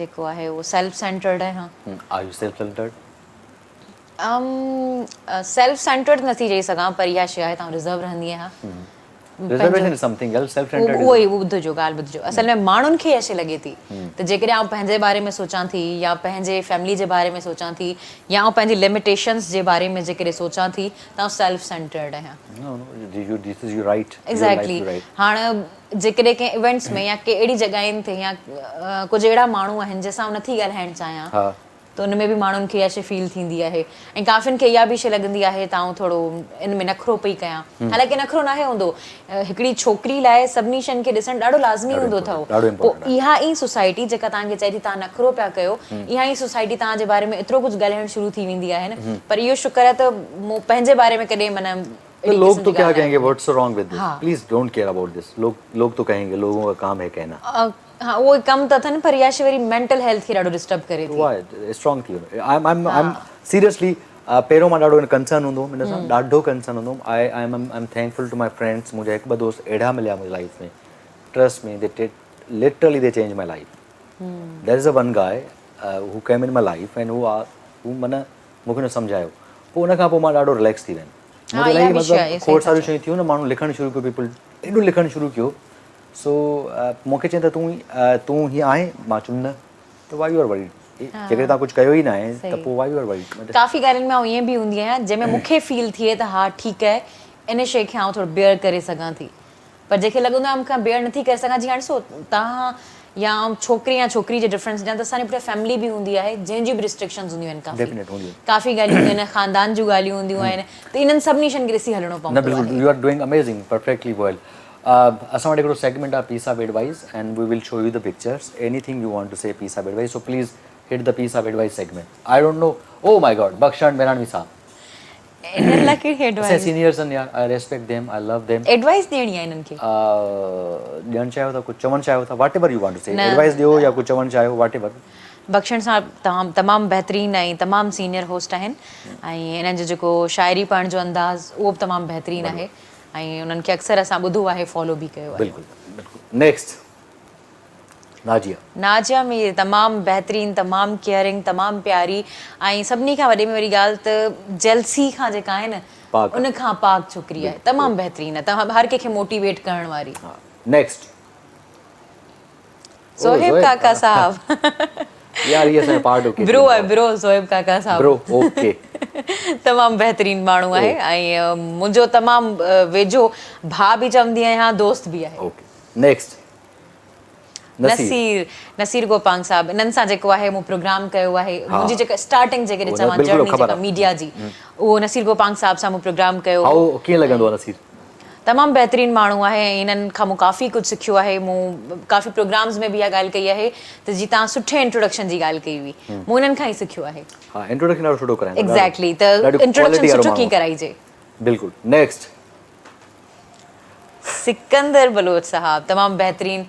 Speaker 2: جيڪو آهي اهو سيلف سينٽرڊ آهيان.
Speaker 1: Are you self centred?
Speaker 2: Self centred نٿي چئي سگهان پر اها شيء آهي ته آئون رزرو رهندي آهيان.
Speaker 1: Reservation is something else self centred
Speaker 2: اهو ئي ٻڌجو ڳالهه ٻڌجو اصل ۾ ماڻهن کي اها شيء لڳي ٿي ته جيڪڏهن آئون پنهنجي باري ۾ سوچان ٿي يا پنهنجي فيملي جي باري ۾ سوچان ٿي يا آئون پنهنجي لميٽيشنز جي باري ۾ جيڪڏهن سوچان ٿي ته آئون سيلف سينٽرڊ آهيان.
Speaker 1: No no this is your right
Speaker 2: exactly هاڻ جيڪڏهن ڪنهن ايونٽس ۾ يا ڪي اهڙي جڳهين تي يا ڪجهه اهڙا ماڻهو آهن جنهن سان آئون نٿي ڳالهائڻ چاهيان ته ان ۾ به ماڻهن کي اها شيء فيل ٿيندي آهي ۽ ڪافين کي اها به شيء لڳندي آهي ته آئون ٿورو ان ۾ نخرو پئي ڪيان حالانڪه نخرو ناهي هوندو هڪڙي ڇوڪري لاء سڀني شين کي ڏسڻ ڏاڍو لازمي هوندو اٿئو پوء اها ئي سوسائٽي جيڪا توهان کي چئي ٿي توهان نخرو پيا ڪيو اها ئي سوسائٽي توهان جي باري ۾ ايترو ڪجهه ڳالهائڻ شروع ٿي ويندي آهي نه پر اهو شڪر آهي ته مون پنهنجي باري ۾ ڪڏهن معنيٰ
Speaker 1: اهڙي لوگ تو ڪيا ڪهين گي what's wrong with this please don't care about this لوگ لوگ تو ڪهين گي لوگون ڪا ڪام هي ڪهنا.
Speaker 2: ها اهو ڪم ته اٿن پر اها شي وري مينٽل هيلٿ کي ڏاڍو ڊسٽرب ڪري ٿي.
Speaker 1: اها اسٽرانگ ٿي وڃو I am I am seriously پهريون مان ڏاڍو ڪنسرن هوندو هوم ان سان ڏاڍو ڪنسرن هوندو هوم I I am I am thankful to my friends منهنجا هڪ ٻه دوست اهڙا مليا منهنجي life ۾ trust me they literally they change my life there is a one guy who came in my life and هو هو معنيٰ مون کي هن سمجهايو پوء ان کان پوء مان ڏاڍو رليڪس ٿي ويم
Speaker 2: ها
Speaker 1: الاهي
Speaker 2: اها به شيء
Speaker 1: مطلب
Speaker 2: آهي
Speaker 1: کوڙ
Speaker 2: صحيح ٿا
Speaker 1: ساريون
Speaker 2: چئو.
Speaker 1: شيون ٿيون نه ماڻهن لکڻ شروع ڪيو پيپل ايڏو لکڻ شروع ڪيو سو مون کي چين ته تون تون هي آهين مان چيم نه ته وائي you are worried جيڪڏهن توهان ڪجهه ڪيو ئي نه آهي ته پوء وائي you are worried.
Speaker 2: ڪافي ڳالهين ۾ آئون ائين به هوندي آهيان جنهن ۾ مون کي فيل ٿئي ته ها ٺيڪ آهي ان شيء کي آئون ٿورو بيئر ڪري سگهان ٿي پر جنهن کي لڳندو آهي مون کان بيئر نٿي ڪري سگهان جيئن هاڻي ڏسو توهان يا ڇوڪري يا ڇوڪري جي ڊفرنس ڏيان ته اسان جي پٺيان فيملي به هوندي آهي جنهن جون به ريسٽرڪشنز هونديون آهن ڪافي ڪافي ڳالهيون هونديون آهن خاندان جون ڳالهيون هونديون آهن ته انهن سڀني شين کي ڏسي هلڻو
Speaker 1: پوندو آهي. نه بلڪل you are doing amazing perfectly well اسان وٽ هڪڙو سيگمينٽ آهي piece of advice and we will show you the pictures anything you want to say piece of advice so please hit the piece of advice segment I don't know oh my god Bakhshan Mehranvi صاحب
Speaker 2: انهن لاء ڪهڙي ايڊوائيس؟
Speaker 1: اسان سينيئرز آهن يار I respect them I love them.
Speaker 2: Advice ڏيڻي آهي انهن کي؟
Speaker 1: ڏيڻ چاهيو ٿا ڪجهه چوڻ چاهيو ٿا whatever you want to say advice ڏيو يا ڪجهه چوڻ چاهيو واٽ ايور.
Speaker 2: بخشڻ صاحب تمام تمام بهترين ۽ تمام سينيئر هوسٽ آهن ۽ انهن جو جيڪو شاعري پڙهڻ جو انداز اهو به تمام بهترين آهي ۽ انهن کي اڪثر اسان ٻڌو آهي فالو به ڪيو آهي.
Speaker 1: بلڪل بلڪل نيڪسٽ. ناجيه.
Speaker 2: ناجيه مير تمام بهترين تمام ڪيئرنگ تمام پياري ۽ سڀني کان وڏي ۾ وڏي ڳالهه ته جيلسي کان جيڪا آهي نه ان کان پاڪ ڇوڪري آهي تمام بهترين آهي تمام هر ڪنهن کي موٽيويٽ ڪرڻ واري.
Speaker 1: نيڪسٽ.
Speaker 2: زوهيب ڪاڪا صاحب.
Speaker 1: يار هي اسان جو پارٽ اوڪي
Speaker 2: برو آهي برو زوهيب ڪاڪا صاحب
Speaker 1: برو اوڪي
Speaker 2: تمام بهترين ماڻهو آهي ۽ منهنجو تمام ويجهو ڀاء به چوندي آهيان دوست به آهي.
Speaker 1: Okay next.
Speaker 2: نصير نصير گوپانگ صاحب انهن سان جيڪو آهي مون پروگرام ڪيو آهي منهنجي جيڪا اسٽارٽنگ جيڪڏهن چوان جرني جيڪا ميڊيا جي اهو نصير گوپانگ صاحب سان مون پروگرام ڪيو
Speaker 1: هو ڪيئن لڳندو آهي نصير؟
Speaker 2: تمام بهترين ماڻهو آهي ۽ انهن کان مون ڪافي ڪجهه سکيو آهي مون ڪافي پروگرامز ۾ به اها ڳالهه ڪئي آهي ته جي توهان سٺي انٽروڊڪشن جي ڳالهه ڪئي هئي مون انهن کان ئي سکيو آهي.
Speaker 1: ها انٽروڊڪشن ڏاڍو سٺو ڪرائيندو
Speaker 2: آهي ايگزيڪٽلي ته انٽروڊڪشن سٺو ڪيئن ڪرائجي.
Speaker 1: بلڪل نيڪسٽ.
Speaker 2: سڪندر بلوچ صاحب تمام بهترين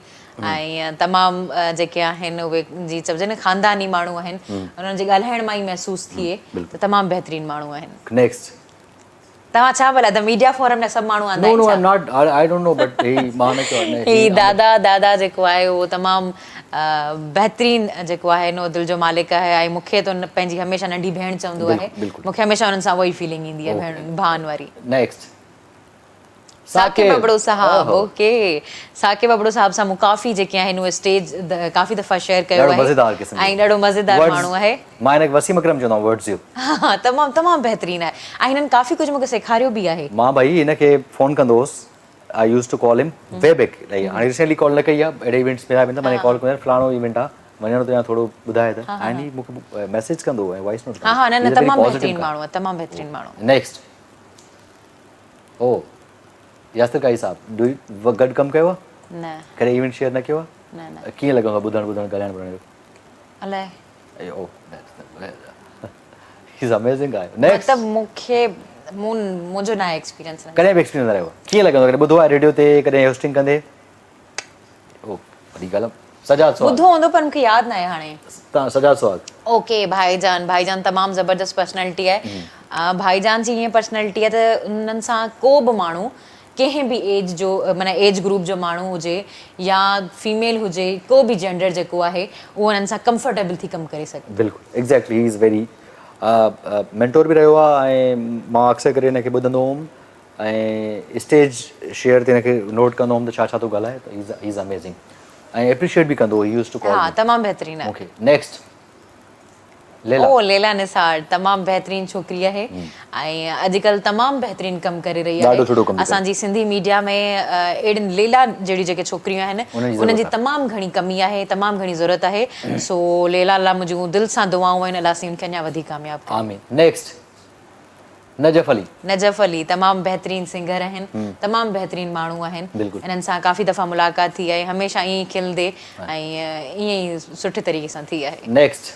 Speaker 2: ۽ تمام جيڪي آهن اهي جي چئجي نه خانداني ماڻهو آهن انهن جي ڳالهائڻ مان ئي محسوس ٿئي ته تمام بهترين ماڻهو آهن.
Speaker 1: نيڪسٽ.
Speaker 2: توهان ڇا ڀلا ته ميڊيا فورم لاء سڀ ماڻهو آندا آهن ڇا؟
Speaker 1: No no I am not I don't know but هي مان نه ڪيو آهي.
Speaker 2: هي دادا دادا جيڪو آهي اهو تمام بهترين جيڪو آهي نو دل جو مالڪ آهي ۽ مون کي ته پنهنجي هميشه ننڍي ڀيڻ چوندو آهي مون کي هميشه انهن سان اها ئي فيلنگ ايندي آهي ڀيڻ ڀان واري.
Speaker 1: نيڪسٽ.
Speaker 2: ثاقب ابڙو صاحب اوڪي ثاقب ابڙو صاحب سان مون ڪافي جيڪي آهن اهي اسٽيج ڪافي دفعا شيئر ڪيو آهي ۽ ڏاڍو مزيدار ماڻهو آهي.
Speaker 1: مان هن کي وسيم اڪرم چوندو آهيان ورڊز جو.
Speaker 2: ها تمام تمام بهترين آهي ۽ هنن ڪافي ڪجهه مون کي سيکاريو به آهي.
Speaker 1: مان ڀائي هن کي فون ڪندو هوس I use to call هم وي بيڪ لائيڪ هاڻي ريسينٽلي ڪال نه ڪئي آهي اهڙي ايونٽس ۾ ويندا مان ڪال ڪندو آهيان فلاڻو ايونٽ آهي وڃڻو ٿو يا ٿورو ٻڌائي ته ۽ هي مون کي ميسيج ڪندو هو ۽ وائس نوٽ
Speaker 2: ڪندو ها ها نه نه تمام بهترين ماڻهو آهي تمام بهترين ماڻهو.
Speaker 1: نيڪسٽ. او ياسر قاضي صاحب do you گڏ ڪم ڪيو آ؟
Speaker 2: نه.
Speaker 1: ڪڏهن ايونٽ شيئر نه ڪيو آ؟
Speaker 2: نه نه.
Speaker 1: ڪيئن لڳندو آ ٻڌڻ ٻڌڻ ڳالهائڻ ٻولهائڻ جو؟
Speaker 2: الائي.
Speaker 1: او هي از اميزنگ گائي. نيڪسٽ.
Speaker 2: مطلب مون کي مون منهنجو ناهي ايڪسپيرينس.
Speaker 1: ڪڏهن به ايڪسپيرينس نه رهيو آ؟ ڪيئن لڳندو آ ڪڏهن ٻڌو آ ريڊيو تي ڪڏهن هوسٽنگ ڪندي؟ او وڏي ڳالهه سجاد سهاڳ.
Speaker 2: ٻڌو هوندو پر مونکي ياد ناهي هاڻي.
Speaker 1: تان سجاد سهاڳ.
Speaker 2: اوڪي ڀائي جان ڀائي جان تمام زبردست پرسنالٽي آهي ڀائي جان جي ائين پرسنالٽي آهي ته انهن سان ڪو به ماڻهو ڪنهن به ايج جو معنيٰ ايج گروپ جو ماڻهو هجي يا فيميل هجي ڪو به جينڊر جيڪو آهي اهو انهن سان ڪمفرٽيبل ٿي ڪم ڪري سگهي.
Speaker 1: بلڪل ايگزيڪٽلي هي از ويري مينٽور به رهيو آهي ۽ مان اڪثر ڪري هن کي ٻڌندو هوم ۽ اسٽيج شيئر تي هن کي نوٽ ڪندو هوم ته ڇا ڇا ٿو ڳالهائي ته هي از اميزنگ ۽ اپريشيئيٽ به ڪندو هو هي يوز ٽو ڪال
Speaker 2: ها تمام بهترين آهي
Speaker 1: مونکي نيڪسٽ ليلا
Speaker 2: او ليلا نثار تمام بهترين ڇوڪري آهي ۽ اڄڪلهه تمام بهترين ڪم ڪري رهي
Speaker 1: آهي ڏاڍو سٺو ڪم
Speaker 2: اسان جي سنڌي ميڊيا ۾ اهڙين ليلا جهڙيون جيڪي ڇوڪريون آهن انهن جي تمام گهڻي ڪمي آهي تمام گهڻي ضرورت آهي سو ليلا لاء منهنجون دل سان دعائون آهن الله سائين ان کي اڃا وڌيڪ ڪامياب ڪري
Speaker 1: آمين نيڪسٽ نجف علي.
Speaker 2: نجف علي تمام بهترين سنگر آهن تمام بهترين ماڻهو آهن انهن سان ڪافي دفعا ملاقات ٿي آهي هميشه ائين ئي کلندي ۽ ائين ئي سٺي طريقي سان ٿي آهي.
Speaker 1: نيڪسٽ.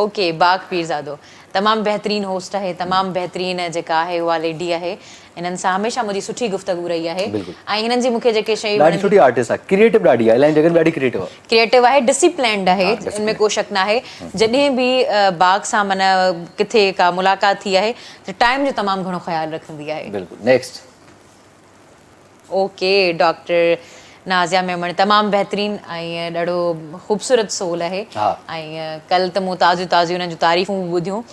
Speaker 2: اوڪي باغ پيرزادو تمام بهترين هوسٽ آهي تمام بهترين جيڪا آهي اها ليڊي آهي هنن سان هميشه منهنجي سٺي گفتگو رهي آهي ۽ هنن جي مون کي جيڪي شيء
Speaker 1: ڏاڍي سٺي آرٽسٽ آهي ڪريئيٽو ڏاڍي آهي الائي جڳهن ڏاڍي ڪريئيٽو آهي.
Speaker 2: ڪريئيٽو آهي ڊسيپلينڊ آهي ان ۾ ڪو شڪ ناهي جڏهن به باغ سان معنيٰ ڪٿي ڪا ملاقات ٿي آهي ته ٽائيم جو تمام گهڻو خيال رکندي آهي.
Speaker 1: بلڪل next.
Speaker 2: Okay doctor Nazia Memon تمام بهترين ۽ ڏاڍو خوبصورت سول آهي ۽ ڪل ته مون تازيون تازيون انهن جون تعريفون به ٻڌيون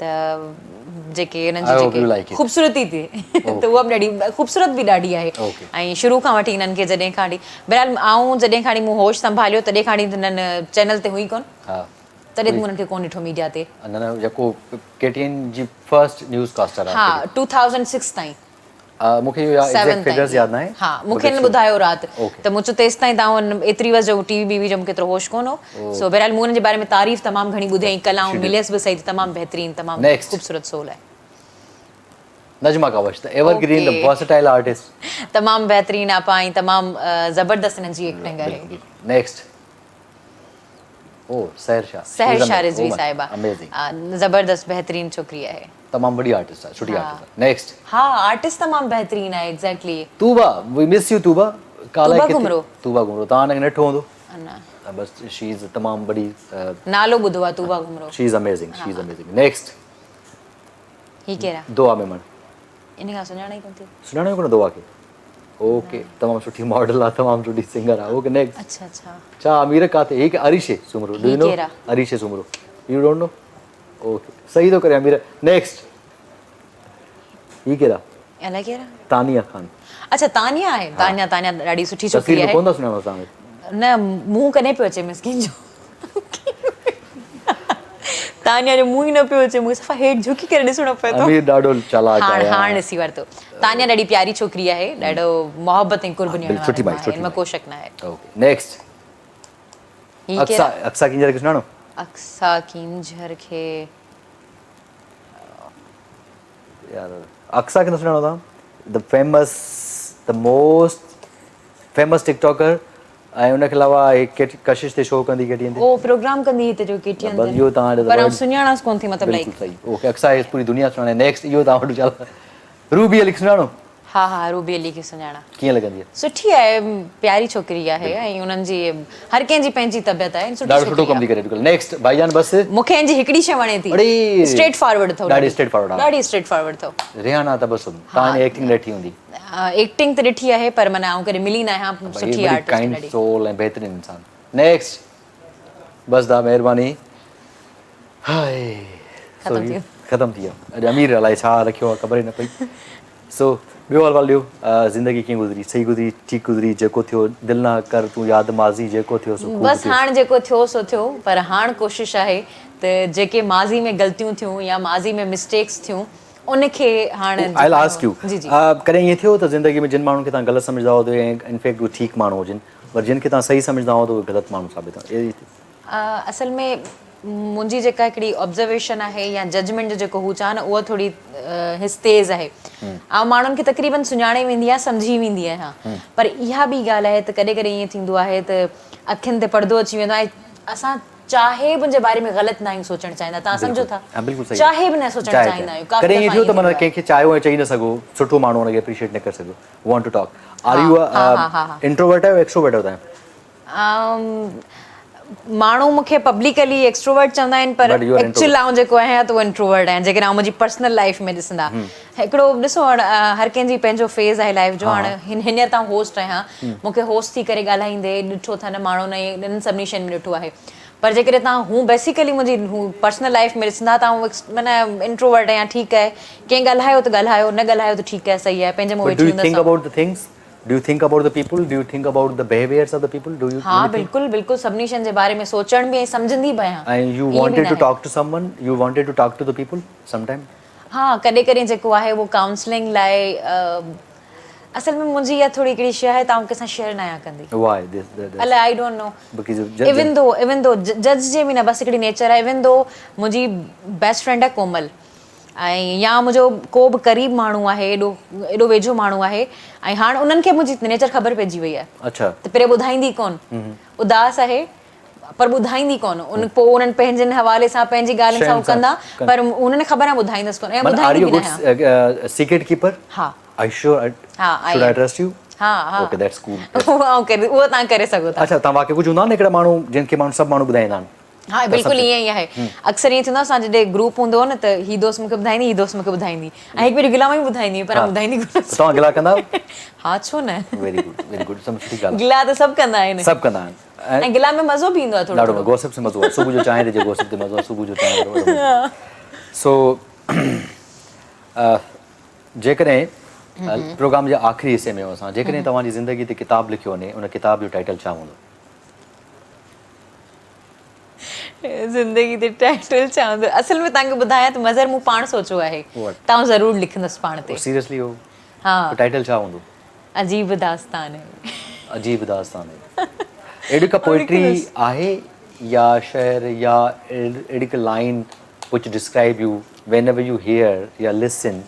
Speaker 2: ته جيڪي انهن جي جيڪي خوبصورتي ٿي ته اها به ڏاڍي خوبصورت به ڏاڍي آهي ۽ شروع کان وٺي انهن کي جڏهن کان وٺي بهرحال آئون جڏهن کان وٺي مون هوش سنڀاليو تڏهن کان وٺي انهن چينل تي هئي ڪونه تڏهن مون انهن کي ڪونه ڏٺو ميڊيا تي.
Speaker 1: نه نه يڪو ڪي ٽي اين جي فرسٽ نيوز ڪاسٽر
Speaker 2: آهي. ها 2006 تائين.
Speaker 1: مون کي اهو ايگزيڪٽ فگرز ياد ناهي.
Speaker 2: ها مون کي هن ٻڌايو رات ته مون چيو تيستائين ته آئون ايتري هئس جو ٽي وي بي وي جو مون کي ايترو هوش ڪونه هو سو بهرحال مون هن جي باري ۾ تعريف تمام گهڻي ٻڌي ۽ ڪلهه آئون مليس به سهي ته تمام بهترين تمام خوبصورت سول آهي.
Speaker 1: نجما ڪاوش the evergreen the versatile artist.
Speaker 2: تمام بهترين آپا ۽ تمام زبردست هنن جي ايڪٽنگ آهي.
Speaker 1: نيڪسٽ. او سحر شاهه.
Speaker 2: سحر شاهه رضوي صاحبه زبردست بهترين ڇوڪري آهي.
Speaker 1: تمام وڏي آرٽسٽ آهي سٺي آرٽسٽ آهي نيڪسٽ.
Speaker 2: ها آرٽسٽ تمام بهترين آهي ايگزيڪٽلي.
Speaker 1: طوبا وي مس يو طوبا
Speaker 2: طوبا گهمرو
Speaker 1: طوبا گهمرو توهان هن کي نه ڏٺو هوندو
Speaker 2: نه
Speaker 1: بس شي از تمام وڏي
Speaker 2: نالو ٻڌو آهي Tuba Ghumro
Speaker 1: she is amazing she is amazing next
Speaker 2: هي ڪير آهي
Speaker 1: دعا ميمڻ
Speaker 2: ان کان سڃاڻان ئي ڪونه ٿي.
Speaker 1: سڃاڻو ئي ڪونه دعا کي. اوڪي تمام سٺي ماڊل آ تمام سٺي سنگر آ اوڪي نيڪسٽ.
Speaker 2: اڇا اڇا.
Speaker 1: ڇا امير ڪاٿي هي اريشي Soomro do you no اريشي Soomro you don't know okay صحيح ٿو ڪري امير نيڪسٽ هي ڪير آ
Speaker 2: الائي ڪير آ
Speaker 1: تانيا خان
Speaker 2: اڇا تانيا آهي تانيا تانيا ڏاڍي سٺي ڇوڪري آهي
Speaker 1: تصوير ۾ ڪونه ٿا سڃاڻو توهان
Speaker 2: نه منهن ڪڏهن پيو اچي مسڪين جو تانيا جو منهن ئي نه پيو اچي مون کي صفا هيٺ جهڪي ڪري ڏسڻو پئي ٿو.
Speaker 1: امير ڏاڍو چالاڪ
Speaker 2: آهي. هاڻ هاڻ ڏسي ورتو. تانيا ڏاڍي پياري ڇوڪري آهي ڏاڍو محبت ۽ قرب ڏيڻ
Speaker 1: واري آهي
Speaker 2: ان ۾ ڪو شڪ ناهي.
Speaker 1: اوڪي نيڪسٽ اقصا اقصا ڪينجهر کي سڃاڻو؟
Speaker 2: اقصا ڪينجهر کي
Speaker 1: يار اقصا کي نه سڃاڻو توهان the famous the most famous TikToker ۽ ان کي علاوه هي ڪشش تي شو ڪندي ڪي ٽي اين تي.
Speaker 2: او پروگرام ڪندي هتي جو ڪي ٽي اين
Speaker 1: تي. بس اهو توهان
Speaker 2: پر آئون سڃاڻانس ڪون ٿي مطلب
Speaker 1: لائيڪ. بلڪل صحيح اوڪي اقصا هي پوري دنيا سڃاڻي نيڪسٽ اهو توهان وٽ چال روبي علي کي سڃاڻو؟
Speaker 2: ها ها روبي علي کي سڃاڻان.
Speaker 1: ڪيئن لڳندي آهي؟
Speaker 2: سٺي آهي پياري ڇوڪري آهي ۽ انهن جي هر ڪنهن جي پنهنجي طبيعت آهي سٺي
Speaker 1: ڏاڍو سٺو ڪم ٿي ڪري اڄڪلهه نيڪسٽ ڀائيجان بس.
Speaker 2: مون کي هن جي هڪڙي شي وڻي ٿي اسٽريٽ فارورڊ اٿو
Speaker 1: ڏاڍي اسٽريٽ فارورڊ
Speaker 2: ڏاڍي اسٽريٽ فارورڊ اٿو.
Speaker 1: ريحانا تبسم توهان جي ايڪٽنگ ڏٺي هوندي.
Speaker 2: ايڪٽنگ ته ڏٺي آهي پر معنيٰ آئون ڪڏهن ملي نه آهيان سٺي آرٽسٽ
Speaker 1: ڪائنڊ سول ۽ بهترين انسان نيڪسٽ بس دا مهرباني هاء
Speaker 2: ختم ٿي ويو
Speaker 1: ختم ٿي ويو اڄ امير الائي ڇا رکيو آهي خبر ئي نه پئي سو ٻيو حال وال ڏيو زندگي ڪيئن گذري صحيح گذري ٺيڪ گذري جيڪو ٿيو دل نه ڪر تون ياد ماضي جيڪو ٿيو سو خوب
Speaker 2: بس هاڻ جيڪو ٿيو سو ٿيو پر هاڻ ڪوشش آهي ته جيڪي ماضي ۾ غلطيون ٿيون يا ماضي ۾ مسٽيڪس ٿيون ان کي هاڻ
Speaker 1: I will ask you ڪڏهن ائين ٿيو ته زندگي ۾ جن ماڻهن کي توهان غلط سمجهندا هئو ته ان فيڪٽ اهي ٺيڪ ماڻهو هجن پر جن کي توهان صحيح سمجهندا هئو ته اهي غلط ماڻهو ثابت ٿيا.
Speaker 2: اصل ۾ منهنجي جيڪا هڪڙي آبزرويشن آهي يا ججمينٽ جو جيڪو هو چان اها ٿوري حس تيز آهي. آئون ماڻهن کي تقريبن سڃاڻي ويندي آهيان سمجهي ويندي آهيان پر اها ٻي ڳالهه آهي ته ڪڏهن ڪڏهن ائين ٿيندو آهي ته اکين تي پردو اچي ويندو آهي ۽ اسان چاهي به ان جي باري ۾ غلط ناهيون سوچڻ چاهيندا توهان سمجهو ٿا چاهي به نه سوچڻ چاهيندا آهيون
Speaker 1: ڪافي ڪڏهن ائين ٿيو ته معنيٰ ڪنهن کي چاهيو ۽ چئي نه سگهو سٺو ماڻهو ان کي اپريشيٽ نه ڪري سگهيو want to talk are you introvert آهيو ايڪسٽروورٽ آهيو توهان؟
Speaker 2: ماڻهو مون کي پبلڪلي ايڪسٽروورٽ چوندا آهن پر ايڪچوئل آئون جيڪو آهيان ته اهو انٽروورٽ آهيان جيڪڏهن آئون منهنجي پرسنل لائف ۾ ڏسندا هڪڙو ڏسو هاڻ هر ڪنهن جي پنهنجو فيز آهي لائف جو هاڻ هينئر ته آئون هوسٽ آهيان مون کي هوسٽ ٿي ڪري ڳالهائيندي ڏٺو اٿن ماڻهن ۽ انهن سڀني شين ۾ ڏٺو آهي پر جيڪڏهن توهان هون بيسيڪلي منهنجي پرسنل لائف ۾ ڏسندا ته آئون معنيٰ انٽروورٽ آهيان ٺيڪ آهي ڪنهن ڳالهايو ته ڳالهايو نه ڳالهايو ته ٺيڪ آهي صحيح آهي پنهنجي منهن ويٺي
Speaker 1: هوندس. Do you think about the people? Do you think about the behaviors of the people? Do you
Speaker 2: ها بلڪل بلڪل سڀني شين جي باري ۾ سوچڻ به ۽ سمجهندي به آهيان.
Speaker 1: And you wanted to talk to someone? You wanted to talk to the people sometime?
Speaker 2: ها ڪڏهن ڪڏهن جيڪو آهي اهو ڪائونسلنگ لاء اصل ۾ منهنجي اها ٿوري هڪڙي شيء آهي ته آئون ڪنهن سان شيئر نه آهيان ڪندي.
Speaker 1: Why this this
Speaker 2: الائي I don't know.
Speaker 1: Because
Speaker 2: even though even though جج جي به نه بس هڪڙي نيچر آهي ايون دو منهنجي بيسٽ فرينڊ آهي ڪومل ۽ يا منهنجو ڪو به قريب ماڻهو آهي ايڏو ايڏو ويجهو ماڻهو آهي ۽ هاڻ انهن کي منهنجي نيچر خبر پئجي وئي آهي
Speaker 1: اڇا
Speaker 2: ته پهرين ٻڌائيندي ڪون اداس آهي پر ٻڌائيندي ڪون ان پوء انهن پنهنجن حوالي سان پنهنجي ڳالهين سان ڪندا پر انهن کي خبر آهي ٻڌائيندس ڪون ۽ ٻڌائيندي به
Speaker 1: نه آهيان سيڪريٽ ڪيپر
Speaker 2: ها
Speaker 1: آر you sure
Speaker 2: ها
Speaker 1: should I trust you
Speaker 2: ها ها
Speaker 1: اوڪي that's cool
Speaker 2: اهو آئون ڪري اهو توهان ڪري سگهو ٿا
Speaker 1: اڇا توهان واقعي ڪجهه هوندا آهن هڪڙا ماڻهو جن کي ماڻهو سڀ ماڻهو ٻڌائيندا آهن
Speaker 2: ها بلڪل ائين ئي آهي اڪثر ائين ٿيندو آهي اسان جڏهن گروپ هوندو هو نه ته هي دوست مونکي ٻڌائيندي هي دوست مونکي ٻڌائيندي ۽ هڪ ٻئي جون گلا مان به ٻڌائيندي هئي پر آئون ٻڌائيندي ڪونه
Speaker 1: هيس. توهان گلا ڪندا آهيو؟
Speaker 2: ها ڇو نه.
Speaker 1: ويري گڊ ويري گڊ سڀ سٺي ڳالهه آهي.
Speaker 2: گلا ته سڀ ڪندا آهن.
Speaker 1: سڀ ڪندا آهن
Speaker 2: ۽ گلا ۾ مزو به ايندو آهي ٿورو
Speaker 1: ڏاڍو گوسپ سي مزو آهي صبح جو چانهه تي جي گوسپ تي مزو آهي صبح جو چانهه وارو وڏو مزو آهي سو جيڪڏهن پروگرام جي آخري حصي ۾ اسان جيڪڏهن توهان جي زندگي تي ڪتاب لکيو وڃي ان ڪتاب جو ٽائيٽل ڇا هوندو؟
Speaker 2: زندگي تي ٽائيٽل ڇا هوندو اصل ۾ توهان کي ٻڌايان ته مظهر مون پاڻ سوچيو آهي ته آئون ضرور لکندس پاڻ تي
Speaker 1: سيريسلي هو
Speaker 2: ها
Speaker 1: ٽائيٽل ڇا هوندو
Speaker 2: عجيب داستان هي
Speaker 1: عجيب داستان هي اهڙي ڪا پوئٽري آهي يا شعر يا اهڙي ڪا line which describe you whenever you hear يا listen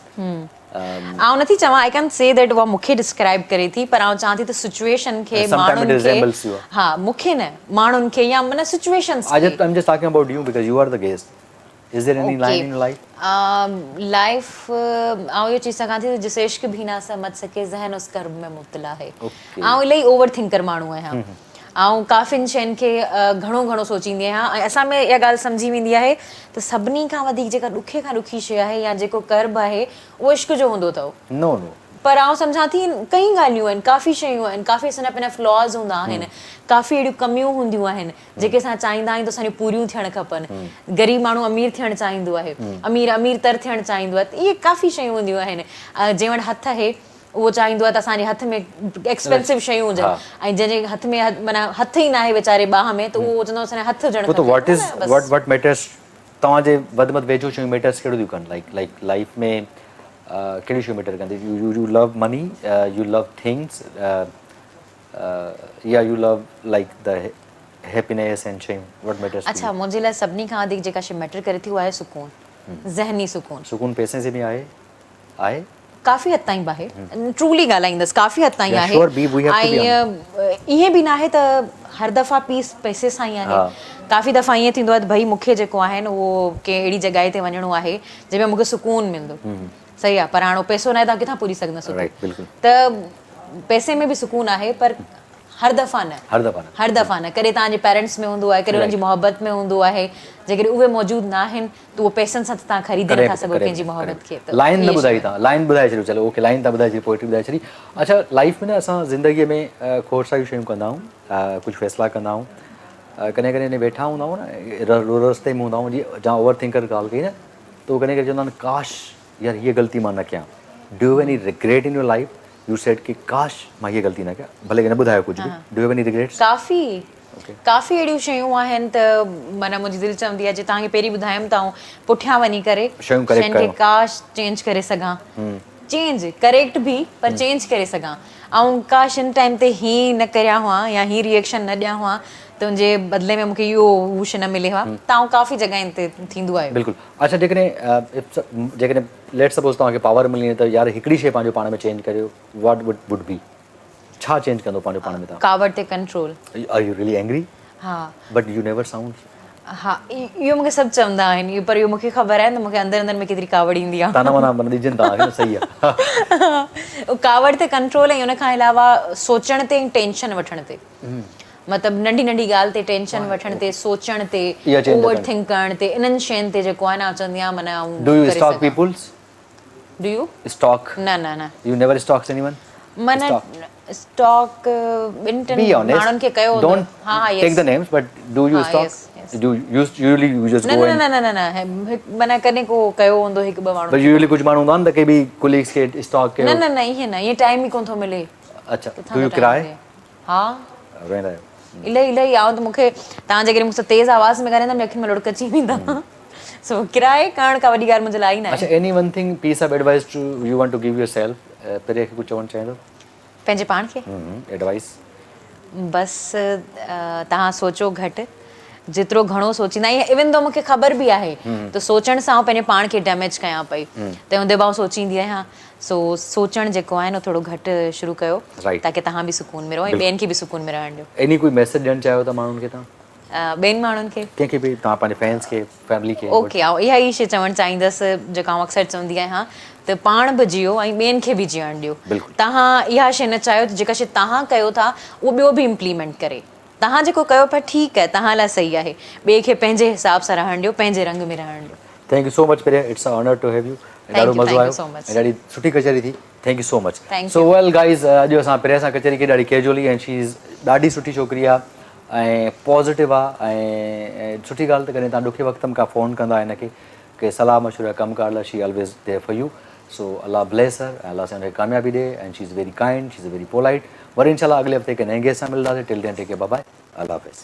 Speaker 2: آئون نٿي چوان I can't C that اها مون کي ڊسڪرائب ڪري ٿي پر آئون چوان ٿي ته سچوئيشن کي ماڻهن کي ها مون کي نه ماڻهن کي يا معنيٰ سچوئيشنس
Speaker 1: کي. I am just talking about you because you are the guest is there any line in your life?
Speaker 2: Life آئون اهو چئي سگهان ٿي ته جس عشق ڀي نا سمجھ سڪي ذهن اس ڪرب ۾ مبتلا هي آئون الائي اوور ٿنڪر ماڻهو آهيان آئون ڪافين شين کي گهڻو گهڻو سوچيندي آهيان ۽ اسان ۾ اها ڳالهه سمجهي ويندي آهي ته سڀني کان وڌيڪ جيڪا ڏکي کان ڏکي شيء آهي يا جيڪو ڪرب آهي اهو عشق جو هوندو اٿئو.
Speaker 1: نو نو.
Speaker 2: پر آئون سمجهان ٿي ڪئين ڳالهيون آهن ڪافي شيون آهن ڪافي اسان جا پنهنجا فلاز هوندا آهن ڪافي اهڙيون ڪميون هونديون آهن جيڪي اسان چاهيندا آهيون ته اسان جون پوريون ٿيڻ کپن غريب ماڻهو امير ٿيڻ چاهيندو آهي امير امير تر ٿيڻ چاهيندو آهي ته اهي ڪافي شيون هونديون آهن جنهن وٽ هٿ آهي اهو چاهيندو آهي ته اسان جي هٿ ۾ ايڪسپينسو شيون هجن ۽ جنهن جي هٿ ۾ معنيٰ هٿ ئي ناهي ويچاري ٻانهن ۾ ته اهو چوندو اسان جي هٿ هجڻ
Speaker 1: کپي what is what what matters توهان جي وڌ ۾ وڌ ويجهو شيون ميٽرس ڪهڙيون ٿيون ڪن لائيڪ لائيڪ لائيف ۾ ڪهڙيون شيون ميٽر ڪن ٿيون you you love money you love things يا you love like the happiness and شيون what matters
Speaker 2: اڇا منهنجي لاء سڀني کان وڌيڪ جيڪا شي ميٽر ڪري ٿي اها آهي سڪون ذهني سڪون
Speaker 1: سڪون پئسي سي به آهي آهي؟
Speaker 2: ڪافي حد تائين به آهي ٽرولي ڳالهائيندس ڪافي حد تائين آهي ۽ ائين به ناهي ته هر دفعا پيس پئسي سان ئي آهي ڪافي دفعا ائين ٿيندو آهي ته ڀئي مون کي جيڪو آهي نه اهو ڪنهن اهڙي جڳهه تي وڃڻو آهي جنهن ۾ مون کي سڪون ملندو صحيح آهي پر هاڻ اهو پئسو ناهي ته آئون ڪٿان پڄي سگهندس اتي.
Speaker 1: رائٽ بلڪل.
Speaker 2: ته پئسي ۾ به سڪون آهي پر هر دفعا نه.
Speaker 1: هر دفعا نه.
Speaker 2: هر دفعا نه ڪڏهن توهان جي پيرنٽس ۾ هوندو آهي ڪڏهن انهن جي محبت ۾ هوندو آهي جيڪڏهن اهي موجود ناهن ته اهو پئسن سان ته توهان خريدي نٿا سگهو ڪنهن جي محبت کي ته
Speaker 1: لائن نه ٻڌائي توهان لائن ٻڌائي ڇڏيو چلو اوڪي لائن توهان ٻڌائي ڇڏي پوئٽري ٻڌائي ڇڏي اڇا لائف ۾ نه اسان زندگي ۾ کوڙ ساريون شيون ڪندا آهيون ڪجهه فيصلا ڪندا آهيون ڪڏهن ڪڏهن ويٺا هوندا آهيون نه رستي ۾ هوندا آهيون جي جا اوور ٿنڪر ڳالهه ڪئي نه ته ڪڏهن ڪڏهن چوندا آهن ڪاش يار هيء غلطي مان نه ڪيان do you any regret in your life you said ڪي ڪاش مان هيء غلطي نه ڪيان ڀلي نه ٻڌايو ڪجهه به do you any regrets.
Speaker 2: ڪافي ڪافي اهڙيون شيون آهن ته معنيٰ منهنجي دل چوندي آهي جي توهان کي پهرين ٻڌايم ته آئون پٺيان وڃي ڪري
Speaker 1: شين
Speaker 2: کي ڪاش چينج ڪري سگهان چينج ڪريڪٽ به پر چينج ڪري سگهان آئون ڪاش ان ٽائيم تي هي نه ڪريان هئا يا هي ريئيڪشن نه ڏيان هئا ته ان جي بدلي ۾ مون کي اهو هو شي نه ملي ها ته آئون ڪافي جڳهين تي ٿيندو آهي.
Speaker 1: بلڪل اڇا جيڪڏهن جيڪڏهن ليٽ سپوز توهان کي پاور ملي وڃي ته يار هڪڙي شي پنهنجو پاڻ ۾ چينج ڪريو واٽ وڊ وڊ بي ڇا چينج ڪندو پنهنجو پاڻ ۾ توهان؟
Speaker 2: ڪاوڙ تي control.
Speaker 1: Are you really angry?
Speaker 2: ها.
Speaker 1: But you never sound.
Speaker 2: ها اهو مون کي سڀ چوندا آهن پر اهو مون کي خبر آهي ته مون کي اندر اندر ۾ ڪيتري ڪاوڙ ايندي آهي.
Speaker 1: طعنا وانا معنيٰ ڏجن ٿا نه صحيح
Speaker 2: آهي. ڪاوڙ تي ڪنٽرول ۽ ان کان علاوه سوچڻ تي ۽ ٽينشن وٺڻ تي مطلب ننڍي ننڍي ڳالهه تي ٽينشن وٺڻ تي سوچڻ تي اوور ٿنڪ ڪرڻ تي انهن شين تي جيڪو آهي نه آئون چوندي آهيان معنيٰ آئون
Speaker 1: do you stalk peoples?
Speaker 2: Do you?
Speaker 1: Stalk?
Speaker 2: نه نه نه.
Speaker 1: You never stalks anyone?
Speaker 2: معنيٰ اسٽاڪ ٻن ٽن ماڻهن کي ڪيو هوندو.
Speaker 1: ها ها yes. Take the names but do you stalk? Do you usually you just go
Speaker 2: نه نه نه نه نه معنيٰ ڪڏهن ڪو ڪيو هوندو هڪ ٻه ماڻهن.
Speaker 1: بٽ يوزلي ڪجهه ماڻهو هوندا آهن ته ڪي به ڪوليگس کي اسٽاڪ ڪيو.
Speaker 2: نه نه نه ائين نه ائين ٽائيم ئي ڪونه ٿو ملي.
Speaker 1: اڇا do you ڪرائي؟
Speaker 2: ها.
Speaker 1: روئندا آهيو؟
Speaker 2: الائي الائي آئون ته مون کي توهان جيڪڏهن مون سان تيز آواز ۾ ڳالهائيندا منهنجي اکين ۾ لڙڪ اچي ويندا سو ڪرائي ڪرڻ ڪا وڏي ڳالهه منهنجي لاء ئي ناهي.
Speaker 1: اڇا any one thing piece of advice to you want to give yourself پري کي ڪجهه چوڻ چاهيندو؟
Speaker 2: پنهنجي پاڻ کي؟
Speaker 1: ايڊوائس.
Speaker 2: بس توهان سوچو گهٽ جيترو گهڻو سوچيندا ۽ ايون دو مون کي خبر به آهي ته سوچڻ سان آئون پنهنجي پاڻ کي ڊيميج ڪيان پئي تنهن هوندي به آئون سوچيندي آهيان سو سوچڻ جيڪو آهي نه ٿورو گهٽ شروع ڪيو تاڪه توهان به سڪون ۾ رهو ۽ ٻين کي به سڪون ۾ رهڻ ڏيو.
Speaker 1: ايني ڪوئي ميسيج ڏيڻ چاهيو ٿا ماڻهن کي توهان؟
Speaker 2: ٻين ماڻهن کي؟
Speaker 1: ڪنهن کي به توهان پنهنجي فينس کي فيملي کي.
Speaker 2: اوڪي آئون اها ئي شي چوڻ چاهيندس جيڪا آئون اڪثر چوندي آهيان ته پاڻ به جيئو ۽ ٻين کي به جيئڻ ڏيو. توهان اها شي نه چاهيو ته جيڪا شي توهان ڪيو ٿا اهو ٻيو به امپليمينٽ ڪري. توهان جيڪو ڪيو پيا ٺيڪ آهي توهان لاء صحيح آهي ٻئي کي پنهنجي حساب سان رهڻ ڏيو پنهنجي رنگ ۾ رهڻ ڏيو.
Speaker 1: Thank you so much Pariya it's a honour to have you ۽ ڏاڍو مزو آيو ۽ ڏاڍي سٺي ڪچهري ٿي thank you so much so well guys اڄ اسان پريا سان ڪچهري ڪئي ڏاڍي ڪيجوئلي ۽ شي از ڏاڍي سٺي ڇوڪري آ ۽ پازيٽو آ ۽ سٺي ڳالهه ته ڪڏهن تان ڏکي وقت ۾ ڪا فون ڪندا هن کي ڪي صلاح مشورا ڪم ڪار لاء she always there for you so Allah bless her ۽ الله سائين هن کي ڪاميابي ڏي ۽ she is very kind she is very polite وري انشاء الله اڳلي هفتي هڪ نئين گيسٽ سان ملنداسين till then take care bye bye Allah Hafiz.